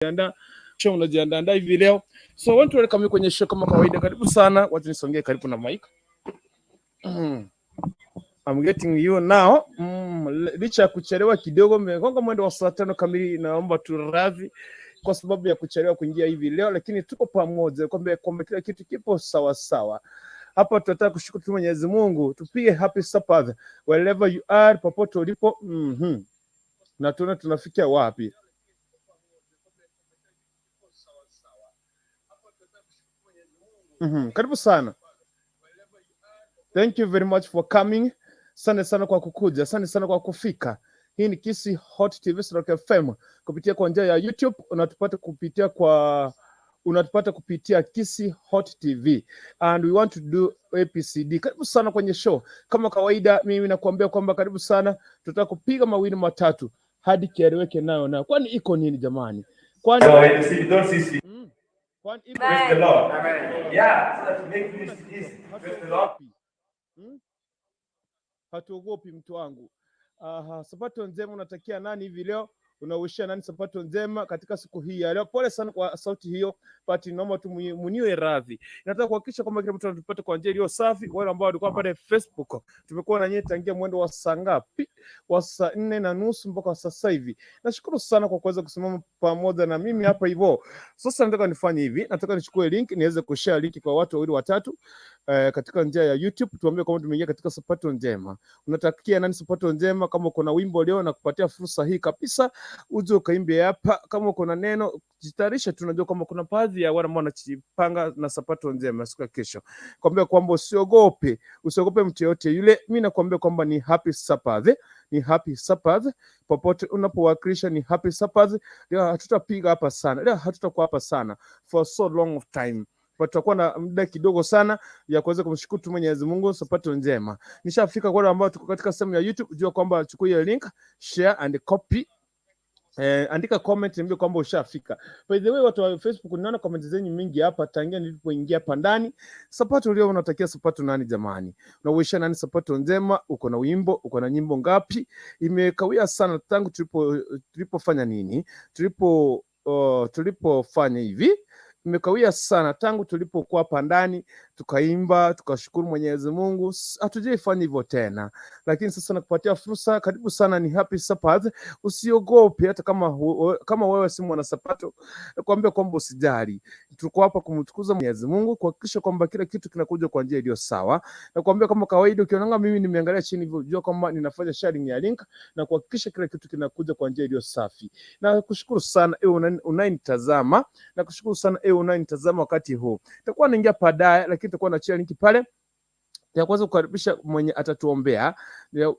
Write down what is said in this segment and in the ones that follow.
Unajiandaa show, unajiandaa hivi leo. So I want to welcome you kwenye show kama kawaida. Karibu sana. Wacha nisongee karibu na mic. I'm getting you now. Licha ya kuchelewa kidogo, mmegonga mwendo wa saa 5 kamili, naomba tu radhi kwa sababu ya kuchelewa kuingia hivi leo, lakini tuko pamoja kwamba kila kitu kipo sawa sawa. Hapa tunataka kushukuru tu Mwenyezi Mungu, tupige happy Sabbath wherever you are, popote ulipo. Na tuone tunafikia wapi. Karibu sana. Thank you very much for coming. Asante sana kwa kukuja, asante sana kwa kufika. Hii ni Kisii Hot TV Stroke FM kupitia kwa njia ya YouTube, unatupata kupitia Kisii Hot TV and we want to do APCD. Karibu sana kwenye show. Kama kawaida, mimi nakuambia kwamba karibu sana, tutaka kupiga mawili matatu hadi kieleweke nayo nayo. Kwani iko nini jamani? Kwani So ABCD, don't CC. Kwani iko Praise the Lord. Amen. Yeah, so that make this easy. Praise the Lord. Hatuogopi. Hatuogopi mtu wangu. Aha, sabato njema unatakia nani hivi leo? Unawishia nani sabato njema katika siku hii ya leo? Pole sana kwa sauti hiyo, but naomba tu muniwe radhi. Nataka kuhakikisha kwamba kila mtu anatupata kwa njia iliyo safi. Wale ambao walikuwa pale Facebook, tumekuwa na nyinyi tangia mwendo wa saa ngapi? Wa saa 4:30 mpaka sasa hivi. Nashukuru sana kwa kuweza kusimama pamoja na mimi hapa hivyo. Sasa nataka nifanye hivi, nataka nichukue link niweze kushare link kwa watu wawili watatu katika njia ya YouTube, tuambie kwamba tumeingia katika sabato njema. Unatakia nani sabato njema? Kama uko na wimbo leo, na kupatia fursa hii kabisa, uje ukaimbe hapa. Kama uko na neno, jitayarishe. Tunajua kwamba kuna baadhi ya wale ambao wanajipanga na sabato njema siku ya kesho. Kwambia kwamba usiogope, usiogope mtu yoyote yule. Mimi nakwambia kwamba ni happy Sabbath, ni happy Sabbath popote unapowakilisha, ni happy Sabbath. Leo hatutapiga hapa sana, leo hatutakuwa hapa sana for so long of time, but tutakuwa na muda kidogo sana ya kuweza kumshukuru tu Mwenyezi Mungu. Sabato njema. Nishafika kwa wale ambao tuko katika sehemu ya YouTube, jua kwamba chukua hiyo link, share and copy. Andika comment niambie kwamba ushafika. By the way, watu wa Facebook ninaona comment zenyu mingi hapa tangia nilipoingia hapa ndani. Sabato leo unatakia sabato nani jamani? Unawisha nani sabato njema? Uko na wimbo, uko na nyimbo ngapi? Imekawia sana tangu tulipofanya nini? Tulipofanya hivi imekawia sana tangu tulipokuwa hapa ndani tukaimba tukashukuru Mwenyezi Mungu, hatujaifanya hivyo tena, lakini sasa nakupatia fursa. Karibu sana, ni happy Sabbath. Usiogope hata kama wewe si mwana sabato, nakwambia kwamba usijali, tuko hapa kumtukuza Mwenyezi Mungu, kuhakikisha kwamba kila kitu kinakuja kwa njia iliyo sawa. Nakwambia kama kawaida, ukionanga mimi nimeangalia chini hivyo, jua kwamba ninafanya sharing ya link na kuhakikisha kila kitu kinakuja kwa njia iliyo safi. Na kushukuru sana ewe unayenitazama, na kushukuru sana ewe unayenitazama wakati huu. Nitakuwa naingia baadaye, lakini nitakuwa nachia link pale ya kwanza kukaribisha mwenye atatuombea.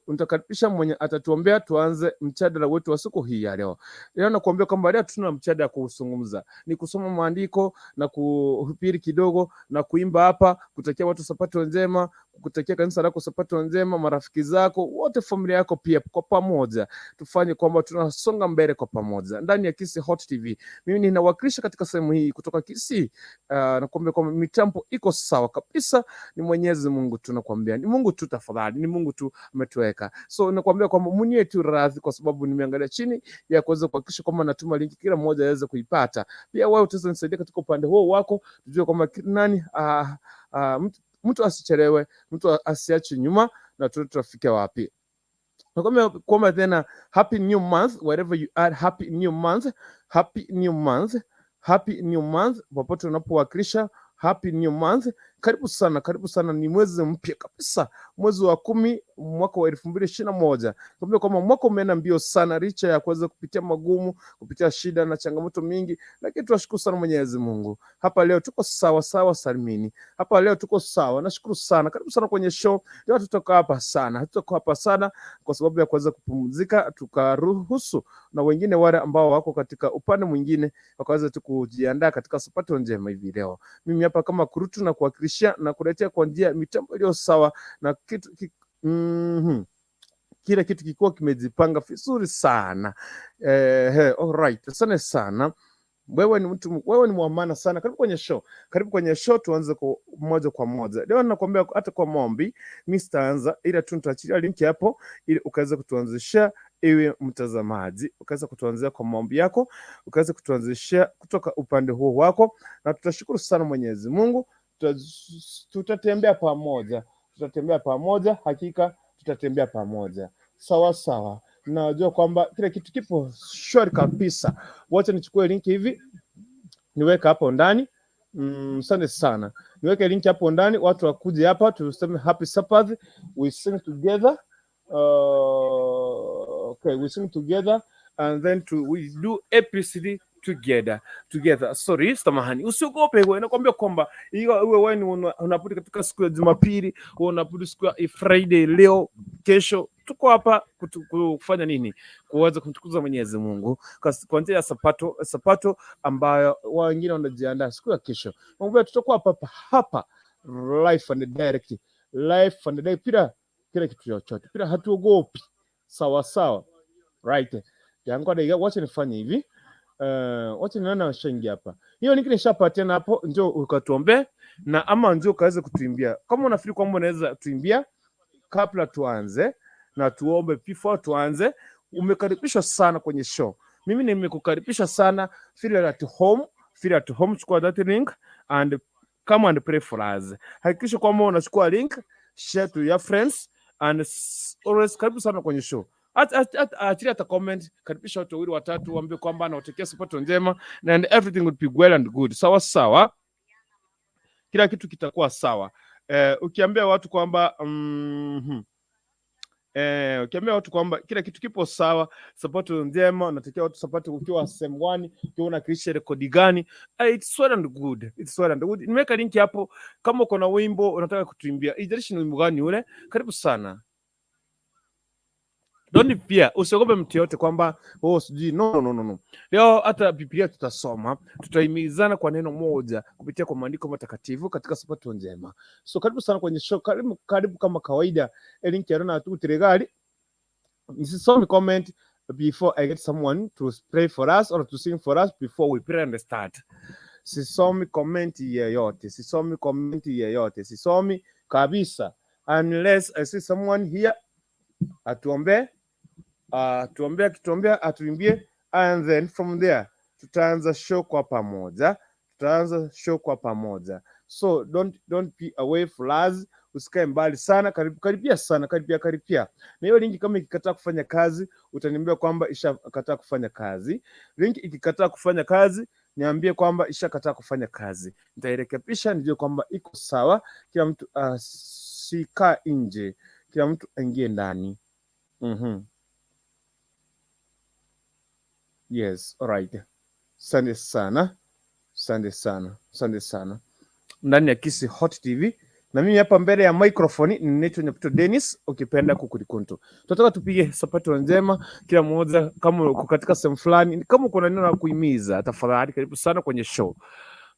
Nitakaribisha mwenye atatuombea tuanze mjadala wetu wa siku hii ya leo. Leo nakuambia kwamba leo tuna mjadala kuzungumza, ni kusoma maandiko na kuhubiri kidogo na kuimba hapa, kutakia watu sabato njema, kutakia kanisa lako sabato njema, marafiki zako wote, familia yako pia, kwa pamoja tufanye kwamba tunasonga mbele kwa pamoja ndani ya Kisii Hot TV. Mimi ninawakilisha katika sehemu hii kutoka Kisii. Nakuambia kwamba mitambo iko sawa kabisa, ni Mwenyezi Mungu tunakwambia, ni Mungu tu tafadhali, ni Mungu tu ametuweka. So nakwambia kwamba muniwe tu radhi kwa sababu nimeangalia chini ya kuweza kuhakikisha kwamba natuma link kila mmoja aweze kuipata. Pia wewe utaweza nisaidia katika upande huo wako, tujue kwamba nani mtu asichelewe, mtu asiache nyuma na tutafikia wapi. Nakwambia kwamba tena happy new month wherever you are, happy new month, happy new month, happy new month popote unapowakilisha, happy new month. Karibu sana, karibu sana, ni mwezi mpya kabisa, mwezi wa 10 mwaka wa 2021. Kwambia kwamba mwaka umeenda mbio sana, licha ya kuweza kupitia magumu, kupitia shida na changamoto mingi, lakini tunashukuru sana Mwenyezi Mungu. Hapa leo tuko sawa sawa salimini, hapa leo tuko sawa. Nashukuru sana, karibu sana kwenye show. Leo tutakaa hapa sana, tutakaa hapa sana kwa sababu ya kuweza kupumzika, tukaruhusu na wengine wale ambao wako katika upande mwingine wakaweza tu kujiandaa katika sabato njema hivi leo. Mimi hapa kama kurutu na kuwakilishia na kuletea kwa njia mitambo iliyo sawa na kitu kila kitu kikuwa kimejipanga vizuri sana. All right, asante sana. Wewe ni mtu, wewe ni mwamana sana. Karibu kwenye show, karibu kwenye show. Tuanze kwa moja kwa moja. Leo nakwambia hata kwa maombi mimi sitaanza, ila tu nitaachilia link hapo ili ukaweza kutuanzishia. Iwe mtazamaji, ukaweza kutuanzia kwa maombi yako, ukaweza kutuanzishia kutoka upande huo wako, na tutashukuru sana Mwenyezi Mungu. Tutatembea pamoja, tutatembea pamoja, hakika tutatembea pamoja sawa sawa. Najua kwamba kila kitu kipo shwari kabisa. Wacha nichukue link hivi niweke hapo ndani. Asante sana. Niweke link hapo ndani, watu wakuje hapa tuseme happy Sabbath, we sing together. Okay, we sing together and then we do APCD together. Sorry, samahani, usiogope wewe, nakwambia kwamba hiyo iwe wewe ni unaabudu katika siku ya Jumapili, wewe unaabudu siku ya Friday, leo, kesho, tuko hapa kufanya nini? Kuweza kumtukuza Mwenyezi Mungu kwa njia ya Sabato ambayo wengine wanajiandaa siku ya kesho. Mwambie tutakuwa hapa hapa live and direct, live and direct, bila kila kitu chochote, bila hatuogopi. Sawa sawa, right? Yangu dakika, wacha nifanye hivi. Wacha nione washaingia hapa. Hiyo link nishapatia hapo, njoo ukatuombe na ama njoo ukaweze kutuimbia. Kama unafikiri kwamba unaweza tuimbia kabla tuanze na tuombe before tuanze, umekaribishwa sana kwenye show. Mimi nimekukaribisha sana, feel at home, feel at home, chukua that link and come and pray for us. Hakikisha kwamba unachukua link, share to your friends and always karibu sana kwenye show. Achilia hata comment, karibisha watu wawili watatu, waambie kwamba nawatakia sabato njema and everything will be well and good. Sawa sawa, kila kitu kitakuwa sawa. Ukiambia watu kwamba ukiambia watu kwamba kila kitu kipo sawa, sabato njema, unatakia watu sabato ukiwa sehemu gani, ukiwa unakilisha rekodi gani, it's well and good, it's well and good. Nimeweka link hapo, kama uko na wimbo unataka kutuimbia, ijalishi ni wimbo gani ule, karibu sana. Don't fear, usiogope mtu yote kwamba oh, sijui no, no, no, no. Leo hata Biblia tutasoma, tutahimizana kwa neno moja kupitia kwa maandiko matakatifu katika sabato njema. So karibu sana kwenye show, karibu karibu kama kawaida. Link ya Rona tu nisisomi comment before I get someone to pray for us or to sing for us before we pray and start. Sisomi comment yeyote, sisomi comment yeyote, sisomi kabisa unless I see someone here atuombe, atuombe, akituombea atuimbie, and then from there tutaanza show kwa pamoja, tutaanza show kwa pamoja. So don't be away for us, usikae mbali sana, karibu karibia sana, karibia karibia. Na hiyo link kama ikikataa kufanya kazi, utaniambia kwamba ishakataa kufanya kazi. Link ikikataa kufanya kazi, niambie kwamba ishakataa kufanya kazi, nitairekebisha nijue kwamba iko sawa. Kila mtu asikaa nje, kila mtu aingie ndani. Yes, alright. Asante sana, asante sana, asante sana. Ndani ya Kisii Hot TV na mimi hapa mbele ya microphone ninaitwa Nyaputo Dennis, ukipenda Kukulikuntu. Tunataka tupige sabato njema kila mmoja, kama uko katika sehemu fulani, kama uko na neno la kuhimiza, tafadhali karibu sana kwenye show.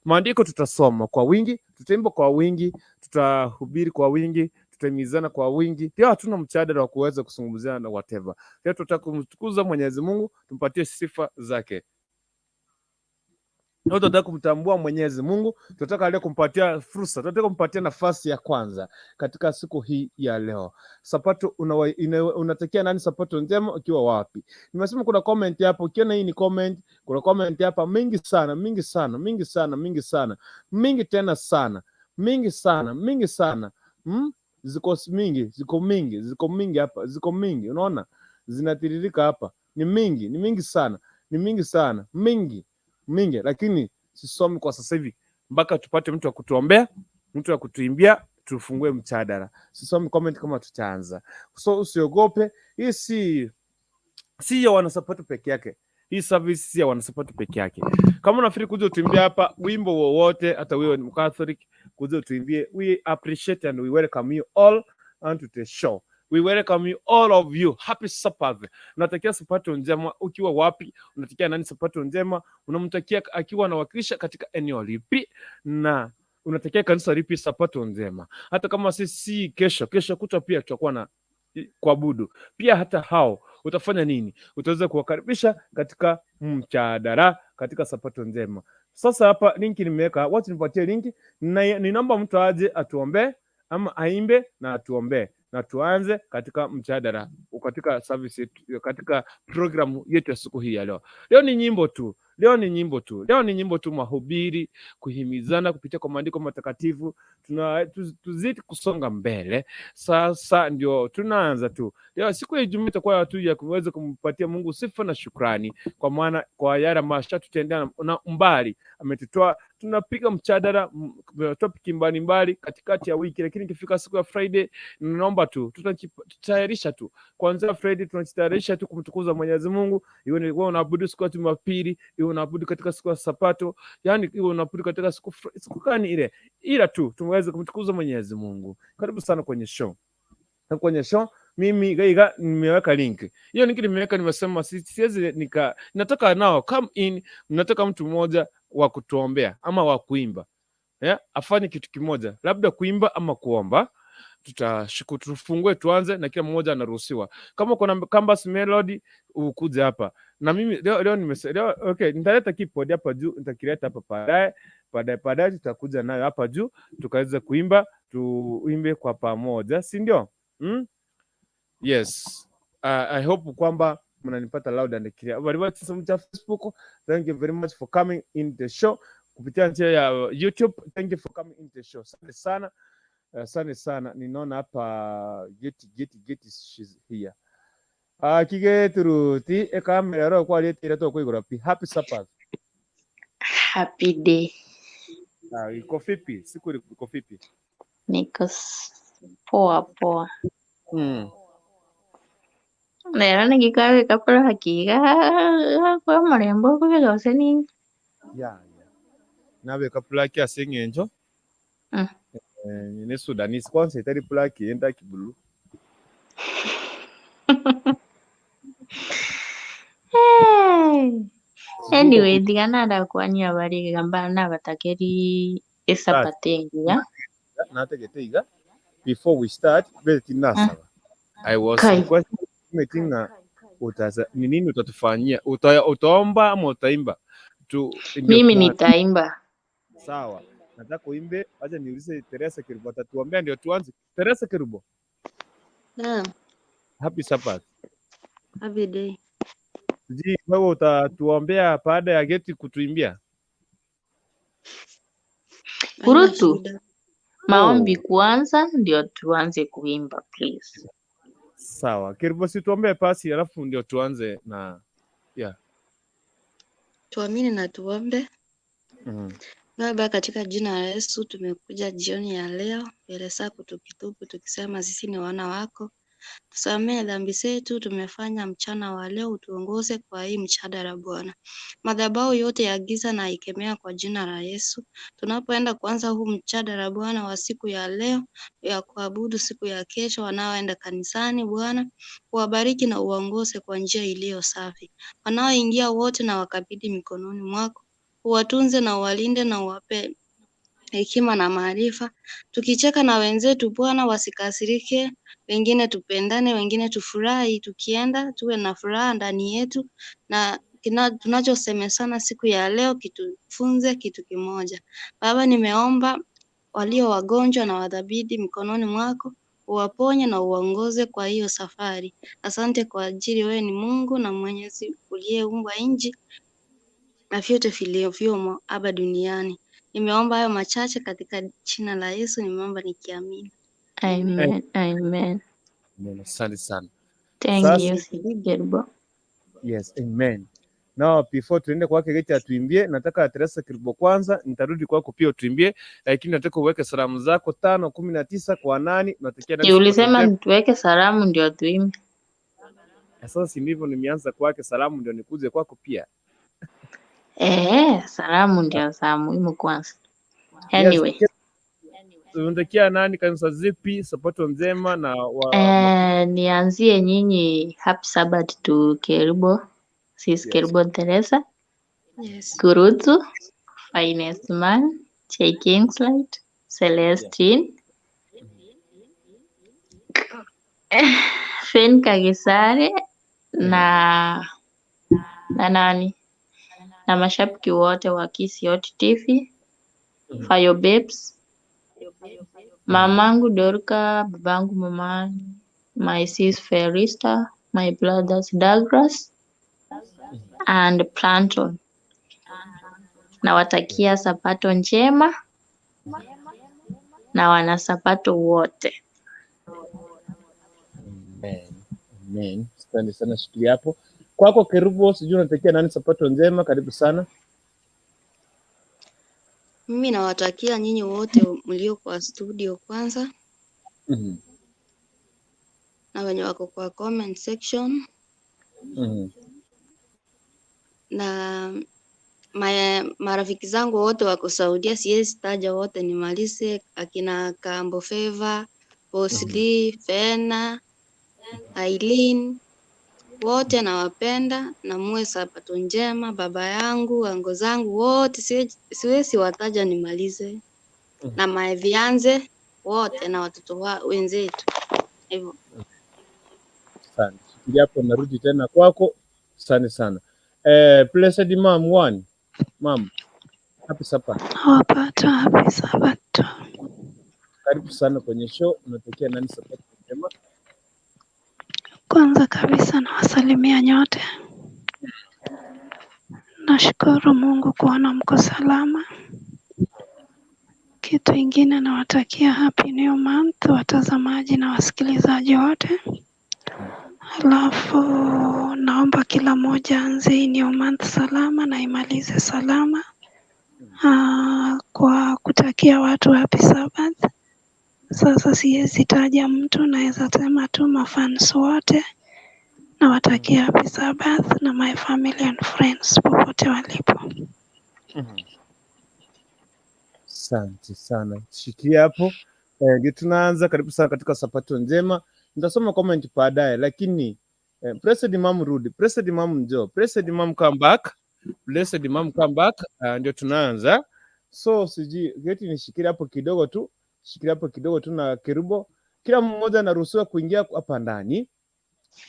Maandiko tutasoma kwa wingi, tutaimba kwa wingi, tutahubiri kwa wingi, tutahimizana kwa wingi. Pia hatuna mjadala wa kuweza kuzungumziana na whatever. Pia tutaka kumtukuza Mwenyezi Mungu, tumpatie sifa zake. Leo tunataka kumtambua Mwenyezi Mungu, tunataka leo kumpatia fursa, tunataka kumpatia nafasi ya kwanza katika siku hii ya leo. Sabato unatakia nani sabato njema ukiwa wapi? Nimesema kuna comment hapo, ukiona hii ni comment, kuna comment hapa mingi sana, mingi sana, mingi sana, mingi sana, mingi tena sana, mingi sana, mingi sana. Ziko mingi, ziko mingi, ziko mingi hapa, ziko mingi, unaona? Zinatiririka hapa. Ni mingi, ni mingi sana, ni mingi sana, mingi mingi, lakini sisomi kwa sasa hivi mpaka tupate mtu wa kutuombea, mtu wa kutuimbia, tufungue mjadala. Sisomi comment kama tutaanza. So usiogope, hii si ya wanasabato peke yake. Hii service si ya wanasabato peke yake. Kama unafikiri kuja utuimbie hapa wimbo wowote, hata wewe ni Mcatholic, kuja utuimbie, we appreciate and we welcome you all onto the show. We welcome you all of you. Happy Sabbath. Unatakia sabato njema ukiwa wapi? Unatakia nani sabato njema? Unamtakia akiwa anawakilisha katika eneo lipi? Na unatakia kanisa lipi sabato njema? Hata kama sisi kesho, kesho kutwa pia tutakuwa na kuabudu. Pia hata hao utafanya nini? Utaweza kuwakaribisha katika mjadala, katika sabato njema. Sasa hapa link nimeweka, watu nipatie link na ninaomba mtu aje atuombee ama aimbe na atuombee. na tuanze katika mjadala, katika service yetu, katika programu yetu ya siku hii ya leo. Leo ni nyimbo tu, leo ni nyimbo tu, leo ni nyimbo tu, mahubiri, kuhimizana kupitia kwa maandiko matakatifu. Tuzidi kusonga mbele. Sasa ndio tunaanza tu leo. Siku ya Ijumaa itakuwa tu ya kuweza kumpatia Mungu sifa na shukrani, kwa maana kwa yale ambayo ashatutendea na umbali ametutoa. Tunapiga mjadala topic mbalimbali katikati ya wiki, lakini ikifika siku ya Friday naomba tu tutatayarisha tu kuanzia Friday, tunajitayarisha tu kumtukuza Mwenyezi Mungu. Iwe ni wewe unaabudu siku ya Jumapili, iwe unaabudu katika siku ya Sabato, yani iwe unaabudu katika siku gani ile, ila tu tumeweze kumtukuza Mwenyezi Mungu. Karibu sana kwenye show. Na kwenye show mimi Gaiga nimeweka link hiyo, link nimeweka, nimesema siwezi nika, nataka nao come in, nataka mtu mmoja wa kutuombea ama wa kuimba, yeah, afanye kitu kimoja, labda kuimba ama kuomba. Tutashukuru, tufungue tuanze, na kila mmoja anaruhusiwa. Kama kuna Campus Melody ukuje hapa na mimi leo leo, okay, nitaleta keyboard hapa juu, nitakileta hapa baadaye baadaye baadaye, tutakuja nayo hapa juu tukaweza kuimba, tuimbe kwa pamoja, si ndio? Hmm? Yes. I hope kwamba mnanipata loud and clear. Wale cha Facebook, thank you very much for coming in the show kupitia njia ya YouTube. Thank you for coming in the show. Asante sana. Asante sana. Ninaona hapa Geti Geti Geti, she's here. Ah, kige turuti ekamera ro kwa letire to kuigura pi. Happy Sabbath. Happy day. Ah, iko vipi? Siku iko vipi? Niko poa poa. Lero nikikabika hakiga kwa marembo kubika useni. Yeah. Nabeka plaki ase eng'encho ne Sudanese kwanza itari plaki yenda kibulu. Hey. Anyway, ndigana ndakwania bari gamba nabatakeri esapate engiya. Nategete iga before we start beti nasaba. I was Kai. requesting meeting na utaza ni nini utatufanyia? Utaomba ama utaimba? Tu ndio Mimi tuanze. nitaimba. Sawa. Nataka uimbe, acha niulize Teresa Kerubo atatuambia ndio tuanze. Teresa Kerubo, Naam, happy Sabbath. happy day. Sijui wewe utatuombea baada ya Geti kutuimbia? Haina Kurutu, shida. maombi Oh, kwanza ndio tuanze kuimba please. sawa. Kerubo, si tuombee pasi alafu ndio tuanze na yeah. Tuamini na tuombe. Baba, katika jina la Yesu tumekuja jioni ya leo mbele zako tukitubu, tukisema sisi ni wana wako. Tusamehe dhambi zetu tumefanya mchana wa leo, utuongoze kwa hii mjadala Bwana. Madhabahu yote ya giza na ikemea kwa jina la Yesu. Tunapoenda kuanza huu mjadala Bwana wa siku ya leo ya kuabudu siku ya kesho, wanaoenda kanisani Bwana, uwabariki na uwaongoze kwa njia iliyo safi. Wanaoingia wote na wakabidhi mikononi mwako, uwatunze na uwalinde na uwape hekima na maarifa. Tukicheka na wenzetu Bwana, wasikasirike, wengine tupendane, wengine tufurahi, tukienda tuwe na furaha ndani yetu, na tunachosemesana siku ya leo kitufunze kitu kimoja. Baba, nimeomba walio wagonjwa na wadhabidi mikononi mwako, uwaponye na uwaongoze kwa hiyo safari. Asante kwa ajili wewe ni Mungu na Mwenyezi uliyeumba nchi na vyote vilivyomo hapa duniani. Nimeomba hayo machache katika jina la Yesu, nimeomba nikiamini. Amen. Amen. Amen. Amen. Asante sana. Thank Sasa you, Sister Kerubo. yes, amen. Now before tuende kwake Geti atuimbie, nataka Teresa Kerubo kwanza, nitarudi kwako pia utuimbie, lakini nataka uweke salamu zako 5:19 kwa nani unatakia nani Si siku ulisema njema. tuweke salamu ndio tuimbe. Na sasa si ndivyo nimeanza kwake salamu ndio nikuje kwako pia. Salamu ndio za muhimu kwanza. Yes, Anyway, unatakia nani kanisa zipi sabato njema na wa nianzie nyinyi happy Sabbath to Kerubo, sis yes. Kerubo Teresa, Yes. Kurutu, Finest Man, J Kingslight, Celestine, Fen Kagisare na nani na mashabiki wote wa Kisii Hot TV, Fire Babes, Mamangu Dorka, babangu Momani, my sis Ferista, my brothers Douglas and Planton. Nawatakia Sabato njema na wanasabato wote. Amen. Amen. Asante sana, shikilia hapo. Kwako Kerubo, sijui unatakia nani Sabato njema, karibu sana. Mimi nawatakia nyinyi wote mlio kwa studio kwanza na wenye wako kwa comment section na marafiki zangu wote wako Saudia, siwezi taja wote nimalize, akina Kambo Favor, Boss Lee, Fena, Aileen, wote nawapenda na muwe sabato njema. Baba yangu, ango zangu wote siwezi wataja nimalize, na maevianze wote na watoto wa wenzetu hivyo. Asante. Shikilia hapo, narudi tena kwako. Asante sana. Blessed Mom one. Mom, happy Sabbath. Nawapata happy Sabato. Karibu sana kwenye show. Unatakia nani Sabato njema? Kwanza kabisa nawasalimia nyote. Nashukuru Mungu kuona mko salama. Kitu ingine nawatakia happy new month watazamaji na wasikilizaji wote. Alafu naomba kila mmoja aanze hii new month salama na imalize salama. Kwa kutakia watu happy Sabbath. Sasa siwezi taja mtu, naweza sema tu mafans wote nawatakia happy Sabbath na my family and friends popote walipo. Asante sana, shikilia hapo. Ndio tunaanza. Karibu sana katika Sabato njema. Nitasoma comment baadaye, lakini Blessed Mom rudi, Blessed Mom njoo, Blessed Mom come back, Blessed Mom come back. Ndio tunaanza. So sijui geti nishikilia hapo kidogo tu, shikilia hapo kidogo tu na Kerubo. Kila mmoja anaruhusiwa kuingia hapa ndani.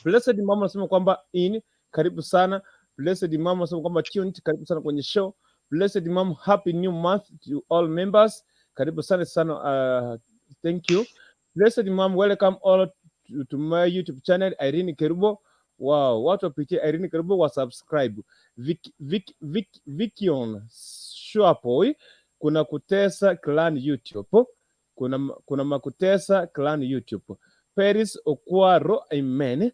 Blessed Mom anasema kwamba in, karibu sana. Blessed Mom anasema kwamba tuned, karibu sana kwenye show. Blessed Mom, happy new month to all members. Karibu sana sana, thank you. Blessed Mom, welcome all to my YouTube channel Irene Kerubo. Wow, watu wapitie Irene Kerubo wa subscribe. Vic, Vic, Vic, Vikion Shuapoy, kuna Kutesa Clan YouTube. Kuna Makutesa Clan YouTube. Paris Okwaro, amen.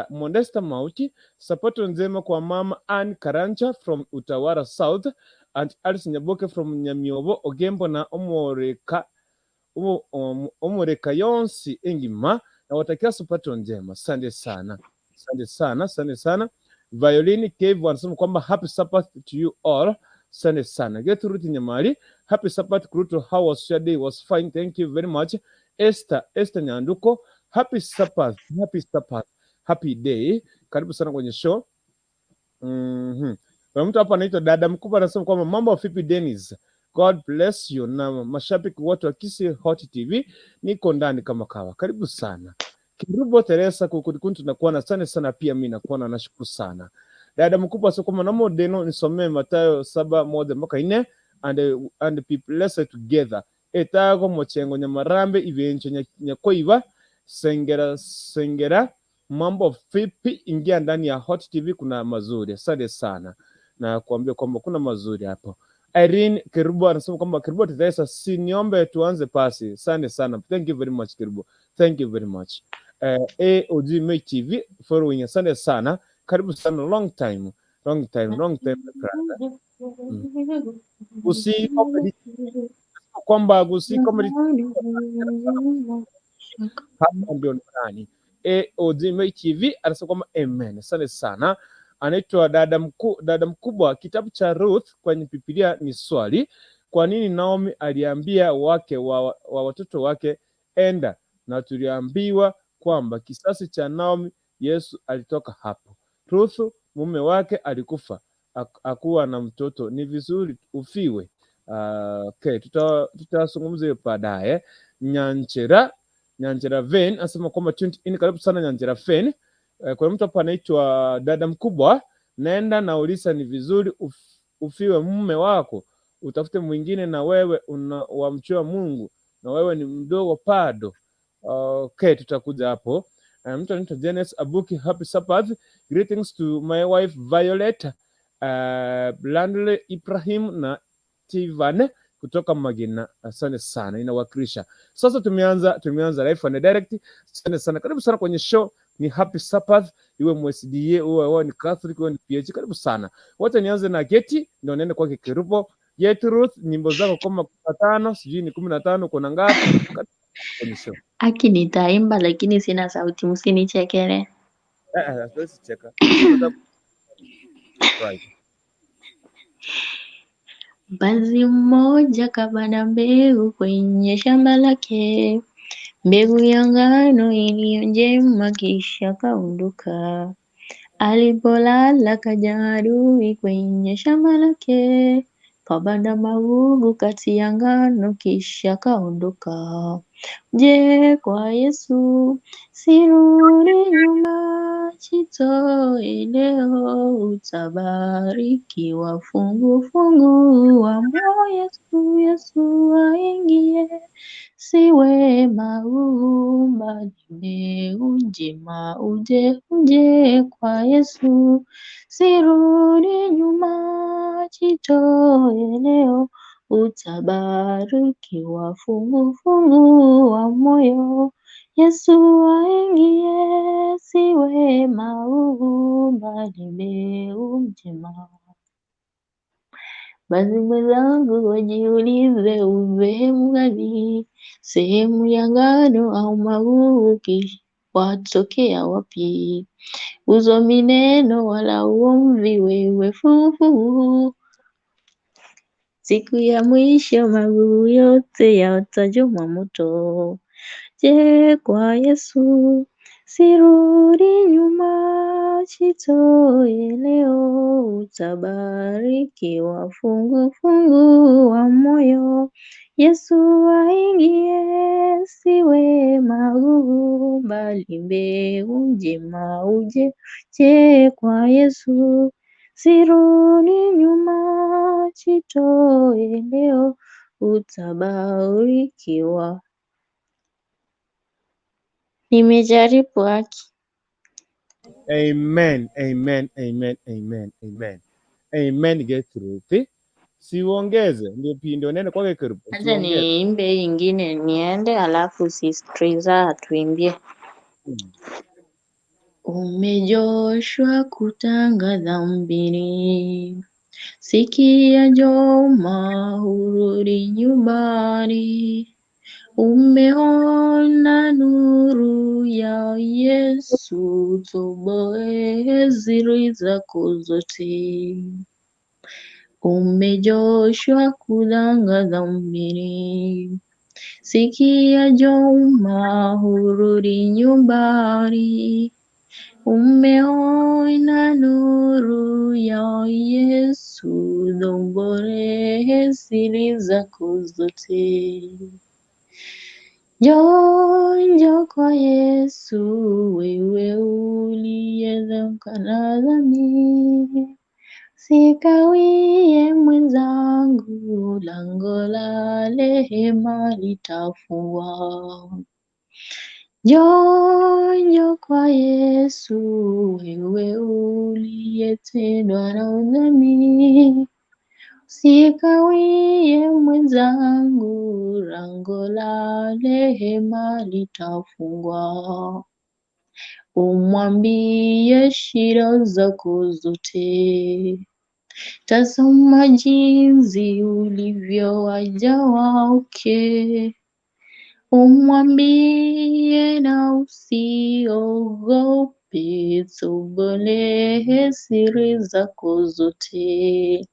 Mondesta Mauti, support njema kwa mama Ann Karanja from Utawara South and Alice Nyaboke from Nyamiobo Ogembo na Omoreka Omoreka yonsi engima, nawatakia sabato njema. Asante sana, asante sana, asante sana. Violini Cave wanasema kwamba happy Sabbath to you all. Asante sana. Gertrude Nyamari, happy Sabbath Kruto, how was your day? Was fine, thank you very much. Esther Nyanduko, happy Sabbath, happy Sabbath, happy day. Karibu sana kwenye show. Kuna mtu hapa anaitwa dada mkubwa anasema kwamba mambo vipi Dennis? God bless you na mashabiki wote wa Kisii Hot TV, niko ndani kama kawa. Karibu sana. Kirubo Teresa kukudikuntu nakuona, asante sana pia mimi nakuona, nashukuru sana. Dada mkubwa anasema kwamba namo deno nisomee Mathayo 7:1 mpaka 4 and be blessed together. Etago mochengo nyamarambe ibencho nyakoiba sengera sengera. Mambo vipi? Ingia ndani ya Hot TV, kuna mazuri. Asante sana na kuambia kwamba kuna mazuri hapo. Irene Kerubo anasema kwamba Kerubo Teresa, si niombe tuanze pasi. Asante sana. Thank you very much Kerubo. Thank you very much. AOG Make TV following. Asante sana. Karibu sana, long time. Long time, long time my brother. Gusii Comedy kwamba Gusii Comedy hapa ndio ndani. AOG Make TV anasema kwamba amen. Asante sana. Anaitwa dada mkubwa. Kitabu cha Ruth kwenye Biblia ni swali, kwa nini Naomi aliambia wake wa watoto wake enda? Na tuliambiwa kwamba kisasi cha Naomi Yesu alitoka hapo. Ruth mume wake alikufa akuwa na mtoto, ni vizuri ufiwe. Okay, tutazungumza hiyo baadaye. Nyanchera Ven anasema kwamba tuned in, karibu sana Nyanchera Ven. Kuna mtu hapa anaitwa dada mkubwa, naenda nauliza, ni vizuri ufiwe mume wako utafute mwingine, na wewe una wamchua Mungu Na wewe ni mdogo bado. Okay, tutakuja hapo. Mtu anaitwa Janes Abuki, happy Sabbath. Greetings to my wife Violet, Landle Ibrahim na Tivan kutoka Magina. Asante sana, inawakilisha. Sasa tumeanza live and direct. Asante sana, karibu sana kwenye show. Ni happy Sabbath, iwe MSDA, uwe ni Catholic, uwe ni PH, karibu sana. Wacha nianze na Geti, ndio niende kwake Kerubo. Geti Ruth, nyimbo zako kama 15, sijui ni 15, kuna ngapi? Karibu kwenye show. Aki nitaimba lakini sina sauti, msinichekele. Hatuwezi cheka. Right. Mpanzi mmoja kapanda mbegu kwenye shamba lake, mbegu ya ngano iliyo njema, kisha kaondoka. Alipolala kaja adui kwenye shamba lake, kapanda magugu kati ya ngano, kisha kaondoka. Je, kwa Yesu sirudi nyuma, jitoe leo utabarikiwa, fungu fungu wa moyo Yesu, Yesu aingie, siwe magugu bali mbegu njema, uje uje kwa Yesu, sirudi nyuma, jitoe leo utabarikiwa, fungu fungu wa moyo Yesu aingie, siwe magugu bali mbegu njema. Basi mwenzangu, wajiulize usehemu gani, sehemu ya ngano au magugu, watokea wapi? Usomi neno wala uomvi, wewe fufu. Siku ya mwisho magugu yote yatachomwa moto. Je, kwa Yesu sirudi nyuma, jitoe leo utabarikiwa, fungu fungu wa moyo Yesu aingie, siwe magugu bali mbegu njema, uje je kwa Yesu sirudi nyuma, jitoe leo utabarikiwa. Nimejaribu haki. Amen, amen, amen, amen, amen. Amen, Gertrude. Siuongeze, ndio ndio nene kwake Kerubo. Acha Siuongeze. niimbe ingine niende, alafu Sister atuimbie. Umejoshwa kutanga dhambini, sikia njoma, hurudi nyumbani. Umeona nuru ya Yesu, toboe siri zako zote. Umejoshwa kudanga dhambini, sikia njoma, hurudi nyumbani. Umeona nuru ya Yesu, toboe siri zako zote. Njoo, njoo kwa Yesu, wewe uliyedhamka na dhambi. Sikawie mwenzangu, lango la rehema litafungwa. Njoo, njoo kwa Yesu, wewe uliyetendwa na dhambi. Sikawie mwenzangu, lango la rehema litafungwa. Umwambie shida zako zote, tazama jinsi ulivyo waja wake. Umwambie na usiogope, tobolee siri zako zote.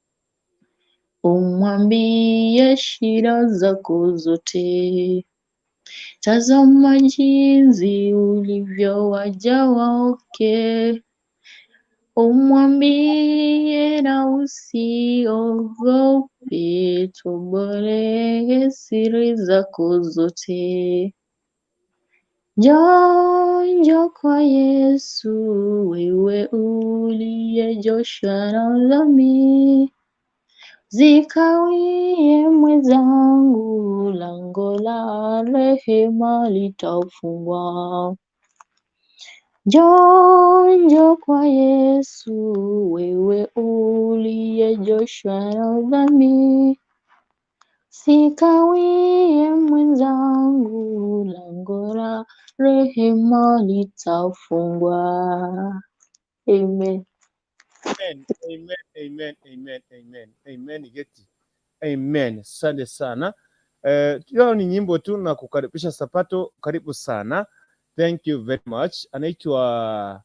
Umwambie shida zako zote, tazama jinsi ulivyo waja wake. Umwambie na usiogope, tobolee siri zako zote. Njoo, njoo kwa Yesu, wewe uliyejoshwa na dhambi. Zikawie mwenzangu, lango la rehema litafungwa. Njoo, njoo kwa Yesu, wewe uliyejoshwa na dhambi. Sikawie mwenzangu, lango la rehema litafungwa. Amen. Amen, amen, amen, amen, amen, amen, Geti. Amen. Asante sana. Hiyo ni nyimbo tu na kukaribisha Sapato, karibu sana. Thank you very much. Anaitwa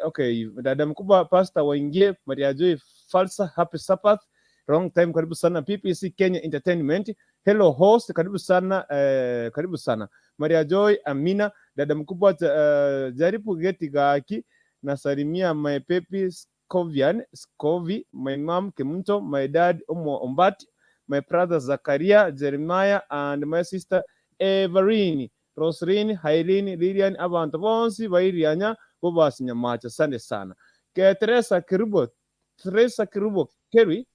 okay, dada mkubwa Pastor waingie Maria Joy Falsa, happy Sabbath. Long time, karibu sana PPC Kenya Entertainment. Hello host, karibu sana karibu sana. Maria Joy Amina, dada mkubwa jaribu geti gaki nasalimia my pepi Scovian, Scovi, my mom Kemunto, my dad Omo Ombati, my brother Zakaria, Jeremiah and my sister Everine, Roslyn, Hailin, Lilian, abantu bonsi bairianya bo basinyamacha. Asante sana. Ke Teresa Kirubo, Teresa Kirubo Kerry,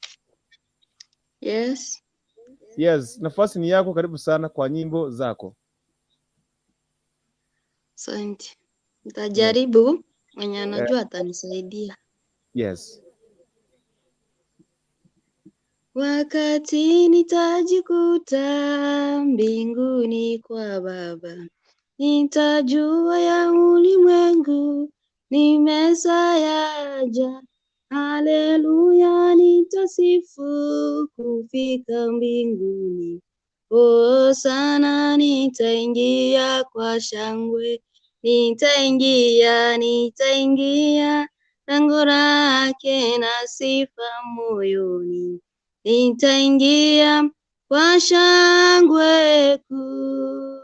Yes. yes, nafasi ni yako, karibu sana kwa nyimbo zako. Asante. Nitajaribu, mwenye anajua atanisaidia. Yes. Wakati nitajikuta mbinguni kwa Baba, nitajua ya ulimwengu nimesayaja. Haleluya, nitasifu kufika mbinguni. Oh, sana nitaingia kwa shangwe, nitaingia, nitaingia lango lake na sifa moyoni, nitaingia kwa shangwe kuu.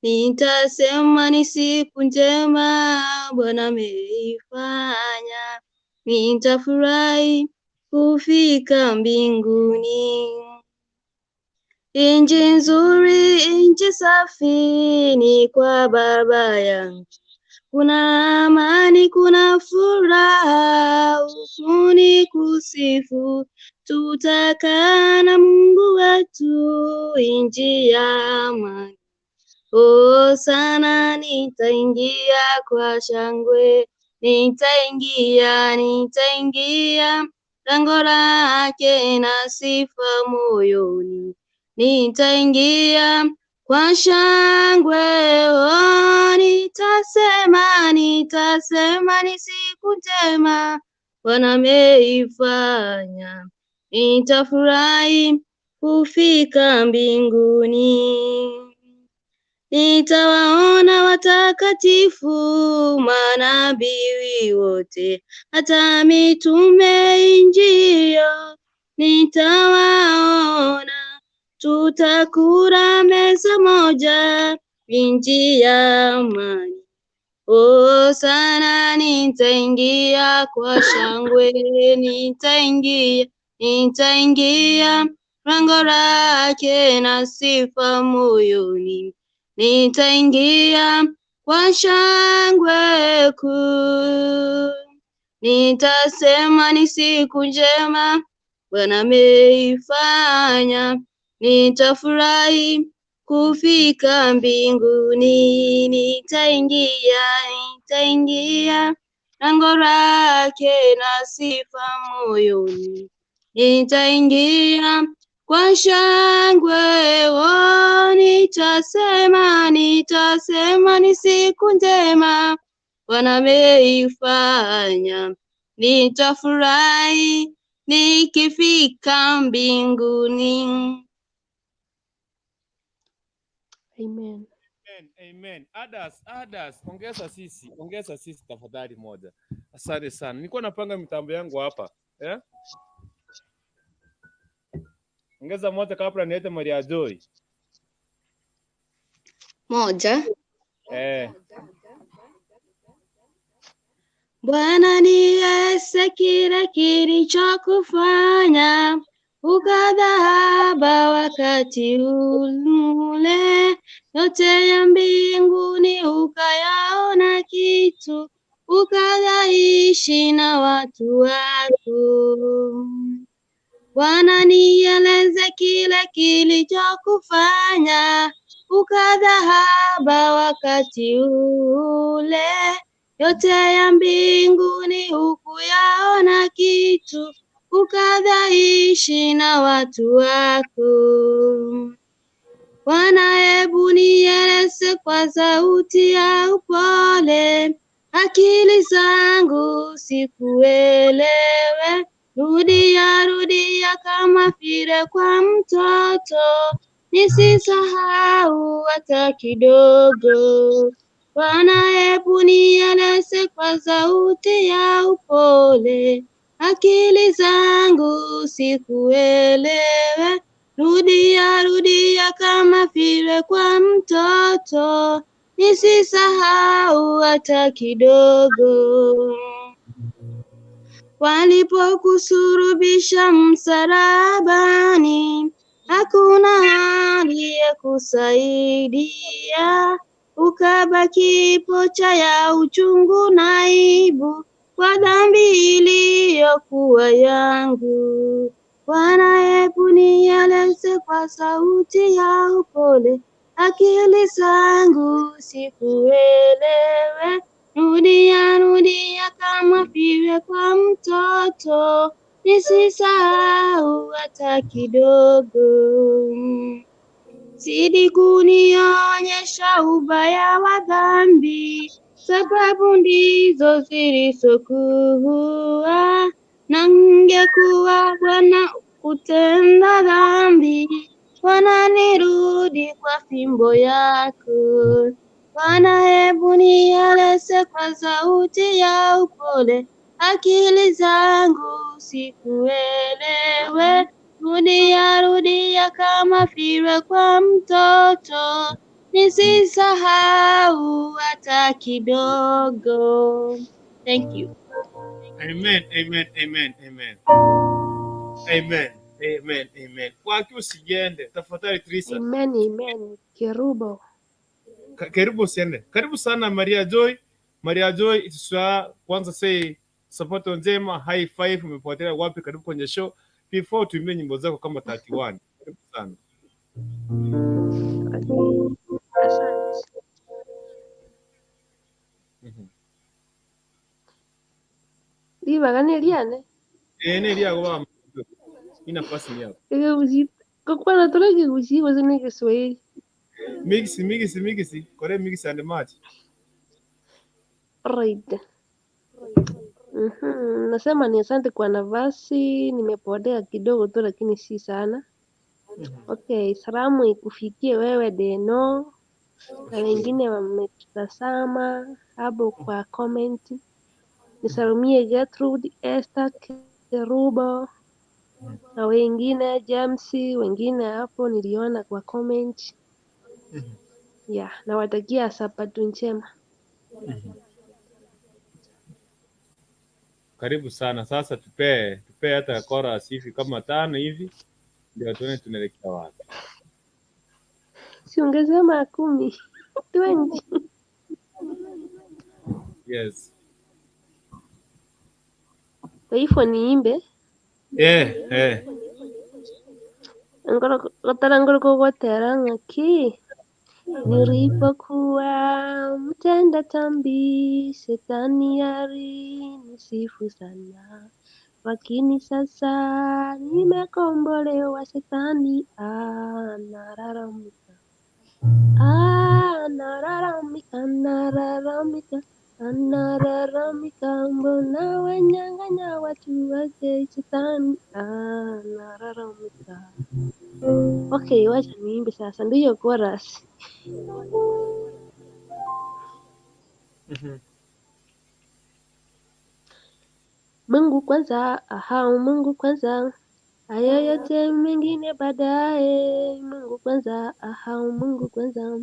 Nitasema ni siku njema Bwana ameifanya, nitafurahi kufika mbinguni. Inji nzuri, inji safi ni kwa Baba yangu. Kuna amani, kuna furaha, huku ni kusifu. Tutakaa na Mungu wetu, inji ya amani. Oh, sana nitaingia kwa shangwe, nitaingia, nitaingia lango lake na sifa moyoni, nitaingia kwa shangwe. Oh, nitasema, nitasema ni siku njema Bwana ameifanya, nitafurahi kufika mbinguni. Nitawaona watakatifu, manabii wote, hata mitume injio nitawaona. Tutakula meza moja, inji ya amani. Oh, sana nitaingia kwa shangwe, nitaingia, nitaingia lango lake na sifa moyoni, nitaingia kwa shangwe kuu. Nitasema ni siku njema Bwana ameifanya, nitafurahi kufika mbinguni. Nitaingia, nitaingia lango lake na sifa moyoni, nitaingia kwa shangwe. Oh, nitasema, nitasema ni siku njema Bwana ameifanya, nitafurahi nikifika mbinguni. Amen. Amen, amen. Adas, Adas, ongeza sisi tafadhali moja. Asante sana. Nilikuwa napanga mitambo yangu hapa. Eh? Ongeza moja kabla niete Maria Joy. Moja. Eh. Bwana niese kile kilichokufanya ukadhahaba wakati ule, yote ya mbinguni ukayaona kitu, ukadhaishi na watu wako. Bwana, nieleze kile kilichokufanya ukadhahaba wakati ule. Yote ya mbinguni hukuyaona kitu, ukadhaishi na watu wako. Bwana, hebu nieleze kwa sauti ya upole, akili zangu sikuelewe. Rudia rudia kama vile kwa mtoto, nisisahau hata kidogo. Bwana, hebu nieleze kwa sauti ya upole, akili zangu sikuelewe. Rudia rudia kama vile kwa mtoto, nisisahau hata kidogo. Walipokusulubisha msalabani, hakuna aliyekusaidia, ukabaki pocha ya uchungu na aibu kwa dhambi iliyokuwa yangu. Bwana, hebu nieleze kwa sauti ya upole, akili zangu sikuelewe. Rudia rudia kama vile kwa mtoto, nisisahau hata kidogo. Zidi kunionyesha ubaya wa dhambi, sababu ndizo zilizokuwa. Na ningekuwa Bwana kutenda dhambi, Bwana nirudi kwa fimbo yako. Bwana, hebu nieleze kwa sauti ya upole, akili zangu sikuelewe. Rudia rudia kama vile kwa mtoto, nisisahau hata kidogo. Thank you. Amen, amen, amen, amen. Amen, amen, amen. Kwaki usiende tafadhali Teresa. Amen, amen. Kerubo. Karibu usiende. Karibu sana Maria Joy. Maria Joy itiswa kwanza say support njema, high five, umepotelea wapi? Karibu kwenye show. Before tuimbe nyimbo zako kama 31. Karibu sana. Okay. Asante. Libaga neliane. Eh, ne liako baba. Hii nafasi ni yako. Kokwana toleke kuchiwa zine Kiswahili. Mix, mix, mix. Kore mix and match. Right. Nasema ni asante kwa nafasi, nimepotea kidogo tu lakini si sana. Okay, salamu ikufikie wewe Deno na wengine wametutazama hapo kwa comment. Nisalimie Gertrude, Esther, Kerubo na wengine James, wengine hapo niliona kwa comment. Yeah, nawatakia Sabato njema. Karibu sana. Sasa tupee hata chorus hivi kama 5 hivi ndio tuone tunaelekea wapi. Si ungesema 10. 20. Yes. Kwa hivyo niimbe. Eh. Ngoro ngoro kogotera ng'aki nilipokuwa mtenda dhambi, shetani alinisifu sana, lakini sasa nimekombolewa, shetani analalamika, analalamika, analalamika, analalamika, mbona wanyang'anya watu wake, shetani analalamika. Okay, wacha niimbe sasa, ndiyo chorus. Mungu kwanza, aha, Mungu kwanza, hayo yote mengine baadaye. Mungu kwanza, aha, Mungu kwanza.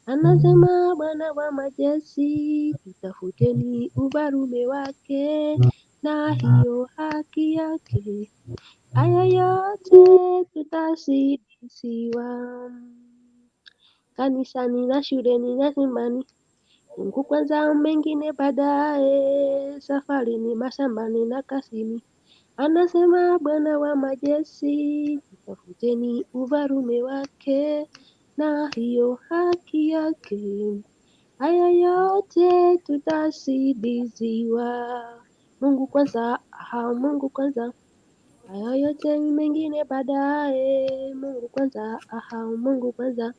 Anasema Bwana wa majeshi, tutafuteni ufalume wake na hiyo haki yake, haya yote tutazidishiwa. Kanisani na shuleni na nyumbani, Mungu kwanza, mengine baadaye. Safarini, mashambani na kazini, Anasema Bwana wa majeshi, tafuteni ufalume wake na hiyo haki yake, haya yote tutazidishiwa. Mungu kwanza, aha, Mungu kwanza, hayo yote mengine baadaye. Mungu kwanza, aha, Mungu kwanza.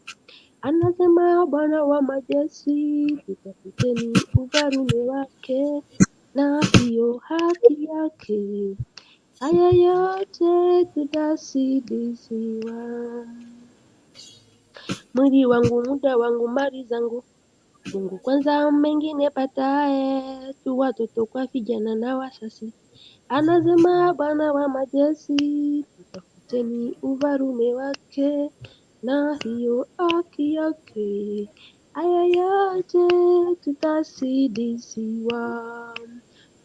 Anasema Bwana wa majeshi, tutafuteni ufalume wake na hiyo haki yake, haya yote tutazidishiwa. Mwili wangu, muda wangu, mali zangu, Mungu kwanza, mengine baadaye. Tu watoto kwa vijana na wasasi. Anasema Bwana wa majeshi, tutafuteni ufalume wake na hiyo haki yake, haya yote tutazidishiwa.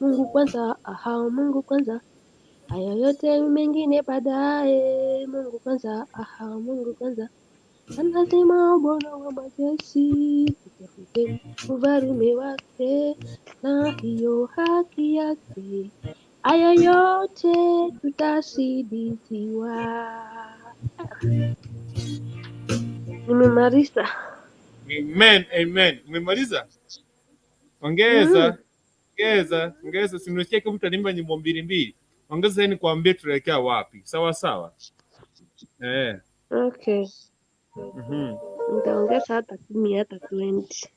Mungu kwanza, aha, Mungu kwanza, haya yote mengine baadaye. Mungu kwanza, aha, Mungu kwanza. Anasema Bwana wa majeshi, tutafuteni ufalume wake na hiyo haki yake, haya yote tutazidishiwa. Nimemaliza. Amen, amen. Umemaliza? Ongeza, ongeza, ongeza. Si mnasikia kama mtu anaimba nyimbo mbili mbili. Ongeza yani kuambia tunaelekea wapi. Sawa sawa. Eh. Okay, nitaongeza hata 10 hata 20.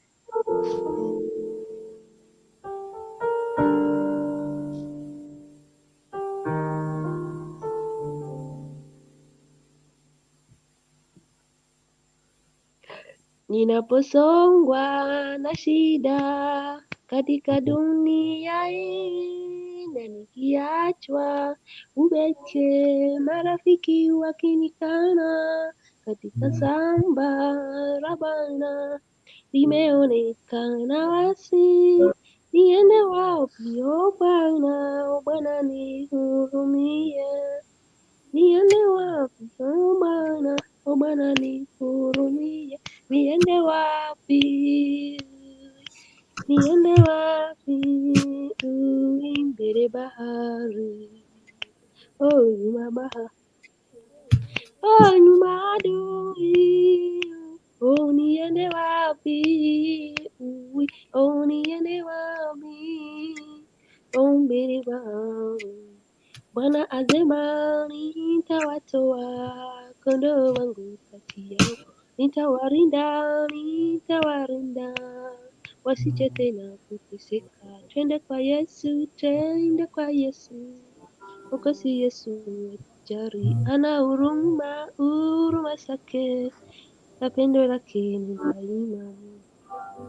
Ninaposongwa na shida katika dunia hii, na nikiachwa ubeke, marafiki wakinikana katika samba la Bwana limeonekana wazi. Niende wapi, o Bwana? O Bwana nihurumie. Niende wapi, o Bwana? O Bwana nihurumie. Niende wapi? Niende wapi? Mbele bahari, oh nyuma bahari, oh nyuma adui. Oh niende wapi? Ui, oh niende wapi? Oh mbele bahari. Bwana asema nitawatoa kondoo wangu kati yao, nitawalinda, nitawalinda wasije tena kuteseka. Twende kwa Yesu, twende kwa Yesu, Mwokozi Yesu ajali, ana huruma, huruma zake na pendo lake ni daima.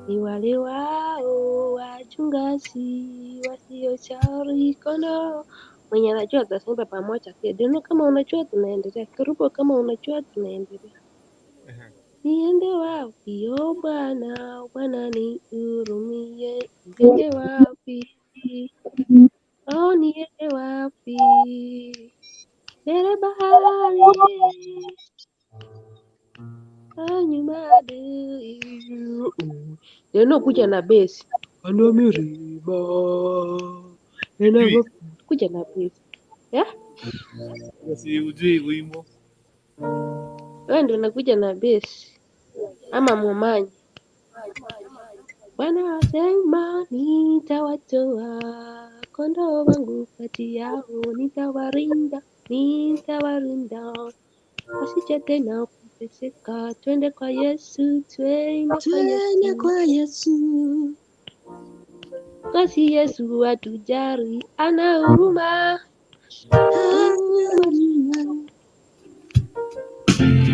Ni wale wao wachungaji wasiojali kondoo. Mwenye anajua tutasema pamoja. Kedino kama unajua tunaendelea. Kerubo kama unajua tunaendelea. Niende wapi o Bwana, Bwana nihurumie. Niende wapi? Oh, niende wapi? Mbele bahari, oh, nyuma adui. Neno kuja na besi. Panda milima. Neno kuja na besi. Yeah? Si ujui wimbo. Wewe ndio unakuja na besi ama mumanyi. Bwana asema nitawatoa kondoo wangu kati yao, nitawarinda, nitawarinda wasije tena kuteseka. Twende kwa Yesu, twende kwa Twende Yesu, kwa Yesu. kasi Yesu atujali, ana huruma Huruma.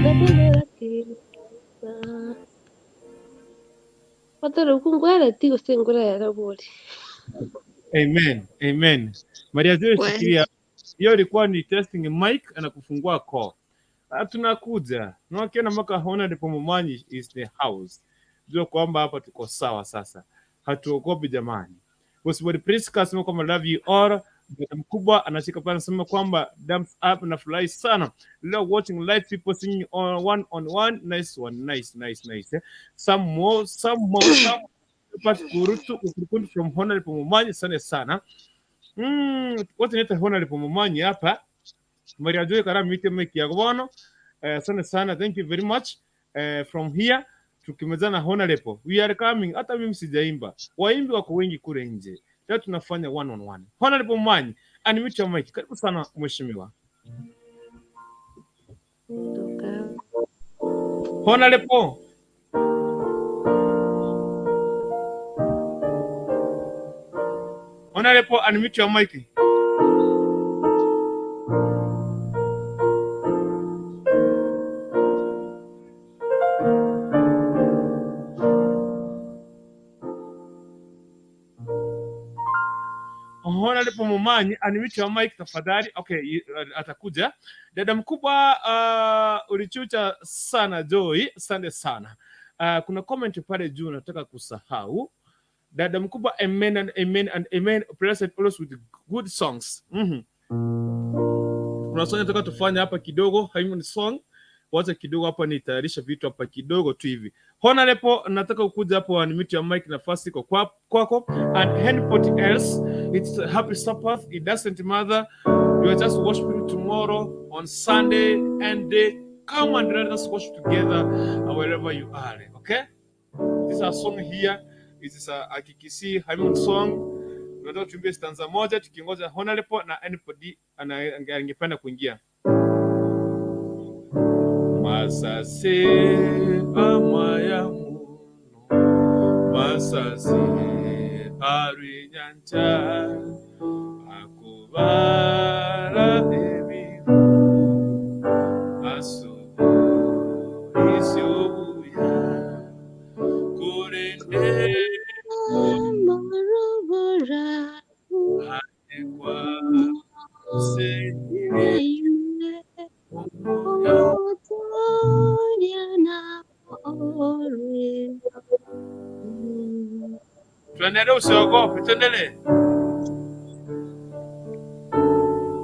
na pendo lake Watore kungwara tigo sengura ya rabori. Amen. Amen. Maria Zuri, We. shikilia. Hiyo ilikuwa ni testing mic na kufungua call. Ah, tunakuja. Na ukiona mpaka Honorable Momanyi is the house. Jua kwamba hapa tuko sawa sasa. Hatuogopi jamani. Gosibodi Priska asema kwamba love you all. Dada mkubwa anashika pale anasema kwamba thumbs up, nafurahi sana leo watching live people singing on one on one. Nice one, nice, nice, nice. Eh. Some more, some more, some more. Kurutu ukurukundi from Honorable Momanyi, asante sana. Wote nita Honorable Momanyi hapa. Maria Joy kara mite mic yako bono. Asante sana, thank you very much. From here tukimezana Honorable, we are coming. Hata mimi sijaimba, waimbi wako wengi kule nje. Leo tunafanya one on one. Honorable Momanyi, unmute your mic. Karibu sana mheshimiwa. Toka Honorable. Honorable, unmute your mic. Honorable Momanyi, unmute your mic tafadhali. Okay, atakuja. Dada mkubwa, ulichucha sana Joy, asante sana. Kuna comment pale juu nataka kusahau. Dada mkubwa, amen and amen and amen. Blessed always with good songs. Kuna song nataka tufanye hapa kidogo, hymn song. Wacha kidogo hapa nitayarisha vitu hapa kidogo tu hivi. Honorable, nataka ukuja hapo unmute your mic, nafasi iko kwako. And anybody else, it's a happy Sabbath. It doesn't matter. You are just worshiping tomorrow on Sunday and they come and let us worship together wherever you are. Okay? This is a song here. This is a Kikisii hymn song. Tunataka tuimbie stanza moja tukiongoza Honorable na anybody angependa kuingia. Masase amaya muno, masase arwinyanja, akubala ebimu, asubuhi obuya, kurende Marobora kwa sengire omuya. Omotoria ore. Tuendelee, usiogope, tuendelee.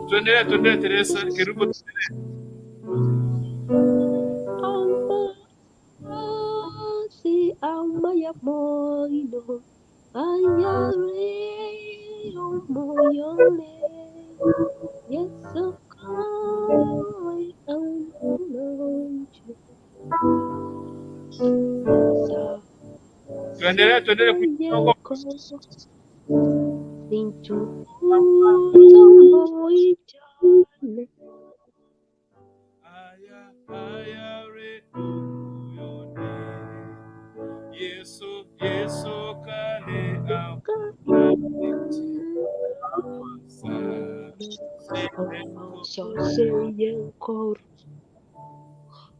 Tuendelee, tuendelee Teresa, karibu tuendelee. Ama si ama ya moino ayare omoyole Yesu kai amunonje sa Tuendelee, tuendelee kuogopa. yeko sinchu tomoichane. Aya, aya, re, uyone. Yesu, Yesu, kale, amwiti, amasa, sile, Sase yenkor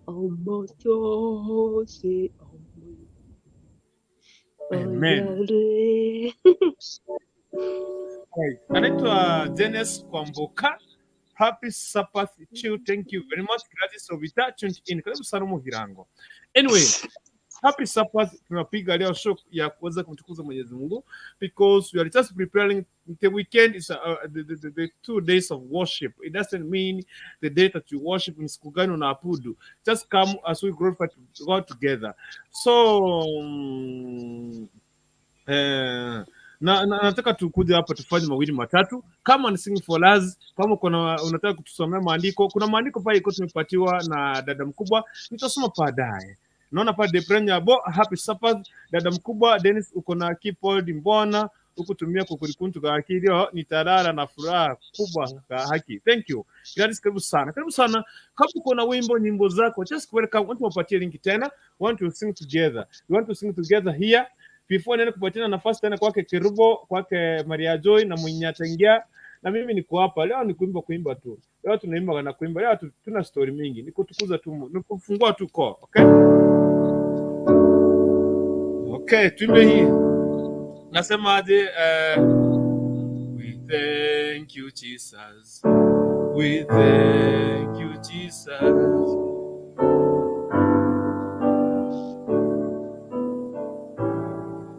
omotose Amen. ayare. Right. Anaitwa Dennis Kwamboka. Happy Sabbath to you. Thank you very much. Gladys Obita tuned in. Karibu sana Mugirango. Anyway, happy Sabbath. Tunapiga leo show ya kuweza kumtukuza Mwenyezi Mungu because we are just preparing the weekend is the 2 days of worship. It doesn't mean the day that you worship ni siku gani unaabudu. Just come as we glorify God together. So na nataka tukuje hapa tufanye mawili matatu. Kama ni sing for us, kama kuna unataka kutusomea maandiko, kuna maandiko pale iko tumepatiwa na dada mkubwa, nitasoma baadaye. Naona pale Deprenya Bo, happy Sabbath. Dada mkubwa Dennis, uko na keyboard mbona ukutumia kukurikuntu ka akili nitalala na furaha kubwa ka haki. Thank you. Gladys, karibu sana. Karibu sana. Kama uko na wimbo nyimbo zako, just welcome. Want tuwapatie link tena. Want to sing together. We want to sing together here. Before niende kupatiana nafasi tena kwake Kerubo, kwake Maria Joy na mwenye ataingia na mimi niko hapa leo, ni kuimba kuimba tu. Leo tunaimba na kuimba. Leo tuna story mingi, ni kutukuza tu, ni kufungua tu koo. Okay, okay, tuimbe hii. Nasemaje? We thank you Jesus, we thank you Jesus.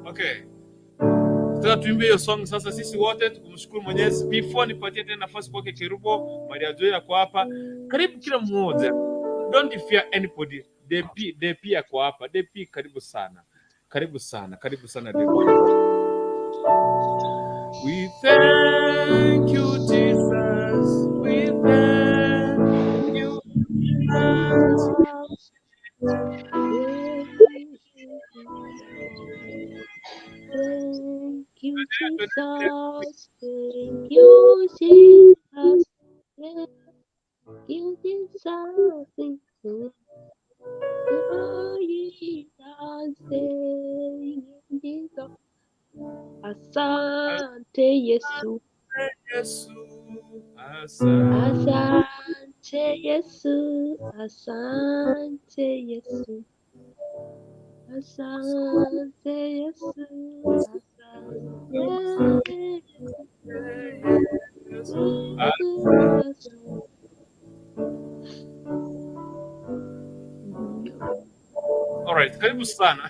Okay. Sasa tuimbe hiyo song sasa sisi wote tukumshukuru Mwenyezi. Before nipatie tena nafasi kwake Kerubo, Maria Joy ako hapa. Karibu kila mmoja. Don't fear anybody. DP, DP ako hapa. DP karibu sana. Karibu sana. Karibu sana DP. We thank you, Jesus. We thank you, Jesus. Thank you, Jesus. Thank you, Jesus. Thank you, Jesus. Thank you, Jesus. Thank you, Jesus. Asante Yesu. Yesu, asante. Asante Yesu. Asante Yesu. Asante Yesu. Asante Yesu. Yesu. Alright, karibu sana.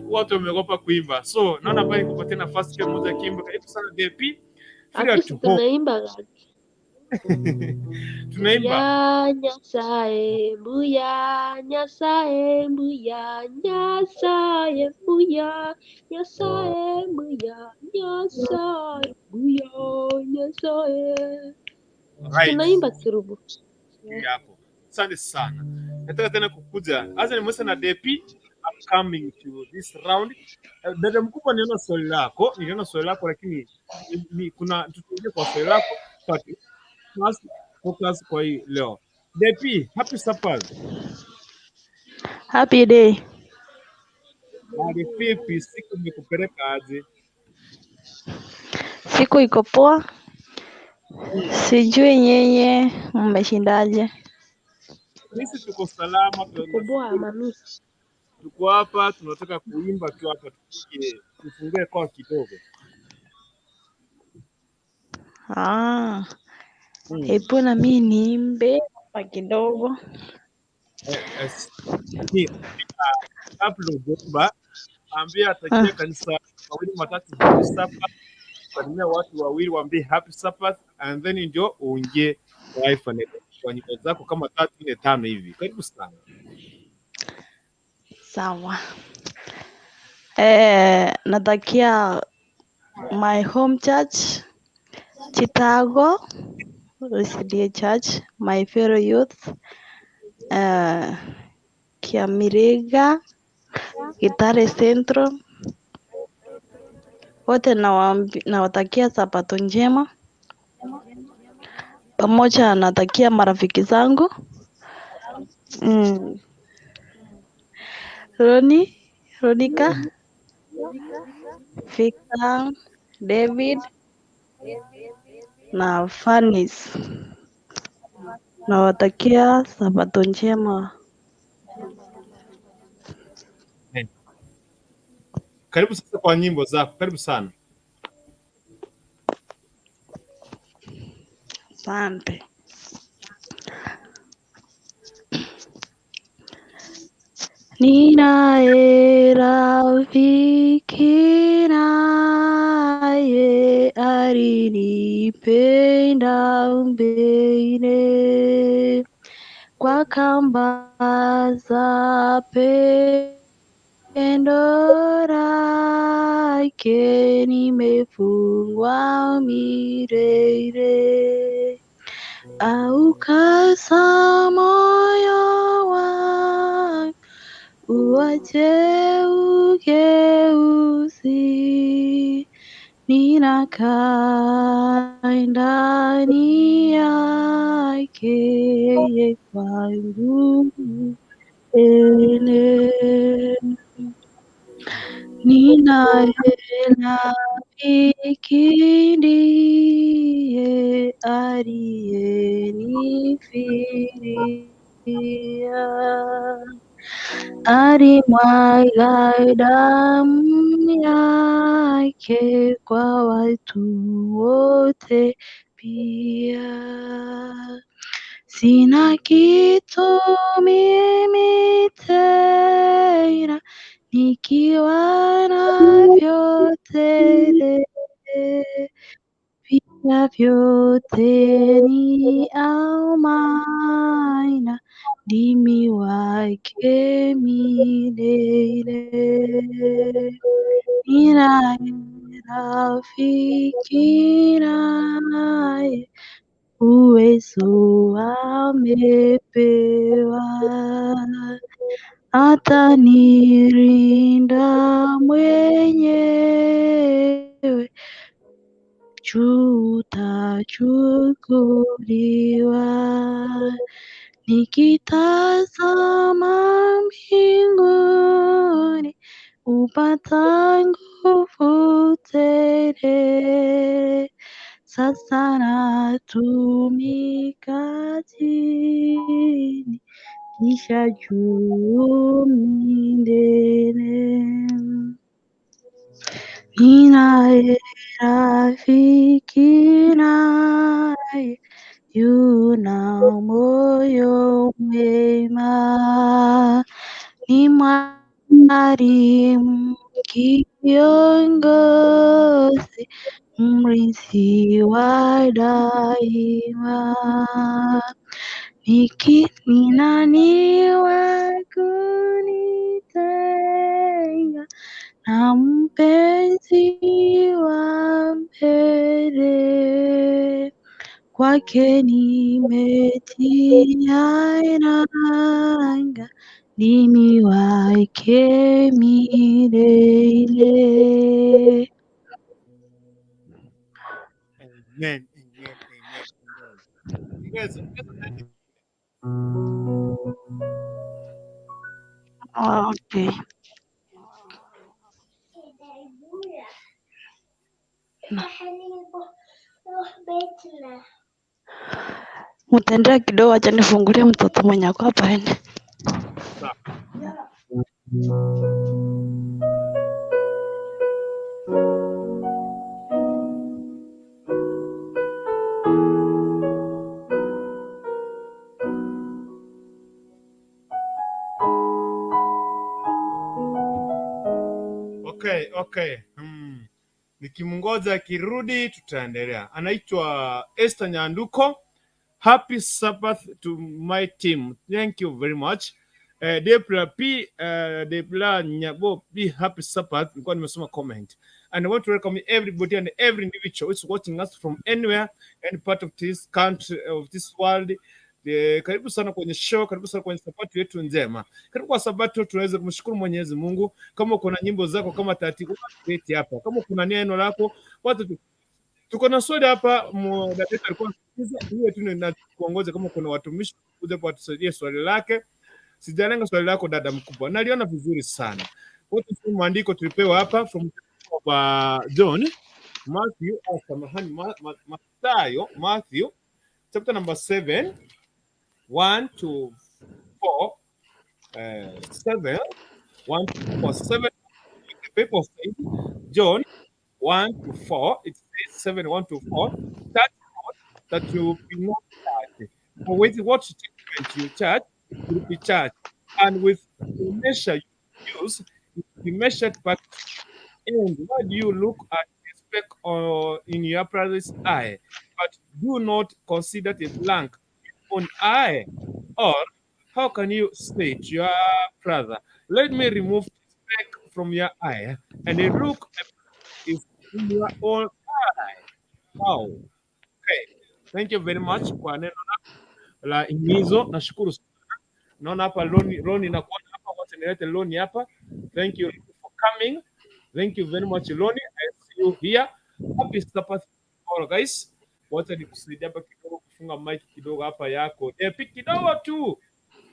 Watu wameogopa kuimba, so naona pale nikupatie nafasi kila mmoja akiimba. Karibu sana DP, feel at Akisi home. tunaimba gani? Tunaimba Mbuya Nyasaye, Mbuya Nyasaye, Mbuya Nyasaye, Mbuya Nyasaye, Mbuya Nyasaye, Mbuya Nyasaye. Right Tunaimba kirubu. yako. Asante sana. Nataka tena kukuja. Acha nimwese na DP. I'm coming to this round. Dada mkubwa, niliona swali lako, niliona swali lako lakini kuna tutaingia kwa swali lako but first focus kwa hii leo. DP, happy Sabbath. Happy day. Hali vipi? Siku imekupeleka aje? Siku iko poa, sijui nyenye mmeshindaje. Sisi tuko salama, Tuko poa mami. tuko hapa, tunataka kuimba tu hapa, tupige tufungue kwa kidogo. Ah, hebu na mimi niimbe hapa kidogo. Ni kabla hujaimba, ambia atakia kanisa mawili matatu happy Sabbath, salimia watu wawili waambie happy Sabbath and then ndio uingie live kwa nyimbo zako kama 3, 4, 5 hivi. Karibu sana. Sawa. Natakia my home church Chicago SDA Church, my fellow youth Kiamiriga, Gitare Central, wote nawatakia sabato njema. Pamoja natakia marafiki zangu Roni, Ronika, Victor, David na Fanis. Nawatakia sabato njema. Karibu sasa kwa nyimbo zako. Karibu sana. Asante. Ninaye rafiki naye alinipenda mbele kwa kamba za pendo lake nimefungwa milele. Aukasa moyo wangu uache ugeuzi, ninakaa ndani yake, yeye kwangu milele. Ninaye rafiki ndiye aliyenifilia, alimwaga damu yake kwa watu wote pia. Sina kitu mimi tena, nikiwa na vyote, pia vyote ni amana, ndimi wake milele. Ninaye rafiki naye uwezo amepewa, atanirinda mwenyewe, tutachukuliwa. Nikitazama mbinguni, upata nguvu tele. Sasa natumika chini, kisha juu milele. Ninaye rafiki naye yuna moyo mwema, ni mwalimu kiongozi, mrithi wa daima. Ni nani wa kunitenga na mpenzi wa mbele? Kwake nimetia nanga, ndimi wake milele. Amen, amen, amen, amen. Ongeza, ongeza. Okay. Mtendea kidogo, acha nifungulie mtoto mwenye ako hapa ende. Sawa. Okay, okay. Nikimngoja akirudi tutaendelea. Anaitwa Esther Nyanduko. Happy Sabbath to my team. Thank you very much. Depla P, Depla Nyabo P, happy Sabbath. Nilikuwa nimesoma comment. And I want to welcome everybody and every individual who is watching us from anywhere, any part of this country, of this world. Karibu sana kwenye show, karibu sana kwenye sabato yetu njema. Karibu kwa sabato tuweze kumshukuru Mwenyezi Mungu. Kama kuna nyimbo zako kama taratibu leti hapa. Kama kuna neno lako, watu tuko na swali hapa, dada yetu alikuwa anauliza, hiyo tu ndio kuongoza. Kama kuna watumishi kuja hapa watusaidie swali lake. Sijalenga swali lako dada mkubwa, naliona vizuri sana. Wote tu maandiko tulipewa hapa from John, Matthew, oh, samahani, Mathayo, Matthew chapter number 7 1 to 4, 7 1 to 4 7. The people said John 1 to 4, it says 7 1 to 4, that that you be not charged. For with what judgment you charge, you will be charged, and with the measure you use, it will be measured back to you. And why do you look at the speck or in your brother's eye, but do not consider the plank in your own eye? Or how can you say to your brother, let me remove the speck from your eye, and the look is in your own eye? Wow. Okay. Thank you very much kwa neno la himizo. Nashukuru sana. Naona hapa Loni, Loni nakuona hapa, wacha nilete Loni hapa. Thank you for coming. Thank you very much Loni. I see you here. Happy Sabbath all guys. Wacha nikusaidia hapa kidogo kufunga mic kidogo hapa yako. Epi kidogo tu.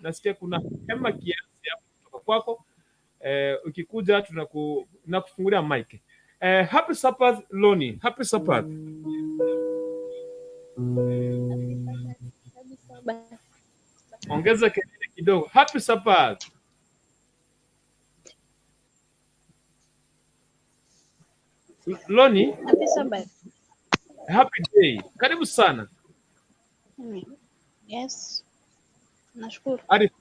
Nasikia kuna hema kiasi hapo kutoka kwako. Ukikuja nakufungulia mic. Happy Sabbath Loni. Happy Sabbath. Happy Sabbath. Ongeza kelele kidogo. Happy Sabbath. Loni, Happy Sabbath. Happy day. Karibu sana. Yes. Nashukuru. Arif,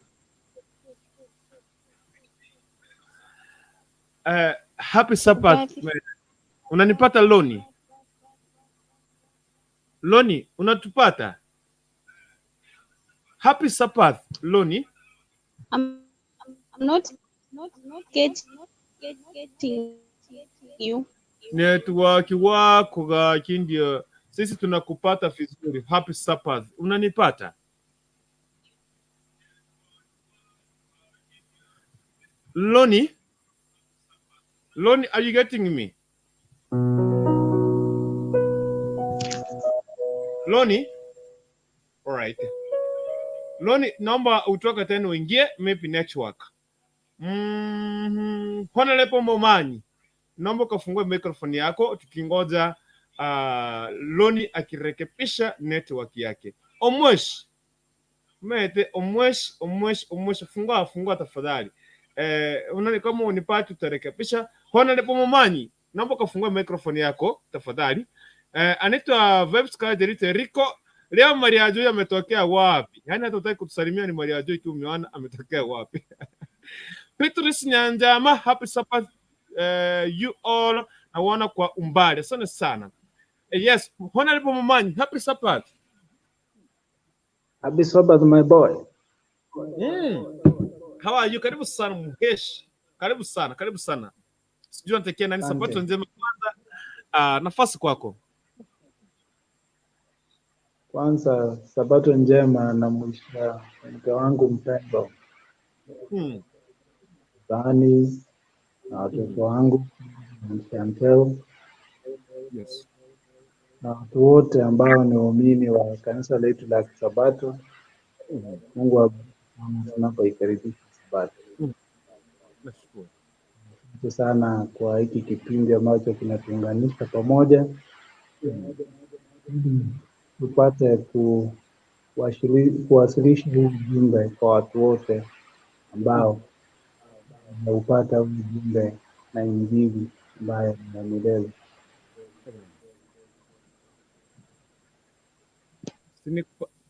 happy Sabbath. Habari. Unanipata Loni? Loni, unatupata? Happy Sabbath, Loni. I'm not getting you. Network wako gaki ndio sisi tunakupata vizuri. Happy Sabbath. Unanipata? Loni? Loni, are you getting me? Loni? All right. Loni, naomba utoke tena uingie, maybe network. Honorable Momanyi, naomba ukafungue microphone yako tukingoja Loni akirekebisha network yake. Omwesh. Mete Omwesh, Omwesh, Omwesh, fungua, fungua tafadhali. Unani kama unipati utarekebisha. Honorable Momanyi, naomba ukafungue microphone yako tafadhali. Anaitwa Vibes Kajerite Rico. Leo Maria Joy ametokea wapi? Yaani hata utaki kutusalimia ni Maria Joy tu umeona ametokea wapi? Petrus Nyanjama, happy Sabbath you all. Naona kwa umbali. Asante sana. Yes, Honorable Momanyi, happy Sabbath. Happy Sabbath, my boy. How are you? Karibu sana Mhesh. Karibu sana, karibu sana. Sijui natakia nani Asante. Sabato njema kwanza. Nafasi kwako. Kwanza Sabato njema na mwisha mke wangu mpendwa Bani na watoto wangu Chantel Yes. na watu wote ambao ni waumini wa kanisa letu la Kisabato. Mungu awabariki sana tunapoikaribisha Sabato. Nashukuru. Asante sana kwa hiki kipindi ambacho kinatuunganisha pamoja ili tupate kuwasilisha huu ujumbe kwa watu wote ambao wameupata huu ujumbe na Injili ambayo ni ya milele.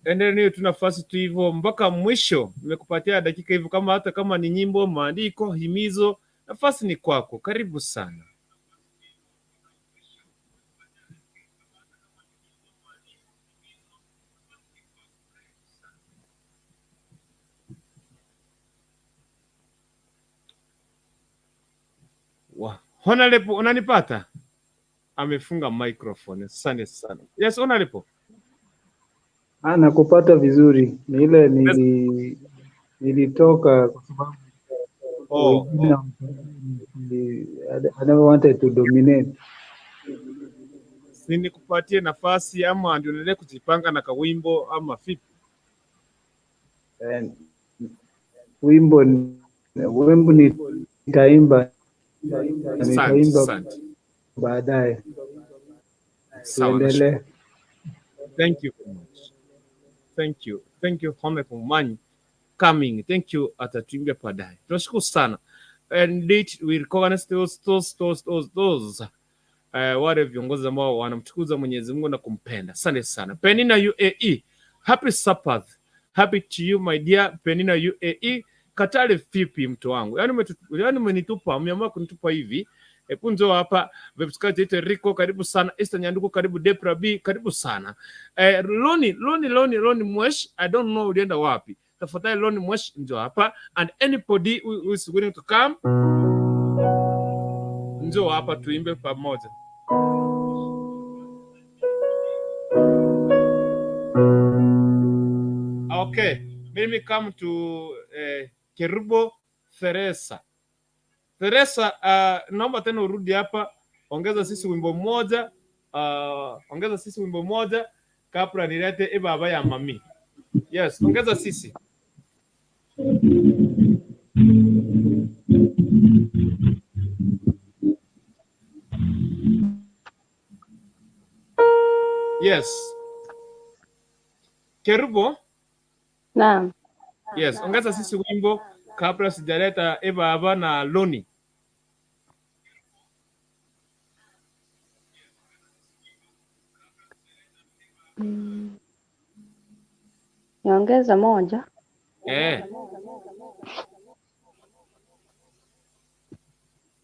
Endelea tu nafasi tu hivyo mpaka mwisho. Nimekupatia dakika hivyo, kama hata kama ni nyimbo, maandiko, himizo, nafasi ni kwako. Karibu sana. Honorable, unanipata? Amefunga microphone. Asante sana. Yes, Honorable. Nakupata vizuri. Ni ile nilitoka kwa sababu wengine I never wanted to dominate. Si nikupatie nafasi ama ndio endelee kujipanga na kawimbo ama vipi? Wimbo nitaimba. Asante, Nitaimba asante. baadaye. Sawa, Tuendelee. nashukuru. Thank you very much. Thank you. Thank you Honorable Momanyi coming. Thank you, atatuimbia baadaye. Tunashukuru sana. Indeed, we recognize those. Wale viongozi ambao wanamtukuza Mwenyezi Mungu na kumpenda. Asante sana. Penina UAE. Happy Sabbath. Happy to you my dear Penina UAE. Katale vipi mtu wangu? Yaani umenitupa, umeamua kunitupa hivi. Hebu njoo hapa Vebskati yetu Rico, karibu sana. Esther Nyanduku, karibu. Depra B, karibu sana. Loni Mwesh, I don't know ulienda wapi. Tafadhali Loni Mwesh njoo hapa, and anybody who is willing to come njoo hapa tuimbe pamoja. Okay, let me come to Kerubo Theresa. Theresa, naomba tena urudi hapa, ongeza sisi wimbo mmoja, ongeza sisi wimbo mmoja kabla nilete ibaba ya mami. Yes, ongeza sisi. Yes. Kerubo? Naam. Yes, ongeza sisi wimbo kabla sijaleta ibaba na Loni. Niongeze moja.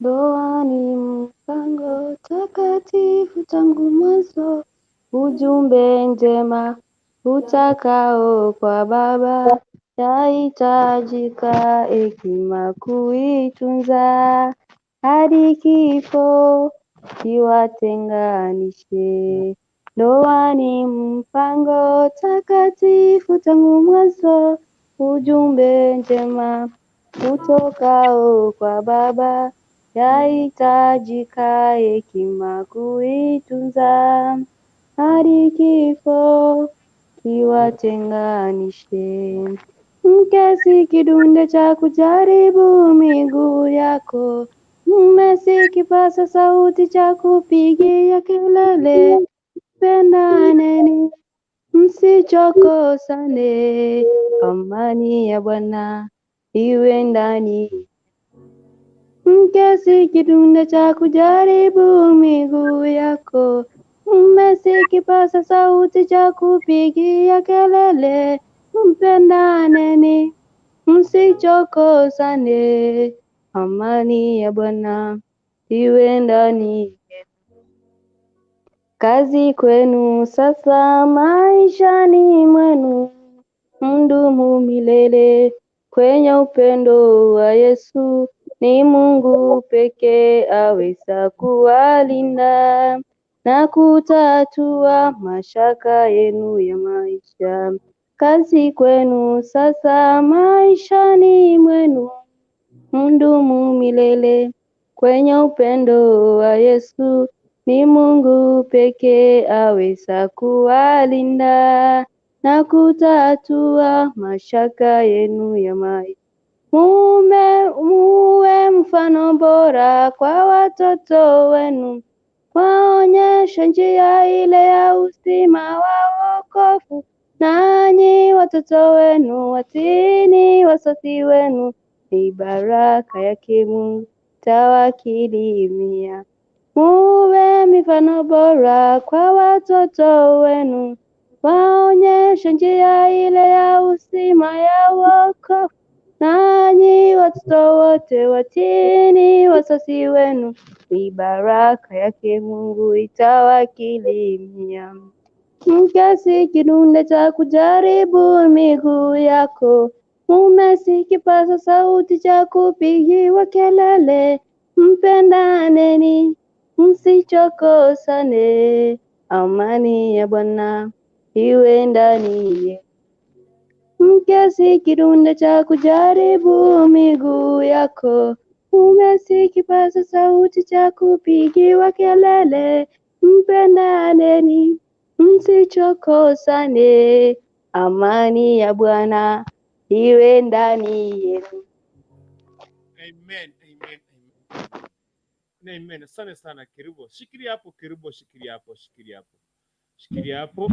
Ndoa ni mpango takatifu tangu mwanzo, ujumbe njema utakao kwa Baba, yahitajika hekima kuitunza hadi kifo kiwatenganishe. Ndoa ni mpango takatifu tangu mwanzo, ujumbe njema utokao kwa Baba, yahitajika hekima kuitunza hadi kifo kiwatenganishe. Mke si kidunde cha kujaribu miguu yako, mume si kipaza sauti cha kupigia kelele. Pendaneni, msichokosane, amani ya Bwana iwe ndani. Mke si kidunde cha kujaribu miguu yako, mume si kipaza sauti cha kupigia kelele. Mpendaneni, msichokosane, amani ya Bwana iwe ndani. Kazi kwenu sasa maishani mwenu, mdumu milele kwenye upendo wa Yesu. Ni Mungu pekee aweza kuwalinda na kutatua mashaka yenu ya maisha. Kazi kwenu sasa maishani mwenu, mdumu milele kwenye upendo wa Yesu. Ni Mungu pekee aweza kuwalinda na kutatua mashaka yenu ya maisha. Mume muwe mfano bora kwa watoto wenu, waonyeshe njia ile ya uzima wa wokovu. Nanyi watoto wenu watiini wazazi wenu, ni baraka yake Mungu tawakirimia. Muwe mifano bora kwa watoto wenu, waonyeshe njia ile ya uzima ya wokovu. Nanyi watoto wote watiini wazazi wenu, ni baraka yake Mungu itawakirimia. Mke si kidunde cha kujaribu miguu yako, mume si kipaza sauti cha kupigiwa kelele. Mpendaneni, msichokosane, amani ya Bwana iwe ndani yenu. Mke si kidunde cha kujaribu miguu yako, mume si kipaza sauti cha kupigiwa kelele. Mpendaneni, msichokosane, amani ya Bwana iwe ndani yenu. Amen, amen, amen. Amen. Asante sana Kerubo. Shikilia hapo Kerubo, shikilia hapo, shikilia hapo. Shikilia hapo.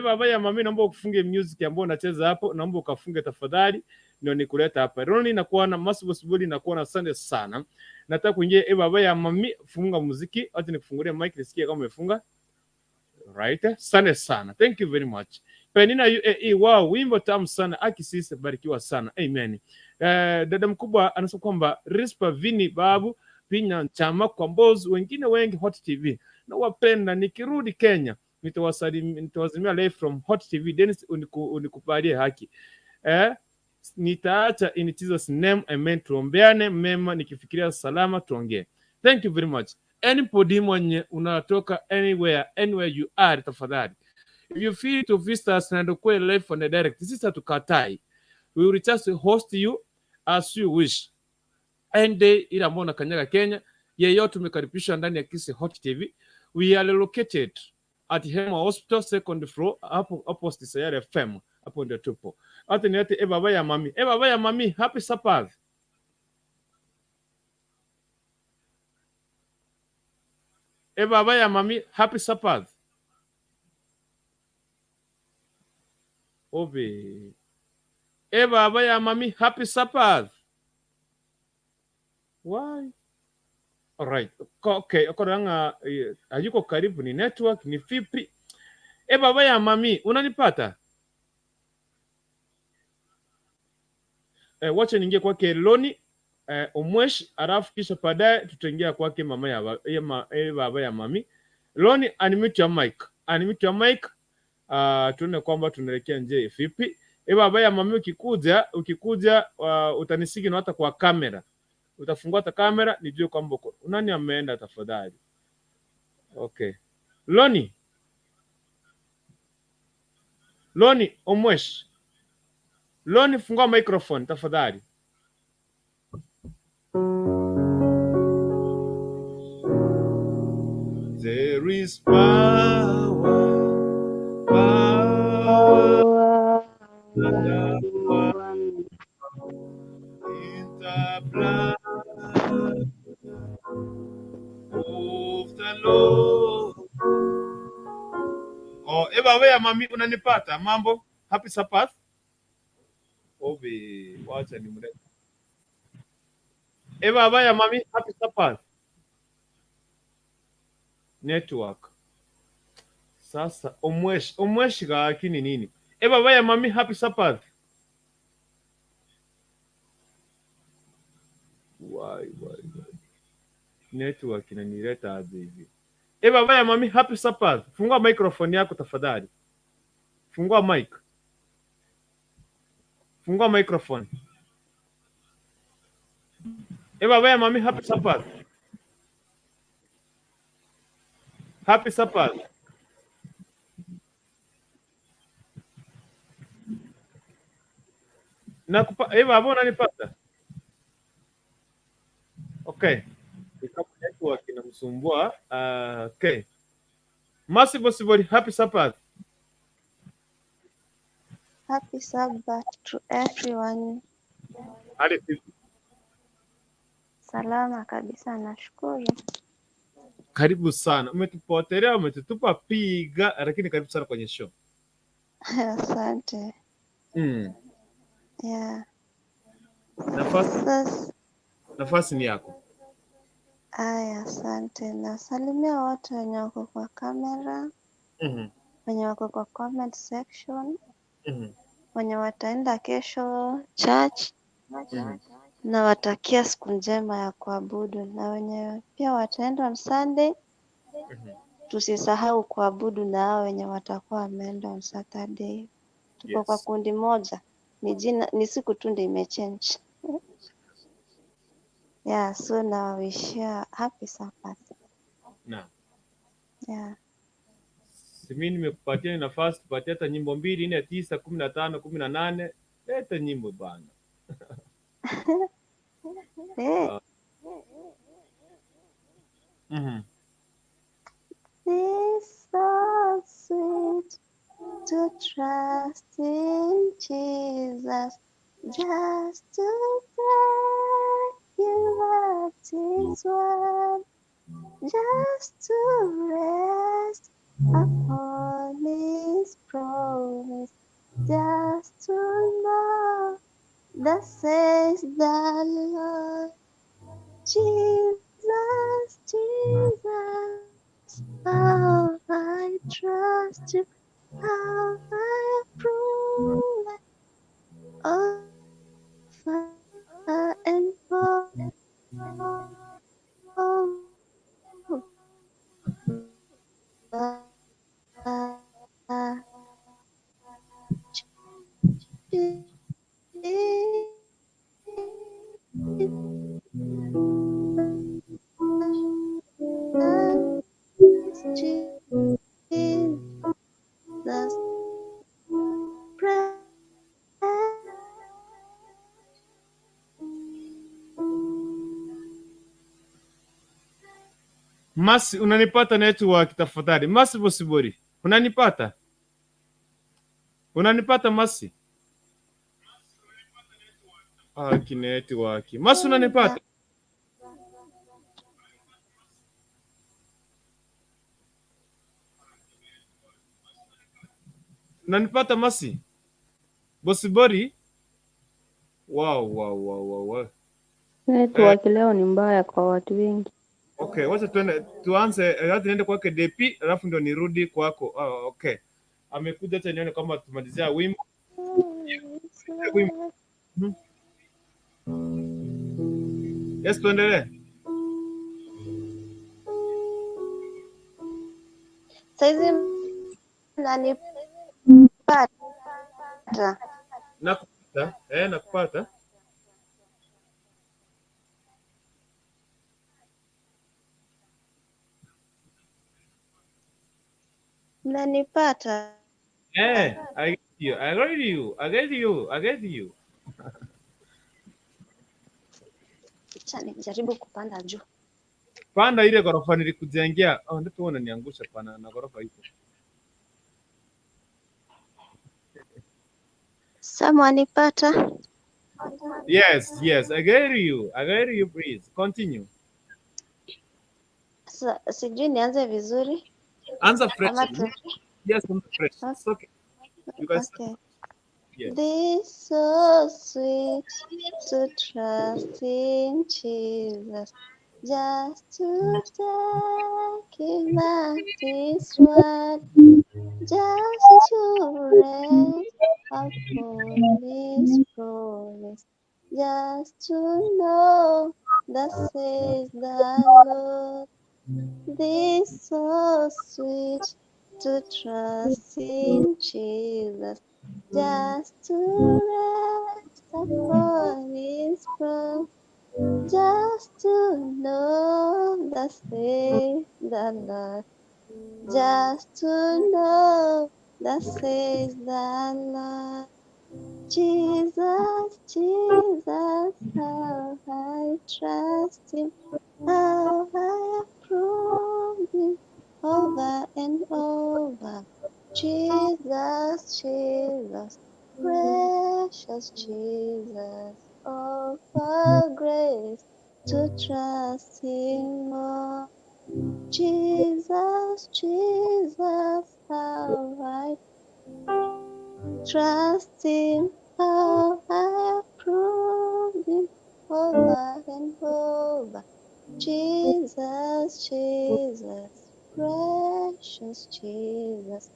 Baba ya mami, naomba ufunge music ambayo unacheza hapo, naomba ukafunge tafadhali, ndio nikuleta hapa. Roni nakuwa na Masibo Sibuli nakuwa na asante sana. Nataka kuingia baba ya mami, funga muziki, acha nikufungulie mic nisikie kama umefunga. Right? Asante sana. Thank you very much. Penina UAE, wow, wimbo tamu sana. Aki sisi barikiwa sana. Amen. Dada mkubwa anasema kwamba Rispa Vini Babu Pinya Chama kwa Mbozi wengine wengi Hot TV. Na wapenda nikirudi Kenya nitawazimia live from Hot TV. Dennis unikubalie haki. Nitaacha in Jesus name, amen. Tuombeane mema, nikifikiria salama tuongee. Thank you very much. Anybody mwenye unatoka anywhere, anywhere you are, tafadhali. If you feel to visit us na tukue live on the direct, sisi hatukatai. We will just host you as you wish. Any day ile ambao unakanyaga Kenya, yeyote umekaribishwa ndani ya Kisi Hot TV. We are located at Hema Hospital second floor, hapo opposite Sayari FM. Hapo ndio tupo. Hata niate e baba ya mami. E baba ya mami, happy Sabbath. E baba ya mami, happy Sabbath. Obe. E baba ya mami, happy Sabbath. Why? Alright. Okay, okoranga hayuko karibu, ni network ni vipi? E baba ya mami, unanipata? Wacha niingie kwake Loni Omwesh, alafu kisha baadaye tutaingia kwake mama ya, baba ya mami. Loni, unmute your mic. Unmute your mic. Tuone kwamba tunaelekea nje vipi. E baba ya mami, ukikuja utanisigi na hata kwa kamera. Utafungua hata kamera nijue kwamba uko. Nani ameenda tafadhali? Okay. Loni, Loni Omwesh. Loni, fungua microphone tafadhali. There is power, power, power in the blood of the Lord. Oh, Eva wewe mami unanipata? Mambo? Happy Sabbath. Obe, wacha nimlete. Eva baya mami, happy Sabbath. Network. Sasa omwesh, omwesh gaki ni nini? Eva baya mami, happy Sabbath. Why, why, why? Network inanileta aje hivi? Eva baya mami, happy Sabbath. Fungua microphone yako tafadhali. Fungua mic. Fungua microphone. Eva baya mami, happy Sabbath. Happy Sabbath. Nakupa Eva, hapo unanipata? Okay. Ni kama network inamsumbua. Okay. Mercy Bosibori, happy Sabbath. Happy Sabbath to everyone. Hali vipi? Salama kabisa, nashukuru. Karibu sana. Umetupotelea, umetutupa piga, lakini karibu sana kwenye show. Asante. Yeah. Nafasi, Sasa nafasi ni yako. aya, asante. Nasalimia wote wenye wako kwa kamera, wenye wako kwa comment section, wenye wataenda kesho church. Nawatakia siku njema ya kuabudu, na wenye pia wataenda on Sunday, tusisahau kuabudu na hao wenye watakuwa wameenda on Saturday. Tuko kwa kundi moja, ni jina, ni siku tu ndio imechange. Yeah, so nawawishia happy Sabbath. Naam. Yeah. Si mimi nimekupatia nafasi, tupatie hata nyimbo 2, 4, 9, 15, 18. Leta nyimbo bana. Hey. It's so sweet to trust in Jesus, just to take you at His word, just to rest upon His promise, just to know that says the Lord. Jesus, Jesus, how I trust you, how I prove it, over and over. Jesus, Masi, unanipata network tafadhali. Masi Bosibori, unanipata? Unanipata Masi? Ah, kinetwork. Masi unanipata? Unanipata Masi? Bosibori? Wow, wow, wow, wow, wow. Network leo ni mbaya kwa watu wengi. Okay, wacha tuende tuanze, wacha niende kwake DP alafu ndio nirudi kwako. Oh, okay. Amekuja, acha nione kama tumalizia wimbo. Wimbo. Yes, tuendelee. Saizi mnanipata? Nakupata. Nakupata. Mnanipata? Eh, I get you. I get you. I get you. I get you. Acha nijaribu kupanda juu. Panda ile ghorofa nilikujengea. Oh, ndipo wewe unaniangusha pana na ghorofa iko. Sam, wanipata? Yes, yes, I get you. I get you, please. Continue. Sijui nianze vizuri Anza fresh. ama tu. Yes, anza fresh. It's okay. You guys, Okay. yeah. This so sweet to trust in Jesus, just to take him at his word, just to rest upon his promise, just to know that says the Lord. This so sweet to trust in Jesus, just to rest upon his promise, just to know that says the Lord, just to know that says the Lord. Jesus, Jesus, how I trust him, how I approve him over and over. Jesus, Jesus, precious Jesus, oh, for grace to trust him more. Jesus, Jesus, how I trust him, how I approve him over and over. Jesus, Jesus, precious Jesus,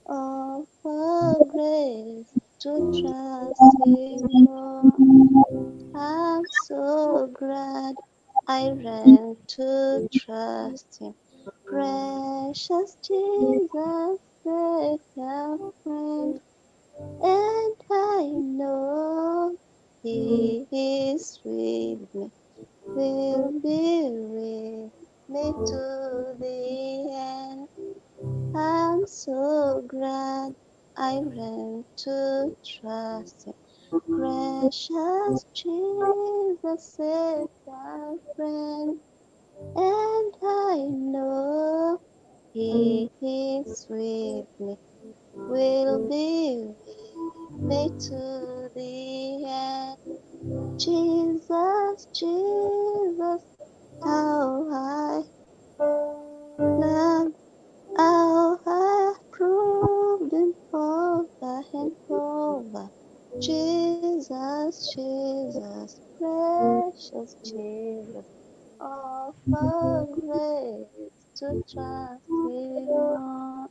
oh, for grace to trust him more. I'm so glad I ran to trust him. Precious Jesus, Savior, friend, and I know he is with me, will be with me to the end. I'm so glad I ran to trust him. Precious Jesus, Savior, friend, and I know he is with me, will be with me to the end. Jesus, Jesus, how I love, how I proved him over and over. Jesus, Jesus, precious Jesus, all for grace to trust him more.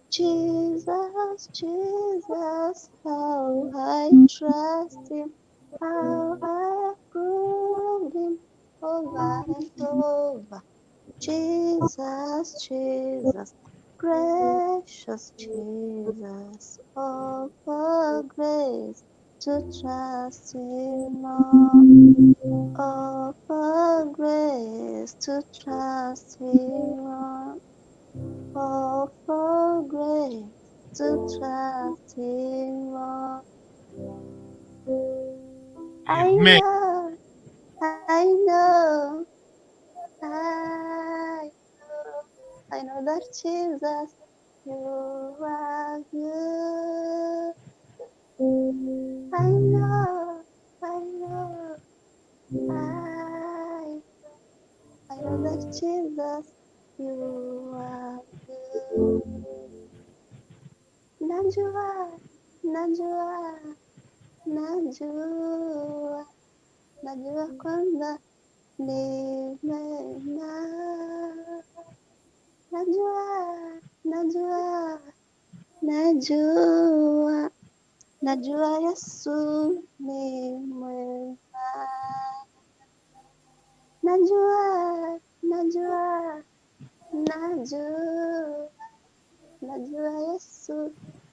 Jesus, Jesus, how I trust him, how I proved him over and over. Jesus, Jesus, precious Jesus, all for grace to trust him more. All for grace to trust him more. All for grace to trust him more. I Amen. know, I know, I know, I know that Jesus, you are good. I know, I know, I I know that Jesus, you are good. Najua, najua, najua, najua kwamba ni mwema. Najua, najua, najua, najua Yesu ni mwema. Najua, najua, najua, najua Yesu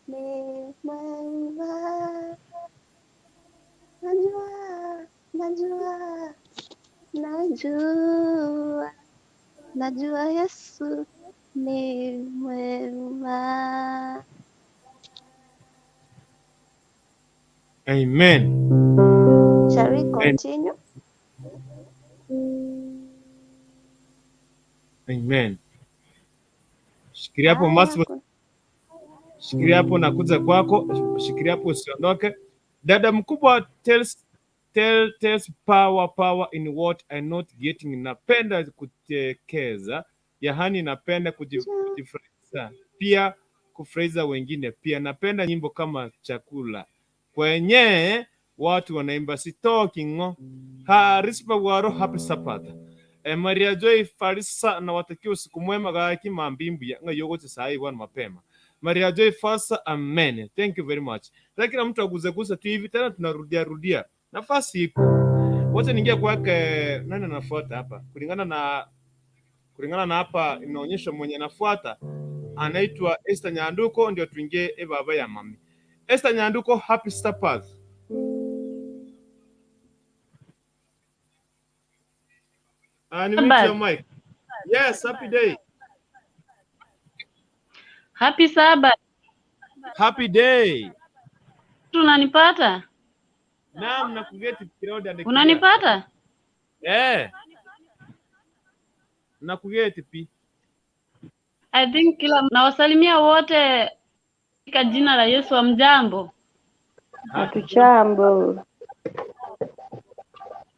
ni mwema. Najua, najua, najua, najua Yesu ni mwema. Amen. Shall we continue? Amen. Shikilia hapo Haya, Masi, shikilia hapo, nakuja kwako. Shikilia hapo usiondoke. Dada mkubwa tells power in what I not getting. Napenda kutekeza, yaani napenda kujifurahisha, pia kufurahisha wengine. Pia napenda nyimbo kama chakula kwenye watu wanaimba sitoki ng'o harispa waro happy Sabbath. Maria Joy Farisa na watakia usiku mwema gaki mambimbu ya nga yogote saa hii bwana mapema. Maria Joy Farisa, amen. Thank you very much. Sasa kila mtu aguze tu hivi tena tunarudia rudia. Nafasi ipo. Wacha niingie kwake, nani anafuata hapa? Kulingana na hapa inaonyesha mwenye anafuata anaitwa Esther Nyanduko, ndio tuingie e baba ya mami. Esther Nyanduko, happy Sabbath. Unmute your Sabbath. mic. Yes, happy day. Happy Sabbath. Happy day. Unanipata? Naam, nakugeti loud and clear. Unanipata? Eh. Nakugeti pi. I think kila nawasalimia wote katika jina la Yesu. Hamjambo? Hatujambo.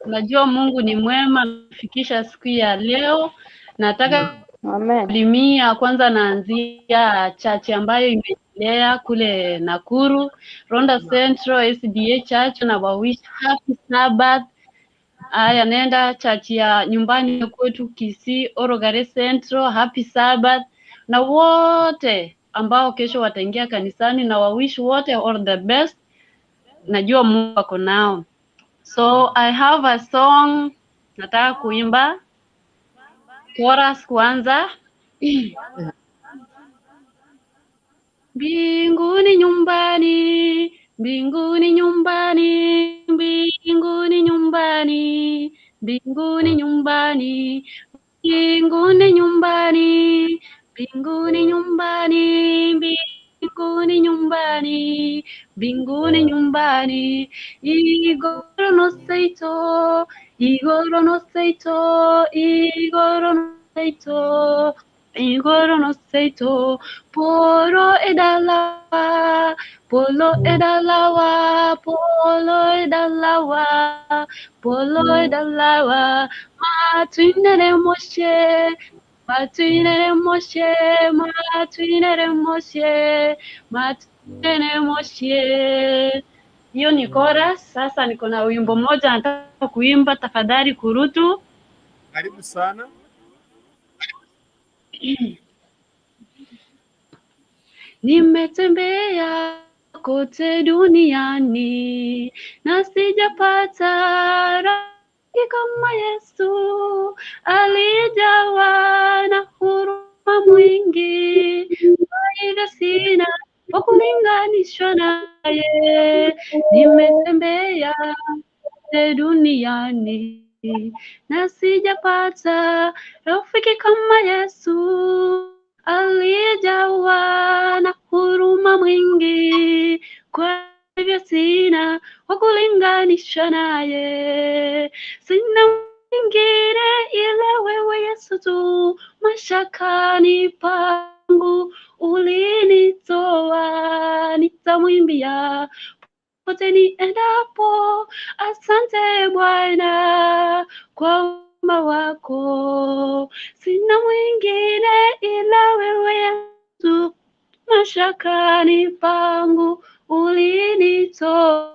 Najua Mungu ni mwema kufikisha siku ya leo. Nataka Amen. kusalimia kwanza, naanzia chache ambayo imeendelea kule Nakuru, Ronda Central SDA Church, na wawish happy Sabbath. Aya, nenda church ya nyumbani kwetu Kisii, Orogare Central, happy Sabbath. Na wote ambao kesho wataingia kanisani, na wawish wote all the best. Najua Mungu ako nao. So I have a song nataka kuimba chorus kwanza. Mbinguni nyumbani, mbinguni nyumbani, mbinguni nyumbani, mbinguni nyumbani, mbinguni nyumbani, mbinguni nyumbani, mbinguni nyumbani, mbinguni nyumbani. Igoro no seito, igoro no seito, igoro no seito, igoro no seito, poro edalawa, polo edalawa, polo edalawa, polo edalawa, matwinere moshe, matwinere moshe, matwinere moshe, matwinere moshe. Hiyo ni chorus. Sasa niko na wimbo mmoja nataka kuimba, tafadhali kurutu. Karibu sana. Nimetembea kote duniani na sijapata rafiki kama Yesu, alijawa na huruma mwingi, kwa hivyo sina wa kulinganishwa naye. Nimetembea kote duniani na sijapata rafiki kama Yesu, aliyejawa na huruma mwingi, kwa hivyo sina wa kulinganisha naye. Sina mwingine ila wewe Yesu tu, mashakani pangu ulinitoa, nitamwimbia popote niendapo. Asante Bwana kwa wema wako, sina mwingine ila wewe Yesu, mashakani pangu ulinitoa,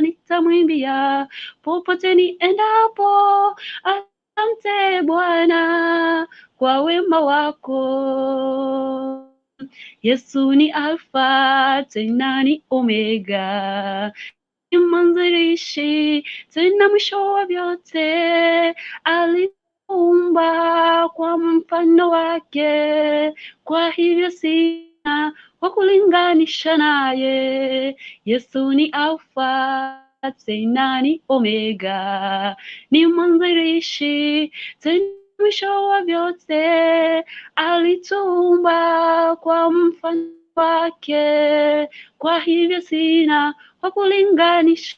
nitamwimbia popote niendapo. Asante Bwana kwa wema wako. Yesu ni Alfa tena ni Omega, ni mwanzilishi tena mwisho wa vyote. Aliumba kwa mfano wake, kwa hivyo sina wa kulinganisha naye. Yesu ni Alfa tena ni Omega, ni mwanzilishi tena Mwisho wa vyote alituumba kwa mfano wake, kwa hivyo sina wa kulinganisha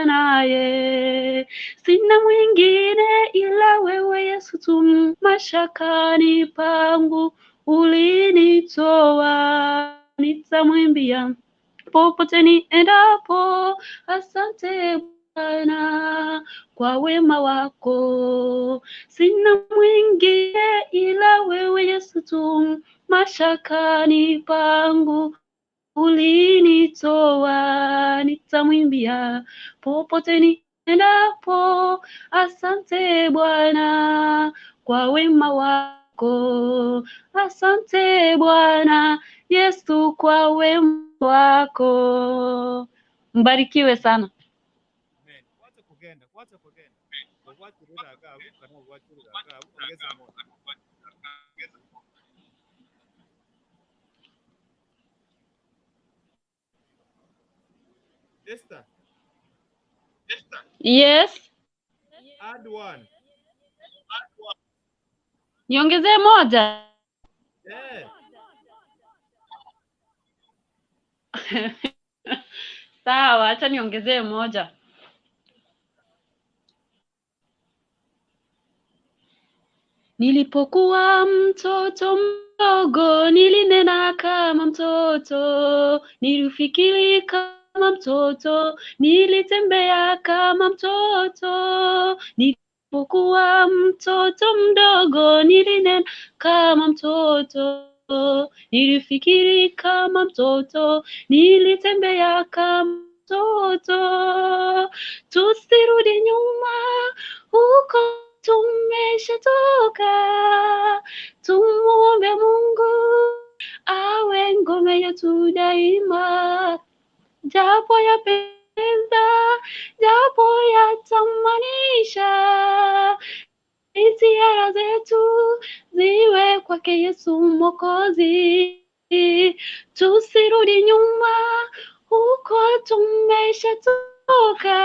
naye. Sina mwingine ila wewe Yesu tu, mashakani pangu ulinitoa, nitamwimbia popote niendapo. Asante Bwana kwa wema wako, sina mwingine ila wewe Yesu tu, mashakani pangu ulinitoa, nitamwimbia popote niendapo. Asante Bwana kwa wema wako, asante Bwana Yesu kwa wema wako. Mbarikiwe sana. Amen. Wacha kugenda, wacha kugenda. Wachirira agabu, kana wachirira agabu, ongeza moja. Esther, Yes, add one. niongezee moja. Yeah. Sawa, acha niongezee moja. Nilipokuwa mtoto mdogo, nilinena kama mtoto, nilifikiri kama mtoto, nilitembea kama mtoto. Nilipokuwa mtoto mdogo, nilinena kama mtoto, nilifikiri kama mtoto, nilitembea kama mtoto. Tusirudi nyuma huko tumeshatoka, tumuombe Mungu awe ngome yetu daima, japo yapendeza, japo yatamanisha, jitihada zetu ziwe kwake Yesu Mwokozi, tusirudi nyuma huko tumeshatoka,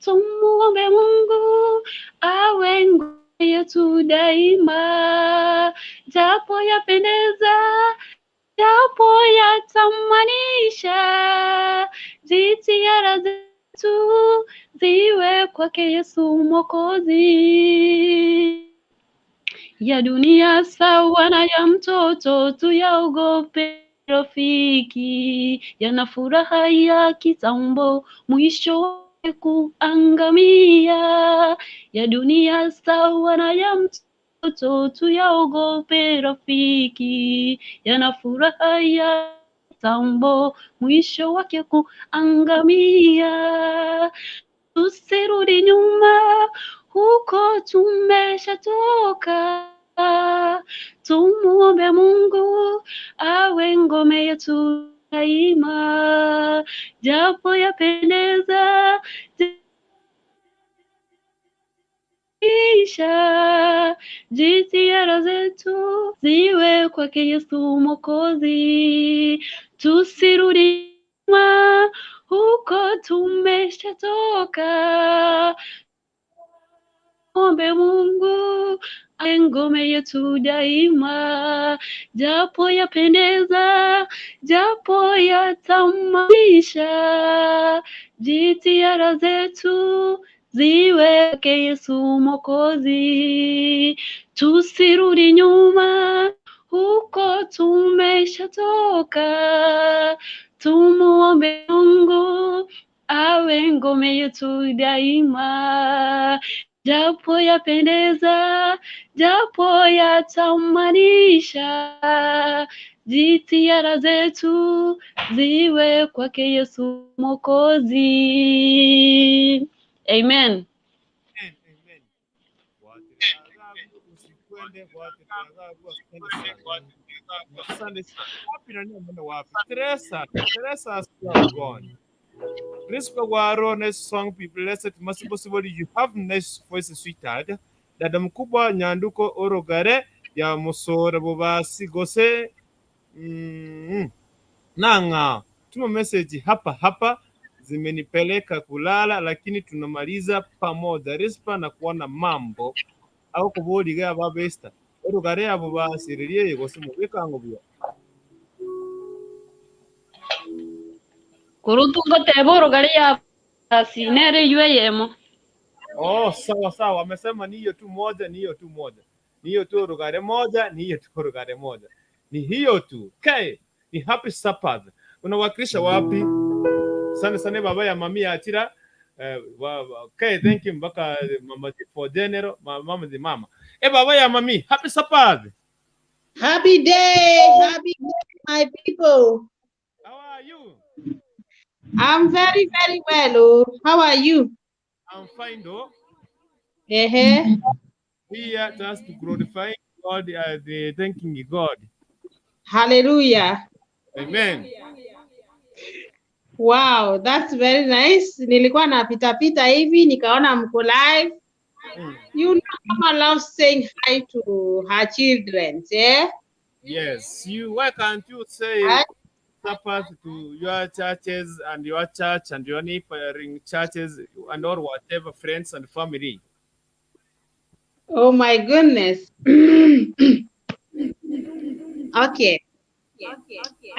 tumuombe Mungu awe ngome yetu daima, japo yapendeza, japo yatamanisha, jitihada zetu ziwe kwake Yesu Mwokozi. Ya dunia sawa na ya mtoto, tuyaogope rafiki, yana furaha ya kitambo, mwisho wake kuangamia. Ya dunia sawa na ya mtoto, tuyaogope rafiki, yana furaha ya kitambo, mwisho wake kuangamia. Tusirudi nyuma, huko tumeshatoka. Tumuombe Mungu awe ngome yetu daima, japo yapendeza isha, jitihada zetu ziwe kwake Yesu Mwokozi, tusirudi nyuma, huko tumeshatoka. Ombe Mungu awe ngome yetu daima, japo yapendeza, japo yatamanisha, jitihada zetu ziwe kwake Yesu Mwokozi, tusirudi nyuma, huko tumeshatoka. Tumuombe Mungu awe ngome yetu daima, japo yapendeza, japo yatamanisha, jitihada zetu ziwe kwake Yesu Mwokozi. Amen. Amen. Amen. Wachirira agabu, usikwende, wachirira agabu, asante sana. Asante sana. Wapi nani ameenda wapi? Teresa, Teresa has gone. Rispa Gwaro, nice song, be blessed. Most possibly you have nice voice, sweetheart. Dada mkubwa Nyanduko Orogare ya Musora Bobasi Gose Nanga. Tuma message hapa hapa, zimenipeleka kulala, lakini tunamaliza pamoja. Rispa na kuona mambo. Agokoboriga ababesta orugare abo basiririe gose mubekango buya. Kurutu ngoteba orugari ya basi nere ywe yemo. Oh, sawa sawa, amesema ni hiyo tu moja, ni hiyo tu moja, ni hiyo tu rugare moja, ni hiyo tu rugare moja, ni hiyo tu. Okay, ni happy Sabbath. Unawakilisha wapi? Sana sana baba ya mami atira. Okay, thank you mpaka mama for general, mama the mama. Eh, baba ya mami, happy Sabbath. Happy day, my people. How are you? I'm very, very well. Oh. How are you? I'm fine though. Eh. We are just glorifying God, the thanking God. Hallelujah. Amen. Wow, that's very nice. Nilikuwa napita pita hivi nikaona mko live. You know, Mama loves saying hi to her children, eh? Yes, you. Why can't you say Hi. Sabbath to your churches and your church and your neighboring churches and all whatever friends and family? Oh my goodness. Okay.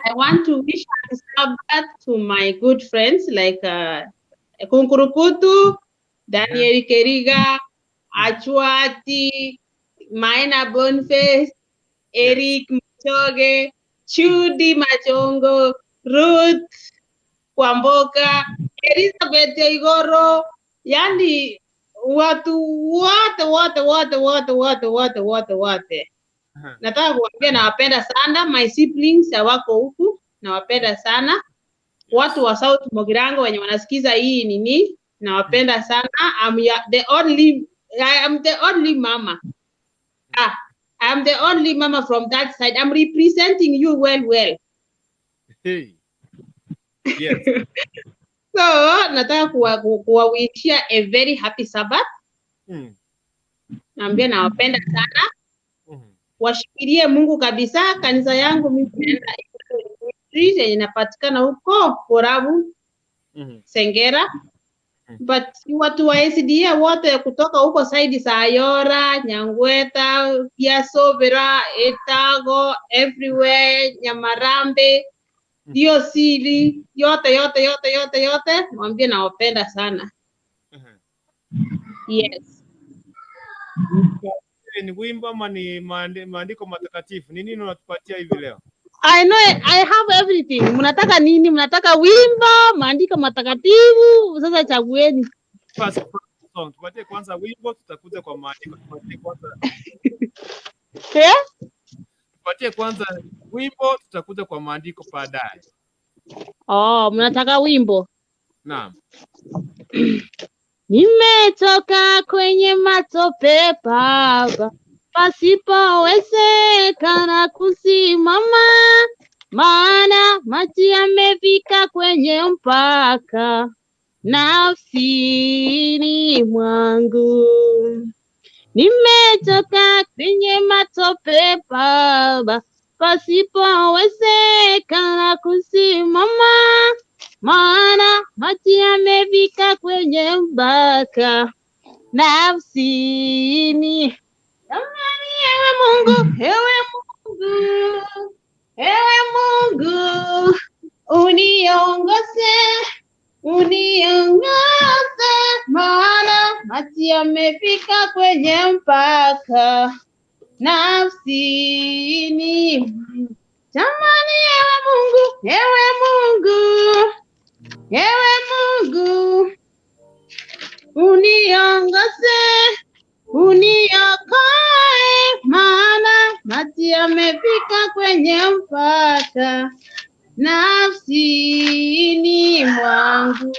I want to wish happy Sabbath to my good friends like Kunkurukutu, Daniel Keriga, Achuati, Maina Boniface, Eric Mchoge, Chudi Machongo, Ruth Kwamboka, Elizabeth Igoro, yani watu wote wote wote wote wote wote wote wote. Nataka kuambia nawapenda sana, my siblings hawako huku, nawapenda sana. Watu wa South Mogirango wenye wanasikiza hii nini, nawapenda sana. I am the only mama. Ah, I'm the only mama from that side. I'm representing you well well. Hey. Yes. So nataka kuwawishia a very happy Sabbath. Naambia nawapenda sana. Washikilie Mungu kabisa. Kanisa yangu mimi naenda Ministries yenye inapatikana huko Korabu, Sengera. But watu wa SDA wote kutoka huko saidi za Ayora, Nyangweta, Kiasovera, Etago, everywhere, Nyamarambe, Diosili, yote yote yote yote yote, mwambie nawapenda sana. Yes. Ni wimbo ama ni maandiko matakatifu? Ni nini unatupatia hivi leo? I know I have everything. Mnataka nini? Mnataka wimbo, maandiko matakatifu? Sasa chagueni. First song. Tupatie kwanza wimbo, tutakuja kwa maandiko. Tupatie kwanza. Yeah? Tupatie kwanza wimbo, tutakuja kwa maandiko baadaye. Oh, mnataka wimbo? Naam. Nimetoka kwenye matope Baba, pasipowezekana kusimama, maana maji yamefika kwenye mpaka nafsini mwangu. Nimetoka kwenye matope Baba, pasipowezekana kusimama, maana maji yamefika kwenye mpaka nafsini. Jamani, ewe Mungu, ewe Mungu, ewe Mungu, uniongoze, uniongoze, maana maji yamefika kwenye mpaka nafsini. Jamani, ewe Mungu, ewe Mungu, ewe Mungu, uniongoze, uniokoe, maana maji yamefika kwenye mpaka nafsini mwangu.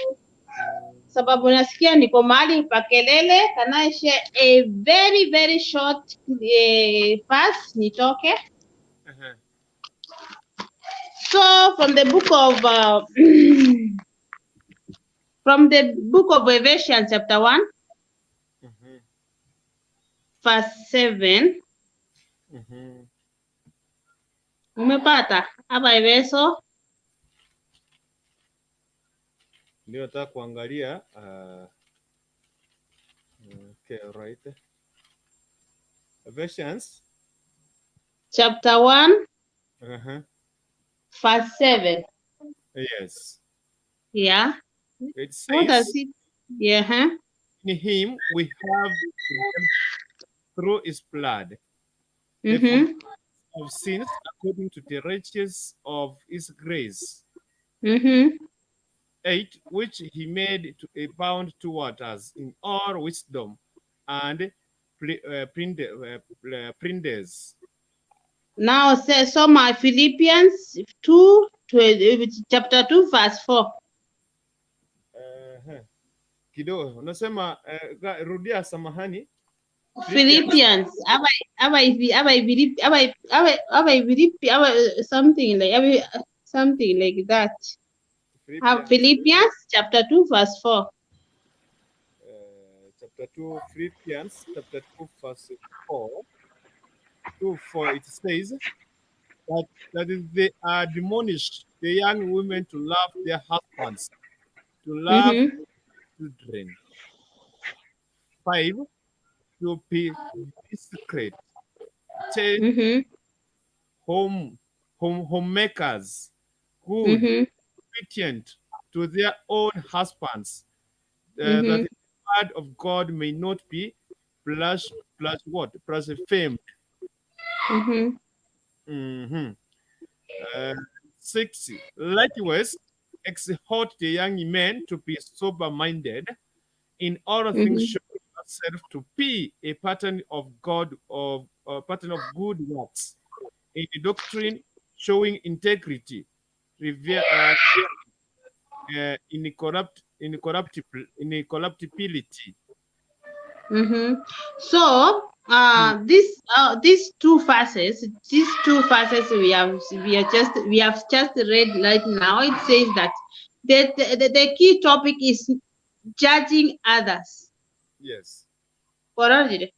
Sababu nasikia niko mahali pa kelele. Can I share a very very short verse nitoke? So from the book of from the book of Ephesians chapter 1 verse 7. Umepata hapa Efeso? Ndio nataka kuangalia. Okay, right. Ephesians chapter 1 verse 7. Yes. Yeah. It What does says, it? Yeah. Huh? in him we have redemption through his blood, the forgiveness of sins according to the riches of his grace. 8, which he made to abound toward us in all wisdom and prudence. Now say soma Philippians 2, chapter 2 verse 4. Kidogo unasema rudia, samahani. Philippians aba aba aba aba aba aba aba something like aba, something like that. Have Philippians, Philippians chapter 2 verse 4. Chapter 2, Philippians chapter 2 verse 4. 2 4, it says that is they admonish the young women to love their husbands, to love children. 5, to be discreet, chaste, homemakers, good, obedient to their own husbands, that the word of God may not be blush blush what blasphemed. 6. Likewise, exhort the young men to be sober-minded, in all things show yourself to be a pattern of God, of a pattern of good works, in the doctrine showing integrity, revere, incorruptibility. So these two verses, we have just read right now. It says that the key topic is judging others. Correct?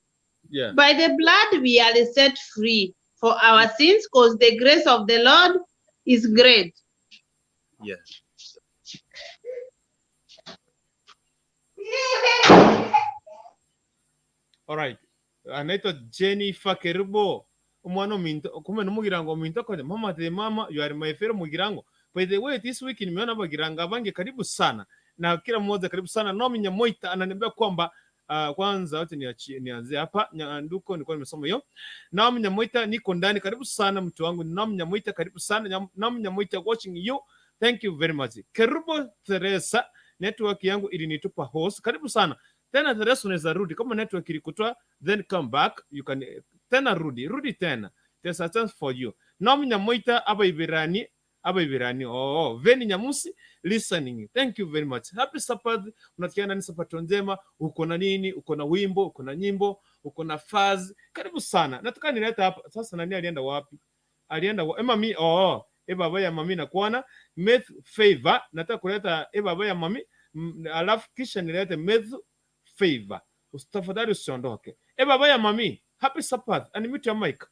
Yeah. By the blood we are set free for our sins, because the grace of the Lord is great. Yeah. All right. Anaitwa Jennifer Kerubo. Umwana ominto kumbe nomugirango ominto kwa mama te mama, you are my fellow Mugirango. By the way, this week nimeona Bagiranga bange karibu sana. Na kila mmoja karibu sana. Naomi Nyamoita ananiambia kwamba kwanza wote nianzie hapa nyanduko nilikuwa nimesoma hiyo. Naomi Nyamoita, niko ndani, karibu sana mtu wangu. Naomi Nyamoita, karibu sana. Naomi Nyamoita, watching you. Thank you very much. Kerubo Teresa, network yangu ilinitupa host. Karibu sana. Tena Teresa, unaweza rudi kama network ilikutoa, then come back. You can tena rudi, rudi tena. There's a chance for you. Naomi Nyamoita, aba Ibirani, aba Ibirani. Oh, Veni Nyamusi listening. Thank you very much. Happy Sabbath. Unatikia nani sabato njema? Uko na nini? Uko na wimbo, uko na nyimbo, uko na faz. Karibu sana. Nataka nileta hapa. Sasa nani alienda wapi? Alienda wa... mami, oh, e baba ya mami nakuona. Meth Favor, nataka kuleta e baba ya mami, alafu kisha nilete Meth Favor. Tafadhali usiondoke. E baba ya mami, happy Sabbath. Unmute your mic.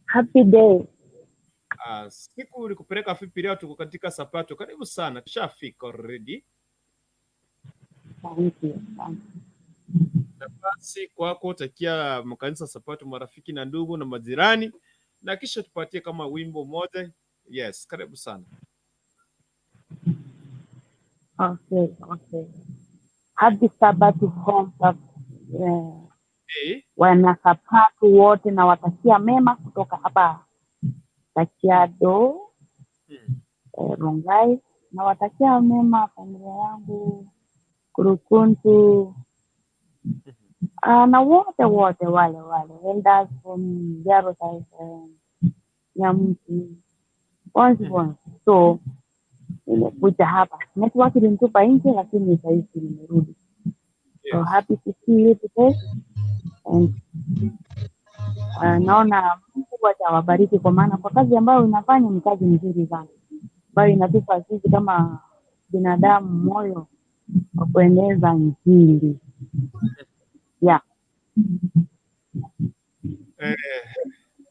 Happy day. Siku ilikupeleka vipi leo? Tuko katika Sabato. Karibu sana, tushafika already. Thank you. Thank you. Nafasi kwako, takia makanisa Sabato, marafiki na ndugu na majirani, na kisha tupatie kama wimbo moja. Yes, karibu sana. Okay. Happy Sabbath home. Hey. Wanasabato wote nawatakia mema kutoka hapa Kajiado, Rongai. Nawatakia mema familia yangu Kurukuntu, na wote wote wale wale elders from Jaro side, Nyamusi, bonsi bonsi. So nimekuja hapa, network ilinitupa nje, lakini sahizi nimerudi. So happy to see you today and naona Mungu atawabariki kwa maana kwa kazi ambayo unafanya ni kazi nzuri sana ambayo inatupa sisi kama binadamu moyo wa kueneza Injili. Yeah.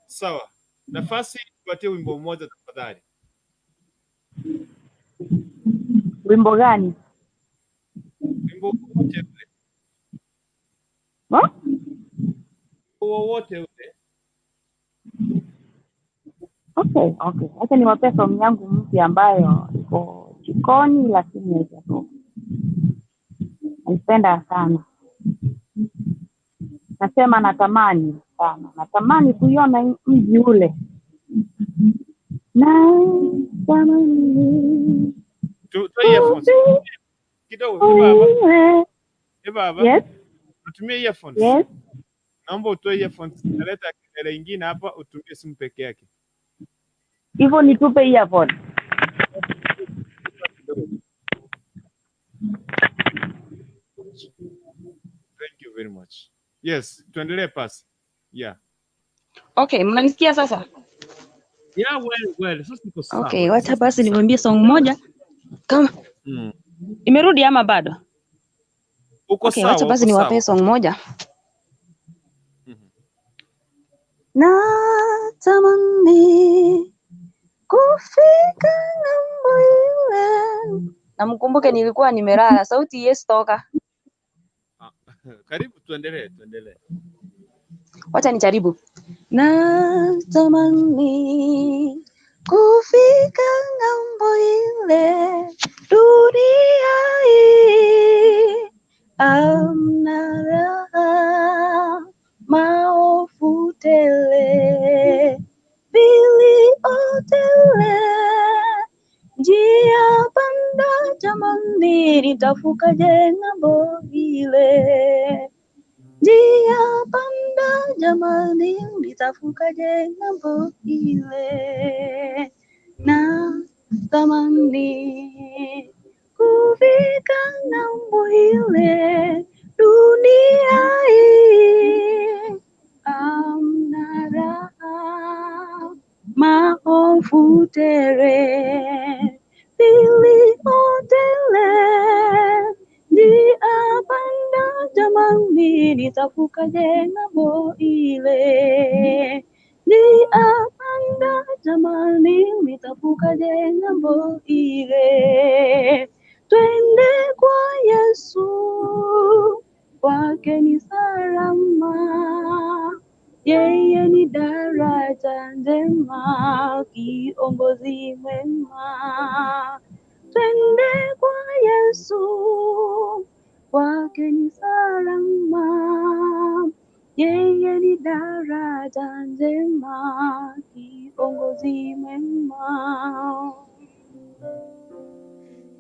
Sawa. Nafasi tupatie wimbo mmoja tafadhali. Wimbo gani? Wimbo wowote ule. Huh? Wimbo wowote ule. Okay. Acha niwapee song yangu mpya ambayo iko jikoni lakini haijatoka. Naipenda sana. Nasema natamani sana, natamani kuiona mji ule. Natamani Toa earphones kidogo. Eh baba, ule. eh baba. Yes, Utumie earphones. yes. Naomba utoe earphones. Naleta kelele ingine hapa, utumie simu peke yake. Hivyo nitupe earphone. Kidogo. Thank you very much. Yes, tuendelee pasi. Yeah. Okay, mnanisikia sasa? Yeah, well. Sasa iko sawa. Okay, wacha Sasa basi iko sawa. niwaambie song moja kama imerudi ama bado. Uko Okay, wacha sawa, basi uko niwapee sawa. song moja. Natamani kufika ng'ambo ile. Na mkumbuke nilikuwa nimelala, sauti yes toka. Karibu tuendelee, tuendelee. Wacha nijaribu. Natamani kufika ng'ambo ile, dunia hii amna raha, maovu tele, vilio tele, njia panda jamani, nitavukaje ng'ambo ile? Njia panda jamani, nitavukaje ng'ambo ile? Natamani kufika ng'ambo ile, dunia hii amna raha, maovu tele, vilio tele, njia panda jamani, nitavukaje ng'ambo ile? Njia panda jamani, nitavukaje ng'ambo ile? Twende kwa Yesu, kwake ni salama. Yeye ni daraja njema, kiongozi mwema. Twende kwa Yesu, kwake ni salama. Yeye ni daraja njema, kiongozi mwema.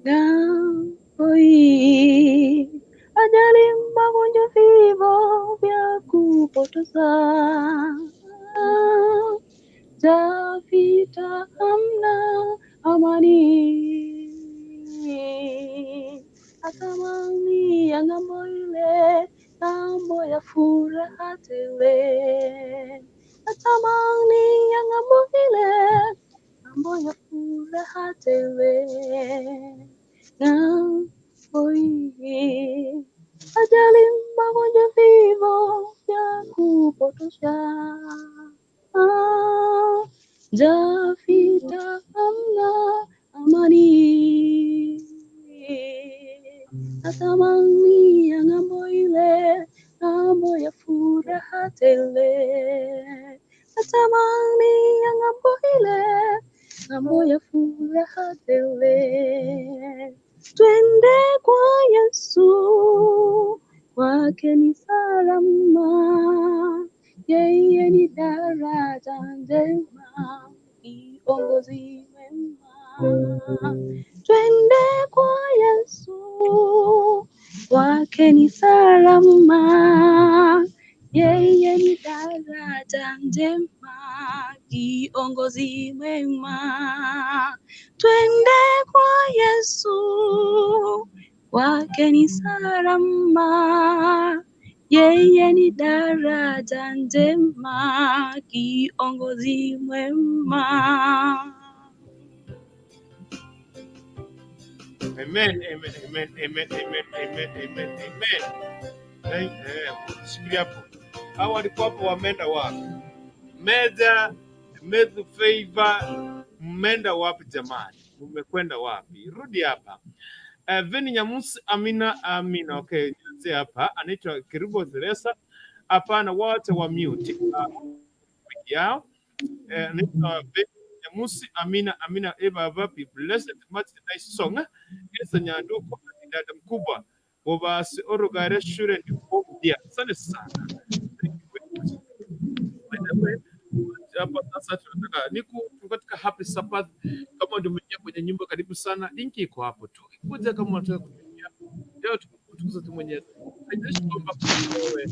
Ng'ambo hii ajali, magonjwa, vifo vya kupotoza, vita hamna amani. Natamani ya ng'ambo ile, ng'ambo ya furaha tele. Natamani ya ng'ambo ile, ng'ambo ya furaha tele. Ng'ambo hii ajali, magonjwa, vifo vya kupotosha, njaa, vita, hamna amani. Natamani ya ng'ambo ile, ng'ambo ya furaha tele. Natamani ya ng'ambo ile, ng'ambo ya furaha tele. Twende kwa Yesu, kwake ni salama. Yeye ni daraja njema, kiongozi mwema. Twende kwa Yesu, kwake ni salama. Yeye ni daraja njema, kiongozi mwema. Twende kwa Yesu, kwake ni salama. Yeye ni daraja njema, kiongozi mwema. Amen, amen, amen, amen, amen, amen, amen, amen. Shikilia hapo. Hao walikuwa hapo wameenda wapi? Meda, Methu Favor, mmeenda wapi jamani? Mmekwenda wapi? Rudi hapa. Veni Nyamusi, amina amina. Okay, nianzie hapa. Anaitwa Kirubo Theresa. Hapana, wote wa mute wiki yao. Anaitwa Veni Nyamusi, amina amina. Eva baba, be blessed much nice song. Esa Nyanduko dada mkubwa Bobasi Orugare shule ni kubwa. Asante sana. Thank you very much. By the way, hapa sasa tunataka niko katika Happy Sabbath. Kama ndio umeingia kwenye nyumba, karibu sana, link iko hapo tu. Kuja kama unataka kuingia leo, tukutukuza tu Mwenyezi Mungu. Haijalishi kwamba wewe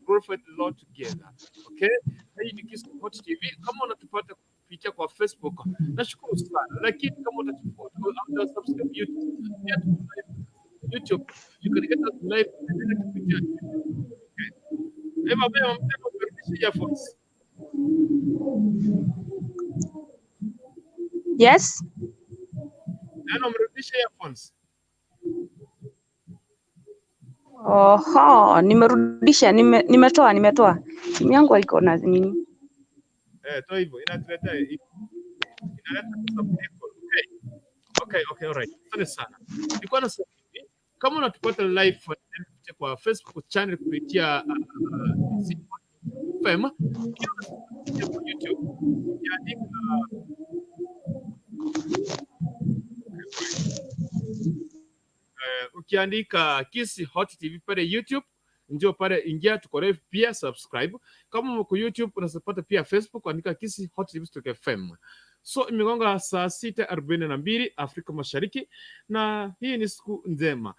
glorify the Lord together. Okay, hii ni Kisii Hot TV. Kama unatupata kupitia kwa Facebook, nashukuru sana, lakini kama utachukua subscribe YouTube, pia tuko live YouTube, you can get us live direct kupitia YouTube. Okay. Eva bema mtego kurudisha earphones. Yes. Nani umerudisha earphones? Oho, nimerudisha, nimetoa, nimetoa. Simu yangu haiko na nini. Toa hivyo inatuletea inaleta some echo. Okay. Okay, all right. Asante sana. Nilikuwa nasema hivi, kama unatupata live kupitia kwa Facebook channel kupitia FM, pia unatupitia kwa YouTube, ukiandika ukiandika Kisii Hot TV pale YouTube, ndio pale ingia, tuko live pia, subscribe. Kama uko YouTube unasapata pia Facebook, andika Kisii Hot TV Stock FM. So imegonga saa 6:42 Afrika Mashariki, na hii ni siku njema,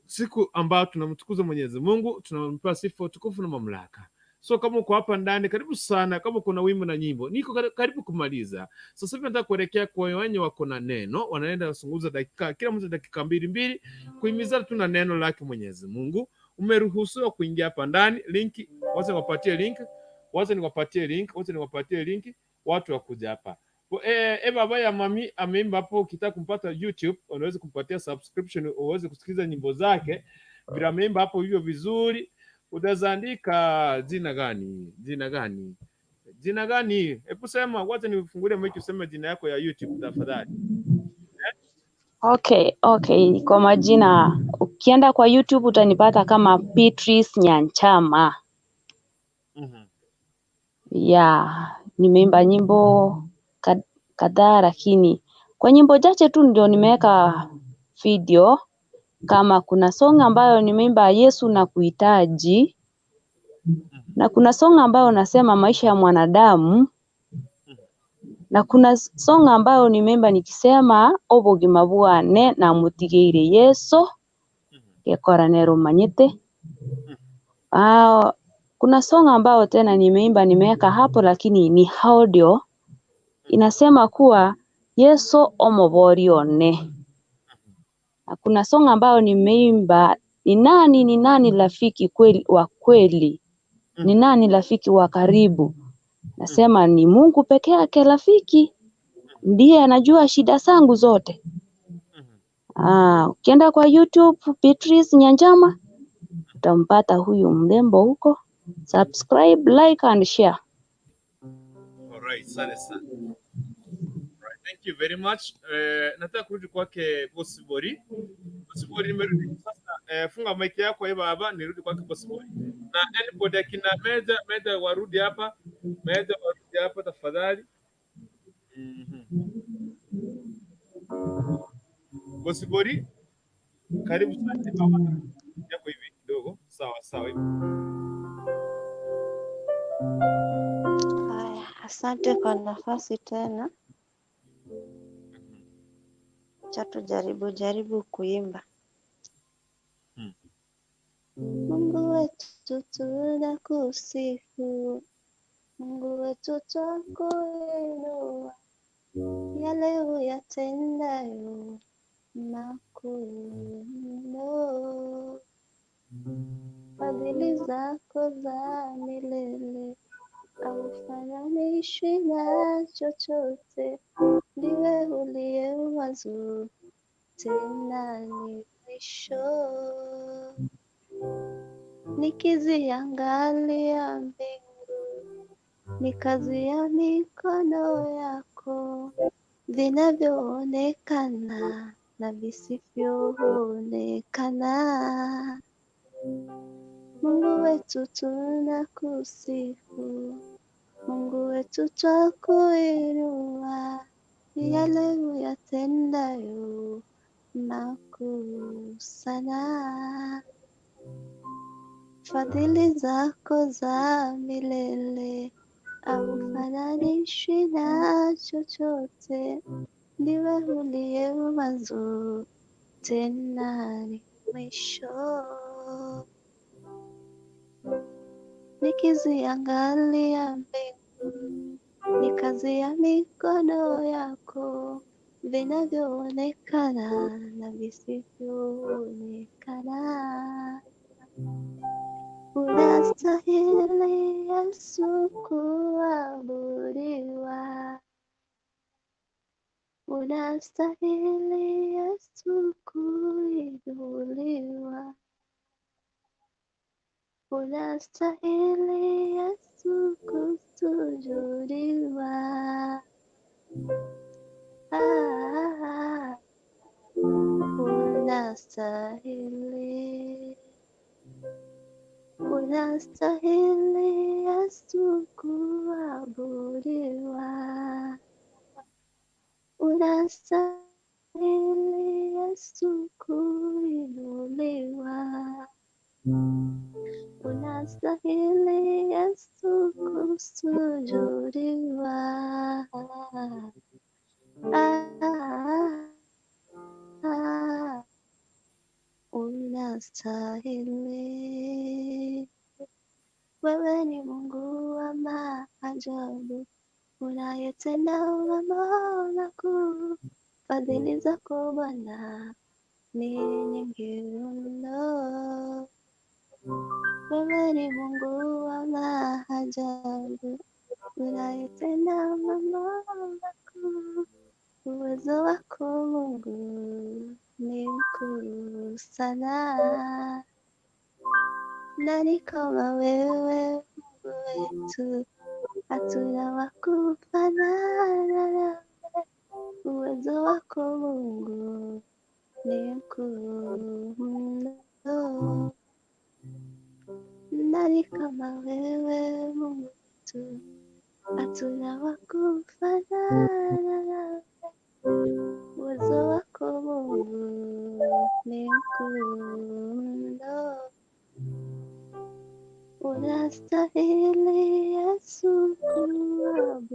siku ambayo tunamtukuza Mwenyezi Mungu, tunampa sifa, utukufu na mamlaka. So kama uko hapa ndani, karibu sana. Kama kuna wimbo na nyimbo, niko karibu kumaliza sasa hivi. Nataka kuelekea kwa wenye wako na neno, wanaenda kuzungumza dakika, kila mtu dakika mbili mbili, kuhimizana tu na neno lake Mwenyezi Mungu. Umeruhusiwa kuingia hapa ndani, linki wacha niwapatie link, wacha niwapatie link, wacha niwapatie link, watu wakuja hapa. Baba ya mami ameimba hapo. Ukitaka kumpata YouTube unaweza kumpatia subscription uweze kusikiliza nyimbo zake vile ameimba hapo hivyo vizuri. Utaweza andika jina gani? Jina gani? Jina gani? Hebu sema, wacha nifungulie mic useme jina yako ya YouTube tafadhali. Okay. Kwa majina, ukienda kwa YouTube utanipata kama Beatrice Nyanchama. Yeah, nimeimba nyimbo kadhaa, lakini kwa nyimbo chache tu ndio nimeweka video. Kama kuna song ambayo nimeimba Yesu na kuhitaji, na kuna song ambayo nasema maisha ya mwanadamu, na kuna song ambayo nimeimba nikisema obogima bwane na mutigeire Yesu gekora nerumanyite. Kuna song ambayo tena nimeimba nimeweka hapo, lakini ni audio, inasema kuwa Yesu omobori one. Na kuna song ambayo nimeimba ni nani rafiki kweli wa kweli, ni nani rafiki wa karibu. Nasema ni Mungu peke yake rafiki, ndiye anajua shida zangu zote. Ukienda kwa YouTube Beatrice Nyanchama utampata huyu mrembo huko. Subscribe, like and share. Alright, asante sana. Alright, thank you very much. Nataka kurudi kwake Boss Bori. Boss Bori, nimerudi sasa. Funga mic yako baba, nirudi kwake Boss Bori. Na anybody akina Meja warudi hapa. Meja warudi hapa tafadhali. Boss Bori, karibu sana baba. Yako hivi kidogo. Sawa sawa hivi. Haya, asante kwa nafasi tena. Acha tujaribu jaribu kuimba. Mungu wetu tunakusifu, Mungu wetu twakuinua, yale uyatendayo makuu mno. Fadhili zako za milele haufananishwi na chochote, ndiwe uliye mwanzo tena ni mwisho. Nikiziangalia mbingu, ni kazi ya mikono yako. Vinavyoonekana na visivyoonekana. Mungu wetu tunakusifu, Mungu wetu twakuinua, yale uyatendayo makuu sana. Fadhili zako za milele haufananishwi na chochote, ndiwe uliye mwanzo tena ni mwisho. Nikiziangalia mbingu, ni kazi ya mikono yako, vinavyoonekana na visivyoonekana. Unastahili Yesu kuabudiwa, unastahili Yesu kuinuliwa, unastahili Yesu kusujudiwa. Ah, unastahili, unastahili Yesu kuabudiwa, unastahili Yesu kuinuliwa, unastahili Yesu kusujudiwa. Ah, ah, unastahili. Wewe ni Mungu wa maajabu, unayetenda mambo makuu. Fadhili zako Bwana ni nyingi mno. Wewe ni Mungu wa maajabu, unayetenda mambo makuu. Uwezo wako Mungu ni mkuu sana. Nani kama wewe Mungu wetu? Hatuna wa kufanana nawe. Uwezo wako Mungu ni mkuu mno. Nani kama wewe Mungu wetu? Hatuna wa kufanana nawe. Uwezo wako Mungu ni mkuu mno. Unastahili Yesu kuabudiwa,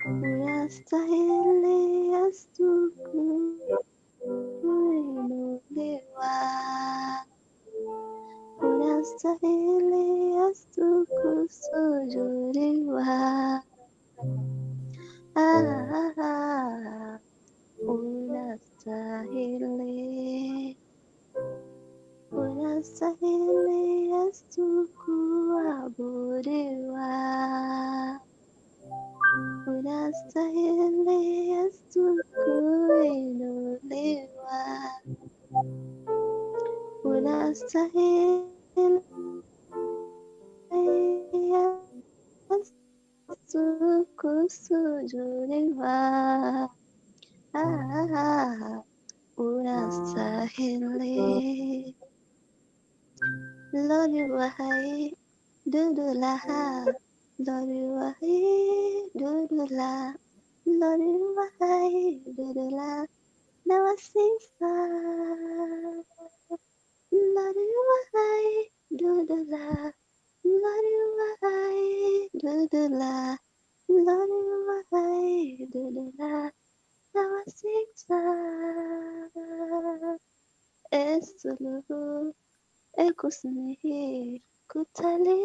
unastahili Yesu kuinuliwa, unastahili Yesu kusujudiwa. Ah, unastahili, unastahili Yesu kuabudiwa, unastahili Yesu kuinuliwa, unastahili Yesu kusujudiwa. Ah, unastahili. Lord, you are high, dudula. Lord, you are high, dudula. Lord, you are high, dudula. Now I sing song. Lord, you are high, dudula. Lord, you are high, dudula. Lord, you are high, dudula. Now I sing song. Esuluhu ekusinihi kutali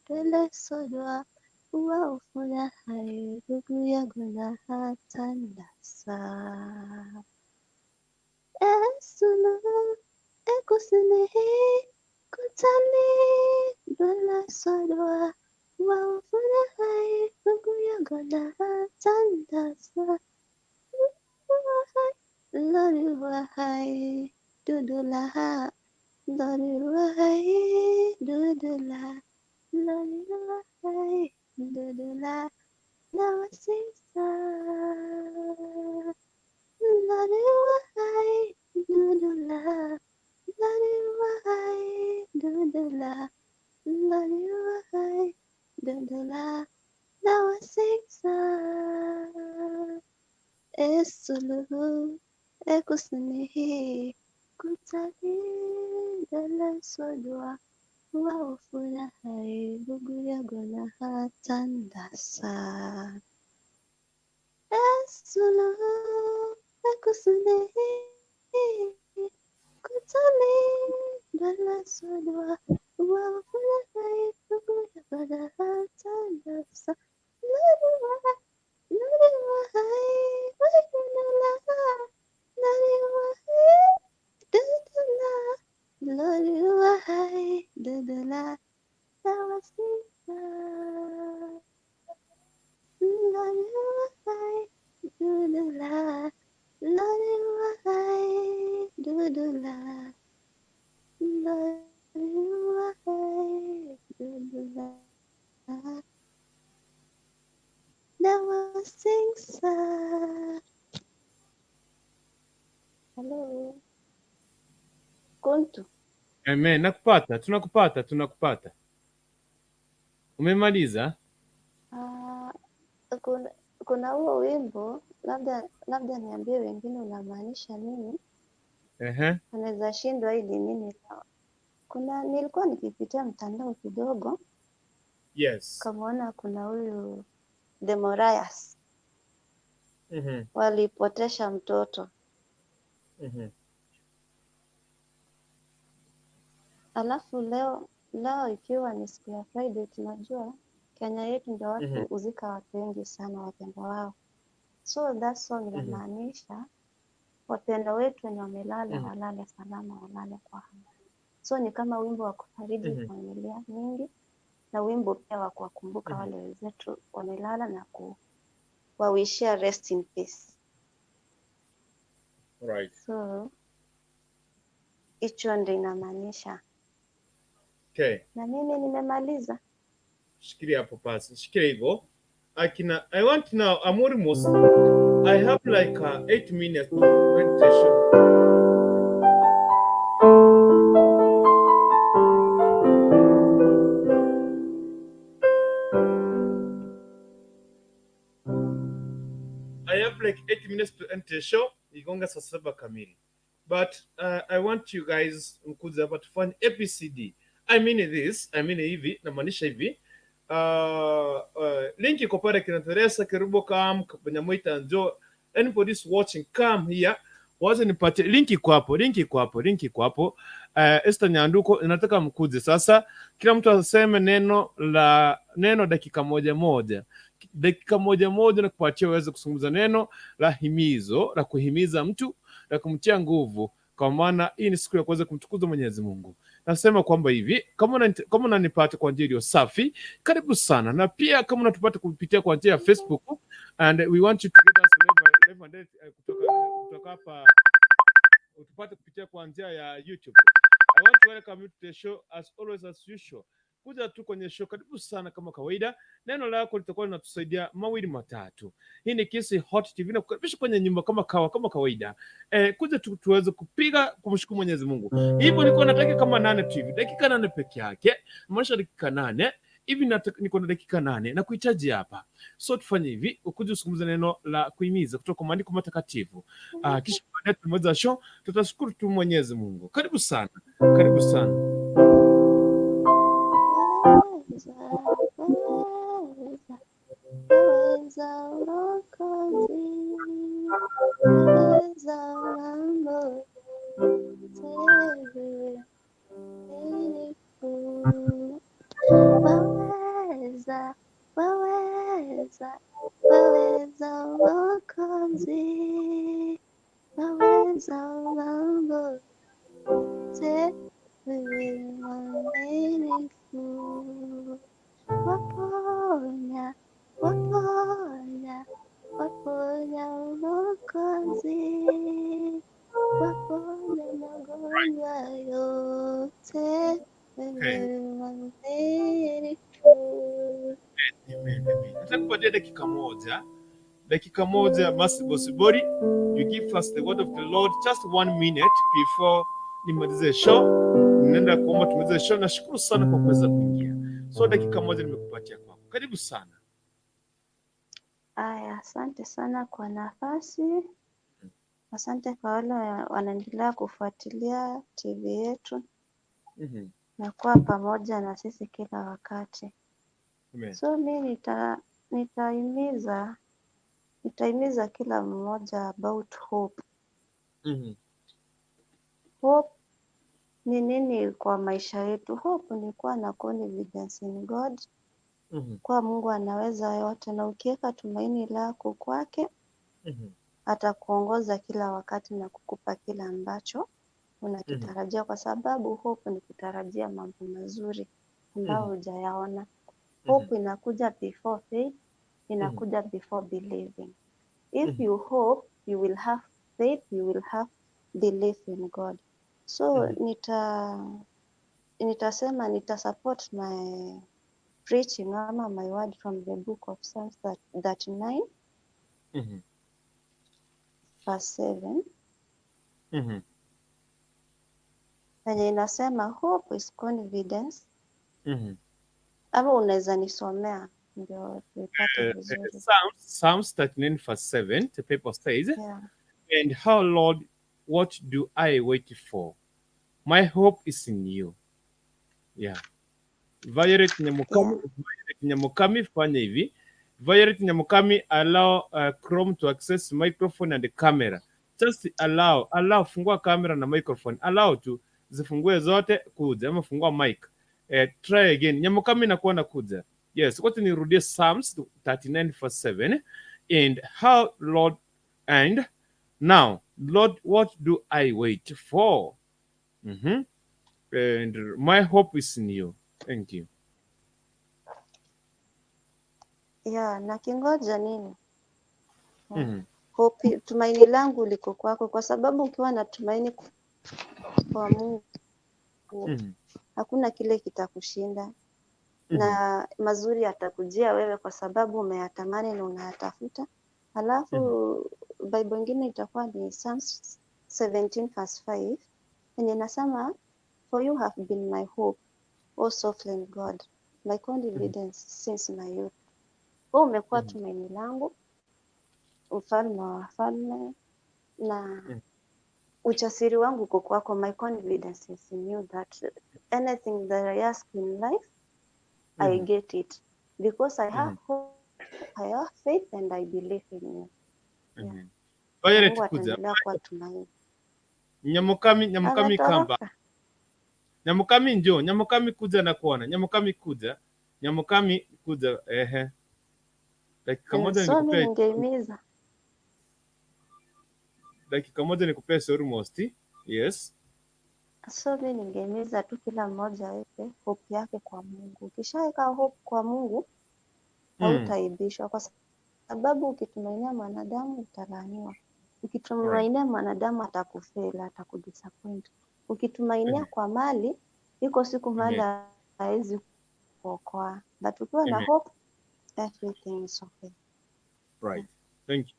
bele sodwa wa ufuna hai guguyaguna hatandasa. Esuluhu ekusinihi kutali bele sodwa wa ufuna hai guguyaguna hatandasa. Lori dudula. Lori dudula. Lori dudula. Nawasisa Lariwai Dudula Lariwai Dudula Lariwai Dudula Nawasisa Esuluhu Ekusunihi Kutali Dala Sodwa Waufurahi Buguyagona Hatandasa Esuluhu Ekusunehi Kutali Dala Sodwa Waufurahi Buguyagona Hatandasa Lariwai Lariwai Wainala Lariwai Dudula Lariwai Dudula Nawasisa Lariwai Dudula Lariwai Dudula Lariwai Dudula Nawasisa. Hello. Kuntu. Amen. Nakupata, tunakupata, tunakupata. Umemaliza? Kuna huo wimbo, labda niambie wengine unamaanisha nini? Unaweza shindwa hili nini. Kuna nilikuwa nikipitia mtandao kidogo. Yes. Kamaona kuna huyu The Moriahs. Walipotesha mtoto. Alafu leo ikiwa ni siku ya Friday, tunajua Kenya yetu ndio watu huzika watu wengi sana wapendwa wao. So that song inamaanisha wapendwa wetu wenye wamelala walale salama, walale kwa amani. So ni kama wimbo wa kufariji familia nyingi na wimbo pia wa kuwakumbuka wale wenzetu wamelala na kuwawishia rest in peace. Right. So hicho ndio inamaanisha. Okay. Na mimi nimemaliza. Shikilia hapo basi. Shikilia hivyo. Akina, I want now, I'm almost, I have like 8 minutes to meditation. I have like 8 minutes to end the show. Igonga saa 7 kamili. But I want you guys mkuze hapa tufanye ABCD. I mean this, I mean hivi, namaanisha hivi. Link iko pale kina Teresa Kerubo, come Nyamwita njoo. Anybody is watching, come here. Wacha nipatie link iko hapo, link iko hapo, link iko hapo. Esther Nyanduko, nataka mkuze sasa. Kila mtu aseme neno dakika moja moja. Dakika moja moja na kupatia uweze kuzungumza neno la himizo, la kuhimiza mtu, la kumtia nguvu, kwa maana hii ni siku ya kuweza kumtukuza Mwenyezi Mungu. Nasema kwamba hivi, kama unanipata kwa njia iliyo safi, karibu sana. Na pia kama unatupata kupitia kwa njia ya Facebook, and we want you to get us live and direct, kutoka hapa utupate kupitia kwa njia ya YouTube. I want to welcome you to the show as always as usual. Kuja tu kwenye show, karibu sana kama kawaida. Neno lako litakuwa linatusaidia mawili matatu. Hii ni Kisii Hot TV na kukaribisha kwenye nyumba kama kawaida. Kuja tu tuweze kupiga kumshukuru Mwenyezi Mungu. Hivyo niko nataka kama 8 tu hivi. Dakika 8 peke yake. Maanisha dakika 8. Hivi niko na dakika 8 na kuhitaji hapa. So tufanye hivi, ukuje usungumze neno la kuhimiza kutoka kwa maandiko matakatifu. Kisha baadaye tumaliza show, tutashukuru tu Mwenyezi Mungu. Karibu sana. Karibu sana. Waweza Mwokozi, waweza mambo yote, waweza, waweza, waweza Mwokozi, waweza mambo yote, wewe mwaminifu, waponya, waponya, waponya Mwokozi, waponya magonjwa yote, wewe mwaminifu. Amen, amen. Nitakupatia dakika moja. Dakika moja, Mercy Bosibori, you give us the word of the Lord just one minute before nimalize show. Ninaenda kuomba tumalize show. Nashukuru sana kwa kuweza kuingia. So dakika moja nimekupatia kwako. Karibu sana. Aya, asante sana kwa nafasi. Asante kwa wale wanaendelea kufuatilia TV yetu na kuwa pamoja na sisi kila wakati. Amen. So mi nitahimiza kila mmoja about hope. Hope ni nini kwa maisha yetu? Hope ni kuwa na confidence in God, kuwa Mungu anaweza yote, na ukiweka tumaini lako kwake atakuongoza kila wakati na kukupa kila ambacho unakitarajia, kwa sababu hope ni kutarajia mambo mazuri ambayo hujayaona. Hope inakuja before faith, inakuja before believing. If you hope, you will have faith, you will have belief in God. So nitasema nita support my preaching ama my word from the book of Psalms 39 verse 7 yenye inasema hope is confidence, ama unaweza nisomea ndio tuipate vizuri. Psalms 39 verse 7, the paper says, "And how, Lord, what do I wait for? My hope is in you." Yeah. Violet Nyamukami, Violet Nyamukami, fanya hivi. Violet Nyamukami, allow Chrome to access microphone and the camera. Just allow, fungua camera na microphone. Allow tu, zifungue zote kuja, ama fungua mic. Try again. Nyamukami nakuwa nakuja. Yes, wacha nirudie Psalms 39 verse 7. And how, Lord, and now, Lord, what do I wait for? And my hope is in you. Thank you. Yeah, nakingoja nini? Hope, tumaini langu liko kwako, kwa sababu ukiwa na tumaini kwa Mungu hakuna kile kitakushinda na mazuri yatakujia wewe kwa sababu umeyatamani na unayatafuta. Halafu Bible ingine itakuwa ni Psalms 17 verse 5 yenye inasema, "For you have been my hope, O sovereign God, my confidence since my youth." Wewe umekuwa tumaini langu, mfalme wa wafalme, na ujasiri wangu uko kwako. My confidence is in you that anything that I ask in life, I get it because I have hope, I have faith and I believe in you. Yeah. Amen. Na Violet Mungu kuja. ataendelea kuwa tumaini. Nyamukami, Nyamukami kamba. Ametoroka. Nyamukami njoo, Nyamukami kuja na kuona. Nyamukami kuja. Nyamukami kuja. Ehe. Dakika moja So mi nikupee ningehimiza dakika moja nikupee almost. Yes. So mi ningehimiza tu kila mmoja aweke hope yake kwa Mungu. Ukishaweka hope kwa Mungu hautaibishwa, kwa sababu ukitumainia mwanadamu utalaaniwa. Ukitumainia mwanadamu atakufail, atakudisappoint. Ukitumainia kwa mali, iko siku mali hawezi kuokoa. But ukiwa na hope, everything is okay. Right. Thank you.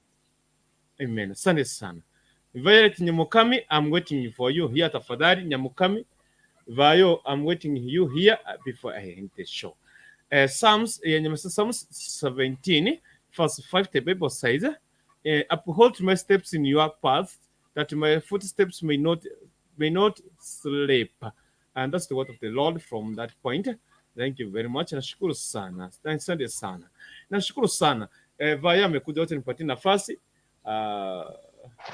Amen. Asante sana. Violet Nyamukami, I'm waiting for you here tafadhali. Nyamukami, Vayo, I'm waiting you here before I end the show. Psalms, Psalms 17, verse 5, the Bible says, "Uphold my steps in your path, that my footsteps may not slip." And that's the word of the Lord from that point. Thank you very much. Nashukuru sana. Asante sana. Nashukuru sana. Vaya amekuja, wote nipatie nafasi. Vayo,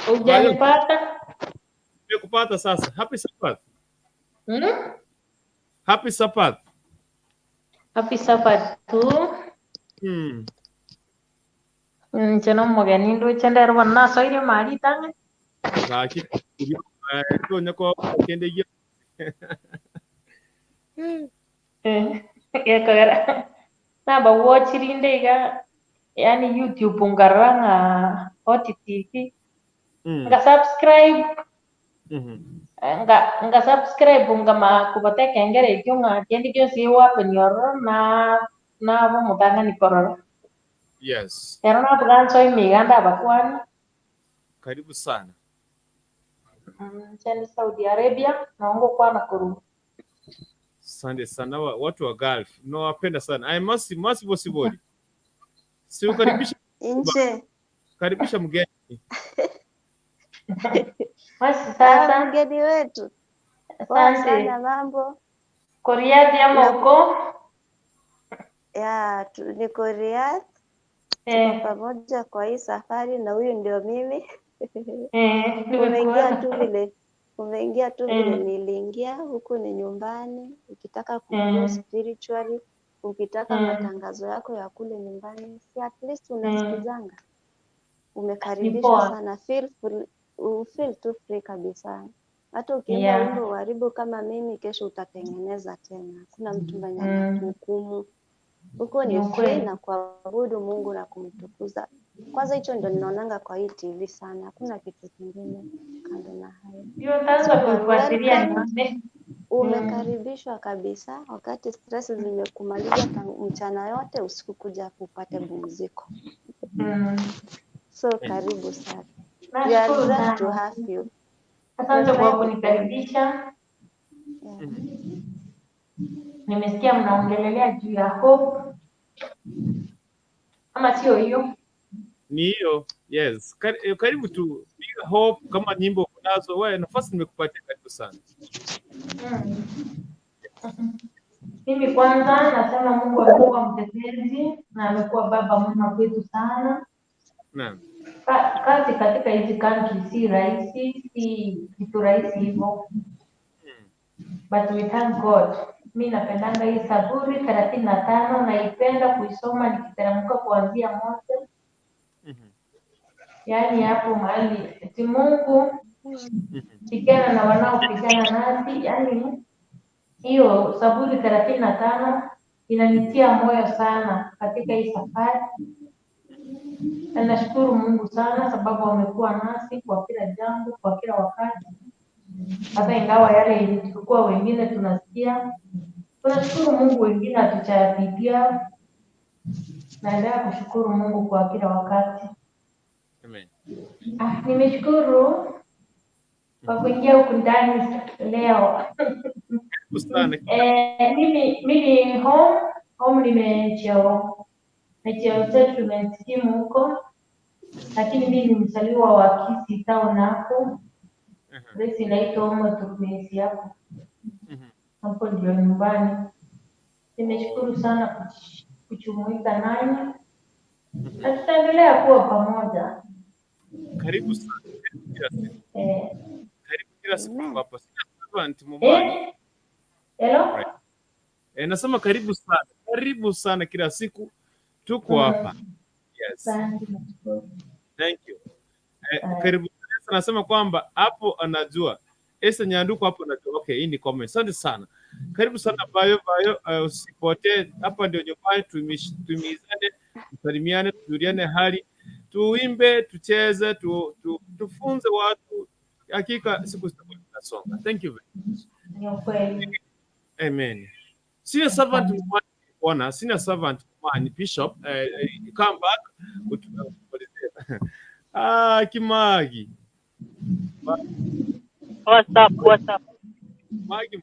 Hujanipata? Nimekupata sasa. Happy Sabbath. Hmm? Happy Sabbath. Happy Sabbath tu. Nche nomogeni ndoche ndero bono nasoire mari tang'e. Gaki tonya ko kende gi. Gekogera namba watchirinde iga yani YouTube nkarora ng'a Hot TV nga subscribe nga subscribe ngama kubata ekengere ekio ng'a kende gionsi egohappen ororo na nabo omotang'ani korora. Yes. Ero nabuga imiganda abakwani. Karibu sana. Nchendi Saudi Arabia naongo kwana kuru. Asante sana watu wa Gulf. Nawapenda sana. Ay, masi masi bosibori. Si ukaribisha Nje. Karibisha mgeni. Masi sasa. Mgeni wetu. Poa Asante. sana, mambo. Ko Riyadh ama uko? Ya, niko Riyadh. Tuko pamoja kwa hii safari na huyu ndio mimi. Umeingia Nimekuona. tu vile umeingia tu vile niliingia. Huku ni nyumbani, ukitaka kugrow spiritually, ukitaka matangazo yako ya kule nyumbani, si at least unasikizanga. Umekaribishwa Poa. sana, feel free, feel tu free kabisa. Hata ukiimba wimbo uharibu kama mimi, kesho utatengeneza tena. Hakuna mtu mwenye anakuhukumu. Huko Ni ni free ukweli. na kuabudu Mungu na kumtukuza. Kwanza hicho ndio ninaonanga kwa hii TV sana, hakuna kitu kingine kando na hayo. Hiyo nitaanza So you are kuifuatilia welcome. nione. Umekaribishwa kabisa. Wakati stress zimekumaliza tangu mchana yote, usiku kuja upate pumziko. So karibu sana. We are Nashukuru glad to sana. have you. Asante kwa Tumefurahi kukuona. kunikaribisha. Nimesikia mnaongelelea juu ya hope, ama sio hiyo? Ni hiyo. Yes. Karibu tu. Piga hope kama nyimbo unazo. Wewe nafasi nimekupatia, karibu sana. Mimi kwanza nasema Mungu amekuwa mtetezi na amekuwa baba mwema kwetu sana. Naam. Kazi katika hizi country si rahisi, si kitu rahisi hivyo, but we thank God. Mi napendanga hii Zaburi 35, naipenda kuisoma nikiteremka kuanzia 1. Yaani hapo mahali eti Mungu pigana na wanaopigana nasi, yaani hiyo Zaburi 35 inanitia moyo sana katika hii safari. Na nashukuru Mungu sana sababu amekuwa nasi kwa kila jambo, kwa kila wakati, hata ingawa yale yenye tulikuwa wengine tunasikia. Tunashukuru Mungu, wengine hatujayapitia. Naendelea kushukuru Mungu kwa kila wakati. Amen. Nimeshukuru kwa kuingia huku ndani leo. Karibu sana. Mimi home nimecheo settlement scheme huko, lakini mimi ni mzaliwa wa Kisii town hapo. Place inaitwa Omo Turmesi hapo. Hapo ndio nyumbani. Nimeshukuru sana kujumuika nanyi na tutaendelea kuwa pamoja. Karibu sana. Karibu kila siku. Karibu kila siku hapa. Sina servant Mumani. Hello? Right. Nasema karibu sana. Karibu sana kila siku. Tuko hapa. Yes. Asante, nashukuru. Thank you. Karibu sana. Nasema kwamba hapo anajua. Esther Nyanduko hapo anajua. Okay, hii ni comment. Asante sana. Karibu sana Bayo Bayo, usipotee. Hapa ndio nyumbani, tuimizane, tusalimiane, tujuliane hali, tuimbe, tucheze, tufunze watu. Hakika siku zitakuwa zinasonga. Thank you very much. Ni ukweli. Amen. Senior servant Mumani, bwana, senior servant Mumani Bishop, come back. Kimagi. What's up? What's up? Magi.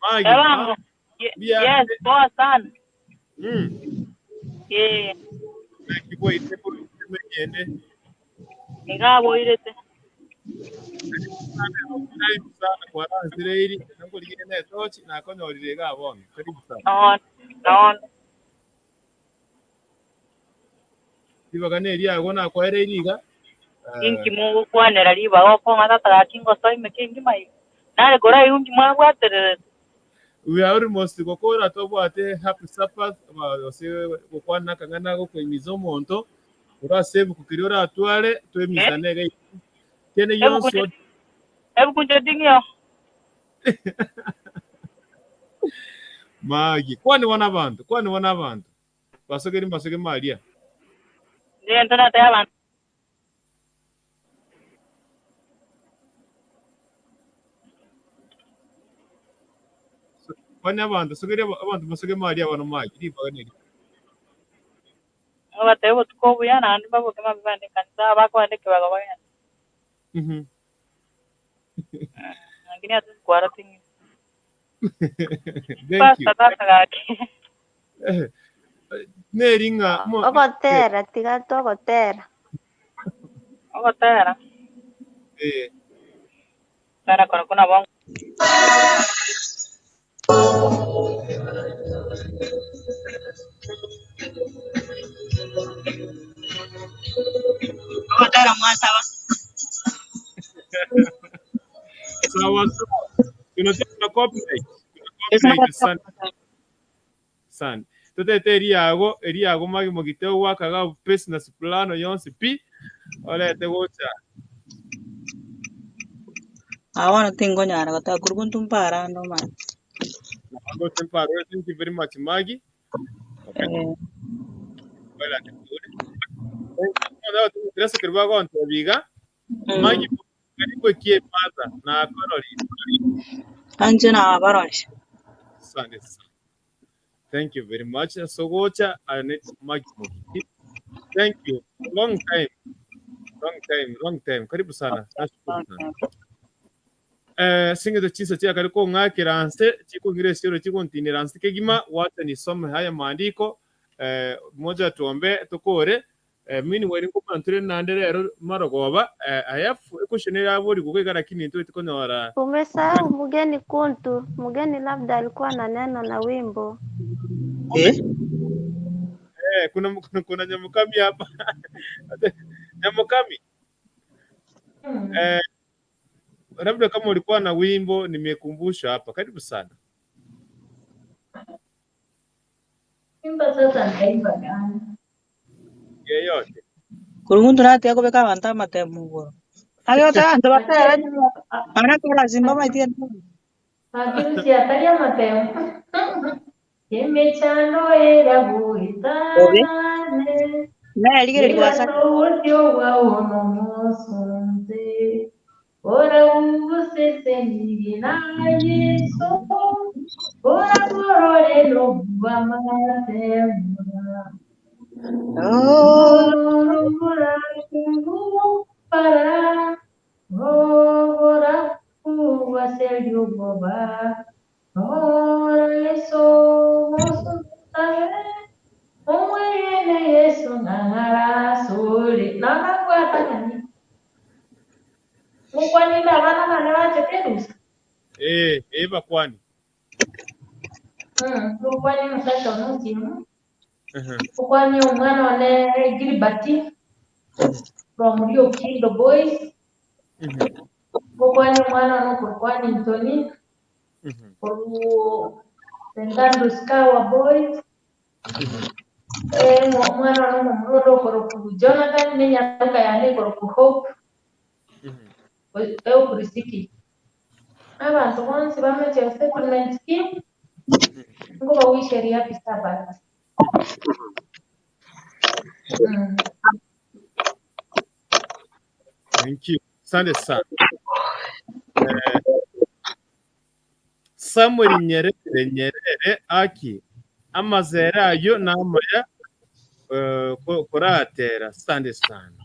Magi. Ewangu. Yes, poa sana. Yeah. Ngaboirete. Karibu sana kwa Israeli nangoligire ne tochi nakonyorire ga bono. Karibu sana. Naona, naona. Ibagane riago nakwaereire iga. Inki mugukwanera ribaga okong'a tata gaki ngosoime kingi maiga. Nare kora iu nki mwabwatererete. We are almost gokora tobwate happy Sabbath ose gokwana kang'ana gokoimiza omonto orase ebuku keri oratware twemizane iga kene yonsi Ebuku nche ding'io. Magi kwani wana bantu kwani wana bantu basogeri mbasogeri maria Nento nateba abantu. Kwani abantu sogere abantu basoge mali abano magi ribaga neri. Obatebe obotuko obuya naende baboke mabi bande ekanisa bakobande ekebago bagende. Lakini ase chikwara ting'ina. Thank you. Pastor tata gaki. Eh, neri ng'a mo Ogotera tiga togotera. Ogotera. Tera kono kuna bongo. Ogotera mwasaba. Sawa sawa. Tunajua kuna copyright. Kuna copyright sana sana. Totete eriago eriago magi mogite gwakaga business plan yonsi pi orete gocha. Awano tingonyara goteba kuri mpara ndo man. Go temparo. Thank you very much Maggie. Okay. Wala kuri. Thank you. Biga. Maggie karibu kie pata na korori. Anje na barori. Asante sana. Thank you very much. Sogocha Anet Maggie Mogiti. Thank you. Long time. Long time, long time. Karibu sana. Nashukuru sana. Singezo chisa chia kariko ng'akiranse chikungire siro chikuntinira kegima wacha nisome haya maandiko moja tuombe tukore mini weri nkomanture nande rero marogoba ayafu ekushonera abori gukega lakini ntu tikonyora. Umesahau mgeni Kuntu. Mgeni labda alikuwa na neno na wimbo. Kuna Nyamukami hapa. Nyamukami. Labda kama ulikuwa na wimbo nimekumbusha hapa. Karibu sana. Imba sasa nitaimba gani? Yeyote. Kuri muntu natia kubeka abantu amatemu igoro. Agĩota antu batera mana tũracimba maitie. Patricia ataria matemu. Emechando era buitanane. Nerigĩrĩria gwasa. Ira wa ono mosunte. Ora ubusese na Yesu. Ora borore no buamatema. Ora para. Ora uaselio boba. Ora Yesu mosunte. Omwene Yesu ng'ang'ara suli. Nanakwatangani. Mukwanira abana bane bacheperusa. Bakwani. Mukwani musacha omusimu. Mukwani omwana one Gilbert from Rio Kindo Boys. Mukwani omwana ono Kurkwani Ntoni from St. Andrews Kawa Boys. Omwana ono Mumurodo koroku Jonathan nenyaruka yane koroku Hope. Eukurisiki. Abantu bonsi bameche settlement scheme ngo bawisheria happy Sabbath. Thank you. Asante sana. Samuel Nyerere Nyerere aki amazera ayo namaya kuratera. Asante sana.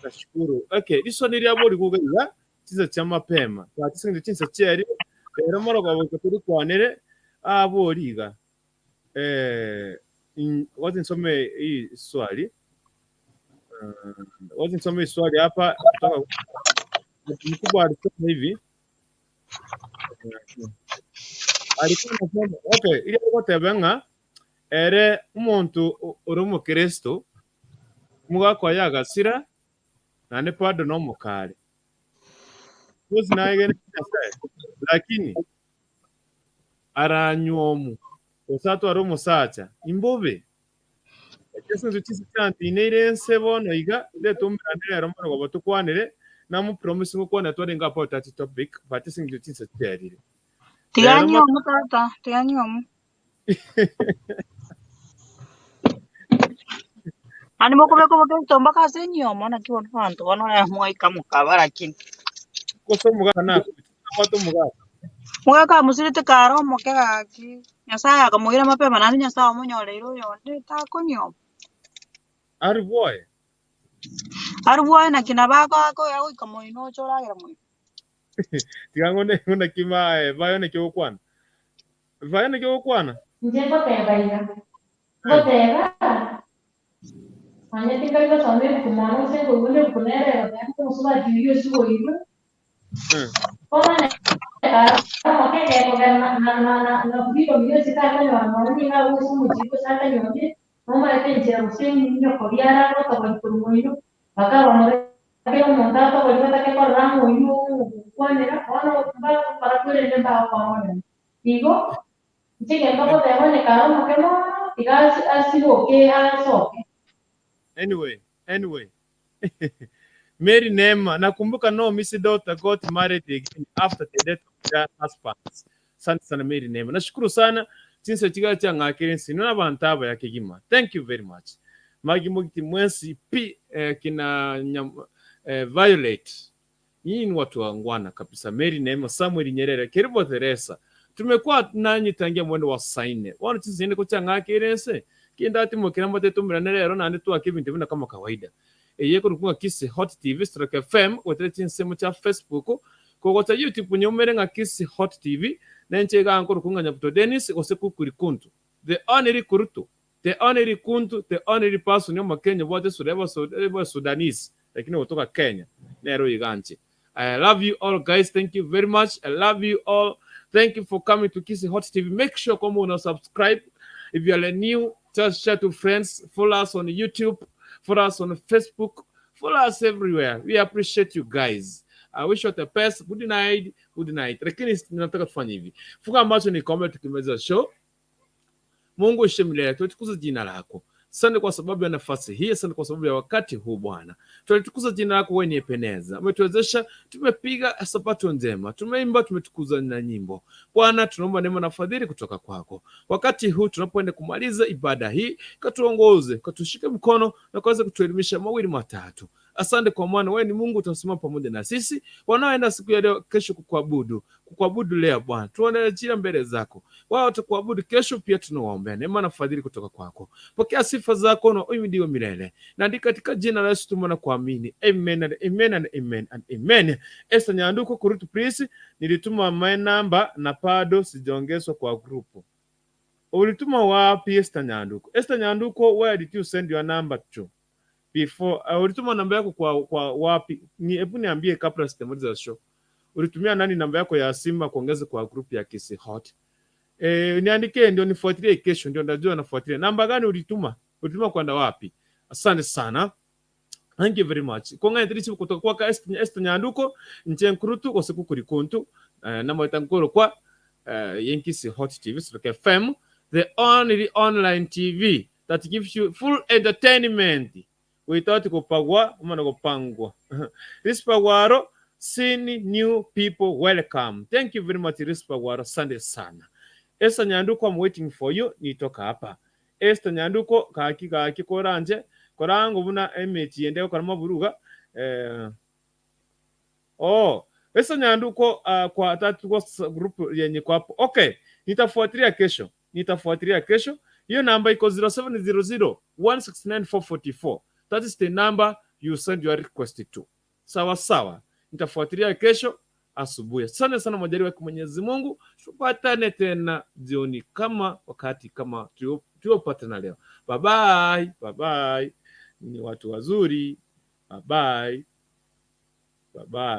Nashukuru. Okay, lisoni ryabo rikugaira chiza cha mapema. Twatisenge chinsa cheri rero morogo turi kwanere aboriga. Wacha nisome hii swali. Wacha nisome swali hapa kutoka mkubwa alisema hivi. Alikuwa anasema okay, ili alikuwa ere umuntu uri umukristo mugakwa yagasira nane pado no mukare. Kozi naye lakini aranywomu osatu ari omusacha imbobe ekintu kisi ense bono iga letumbirane rero morogo batukwanire namupromise ngokwana twarenga about that topic but singi kisi kyerire. Tiganyomu tata, tiganyomu. Ani mokobeka obokristo mpaka ase enyomo naki bono abanto bono mwaika mokaba lakini. Koso omugaka na kwata omugaka. Mogaka amusirete kare omoke gaki, Nyasaye akamoira mapema naende Nyasaye omonyoreire oyonde takonyoma. Ari bwoye. Ari bwoye naki nabo akoya goika moino oche oragera moino. Tiga ngone ngone kima vayo ne kyokwana. Vayo ne kyokwana. Inche ngoteba iga, ngoteba onye tingari gosoma ebuku mono gose nkoigwa ebuku nere egoteba omosubati oyio ase oboigwa, bono onye kare omoke ekogera na freedom yonsi takonyora nonye nigo agwo ase omochie gose atanyomire, nomanyete enchera gose enyoko biara agotogori korwa moino, mpaka bamoreke omonto atogori batake korora ng'a oywo ogokwanera, bono mbagokora kwerende mbagokora igo, inche egento ngoteba onye kare omoke mono, tiga asiboke asoke. Anyway. Mary Neema, nakumbuka no Miss daughter got married again after the death of their husbands. Asante sana Mary Neema. Nashukuru sana chinse chiga cha ngakire nsino na bantu aba ya kigima. Thank you very much. Magi mugiti mwensi pi kina Violet. Nyinyi ni watu wangwana kabisa. Mary Neema, Samuel Nyerere, Keribo Teresa. Tumekuwa nanyi tangia mwendo wa saa 4. Wano chinse ine kocha ngakire nse. Kinda ati mukira mbote tumirane rero na ndetu akibintu bina kama kawaida. Eye kurukunga Kisi Hot TV stroke FM wetere chinsemo cha Facebook kogota YouTube nyomere nga Kisi Hot TV nenche ga nkurukunga Nyabuto Dennis gose kukuri kuntu the only kurutu the only kuntu the only person yo Kenya bote sureba so Sudanese lakini kutoka Kenya nero iganche. I love you all guys, thank you very much. I love you all, thank you for coming to Kisi Hot TV. Make sure come on subscribe if you are new, just share to friends, follow us on YouTube, follow us on Facebook, follow us everywhere. We appreciate you guys. I wish you the best. Good night. Good night. Lakini nataka tufanye hivi. Funga macho ni comment tukimaliza show. Mungu ishemlea, tutukuze jina lako. Asante kwa sababu ya nafasi hii, asante kwa sababu ya wakati huu Bwana. Tunalitukuza jina lako wewe ni Ebeneza. Umetuwezesha, tumepiga sabato njema, tumeimba, tumetukuza na nyimbo. Bwana, tunaomba neema na fadhili kutoka kwako. Wakati huu tunapoenda kumaliza ibada hii, katuongoze, katushike mkono na kaweze kutuelimisha mawili matatu. Asante kwa maana wewe ni Mungu, utasimama pamoja na sisi wanaoenda siku ya leo, kesho kukuabudu leo Bwana. Tunaendelea mbele zako. Wao watakuabudu kesho pia, tunawaombea neema na fadhili kutoka kwako. Pokea sifa zako na uhimidiwe milele. Na ndika katika jina la Yesu tumeona kuamini. Amen and amen and amen and amen. Esther Nyanduko kurutu please, nilituma my number na bado sijaongezwa kwa grupu. Ulituma wapi Esther Nyanduko? Esther Nyanduko, where did you send your number to? Before ulituma namba yako kwa wapi? Ni hebu niambie kabla sitamaliza show. Ulitumia nani namba yako ya simu kuongeza kwa group ya Kisi Hot? Niandikie ndio nifuatilie kesho, ndio ndajua nafuatilia. Namba gani ulituma? Ulituma kwenda wapi? Asante sana. Thank you very much. Konga ndirichi kutoka kwa Esther Nyanduko nche nkurutu gose kukuri kuntu namba itankoro kwa Yenkisi Hot TV Stroke FM, the only online TV that gives you full entertainment without kupagwa ama kupangwa. Rispagwaro, seeing new people welcome. Thank you very much Rispagwaro, asante sana. Esther Nyanduko, I'm waiting for you. Nitoka hapa. Esther Nyanduko kaki koranje korango buna emechi yende kwa maburuga oh Esther Nyanduko kwa tatu kwa group yenye kwa hapo. Okay, nitafuatilia kesho. Hiyo namba iko 0700 169 444. That is the number you send your request to. Sawa sawa. Nitafuatilia kesho asubuhi. Asante sana majaliwa kwa Mwenyezi Mungu. Tupatane tena jioni kama wakati kama tuliopatana leo. Bye bye. Bye bye. Ni watu wazuri. Bye bye. Bye bye.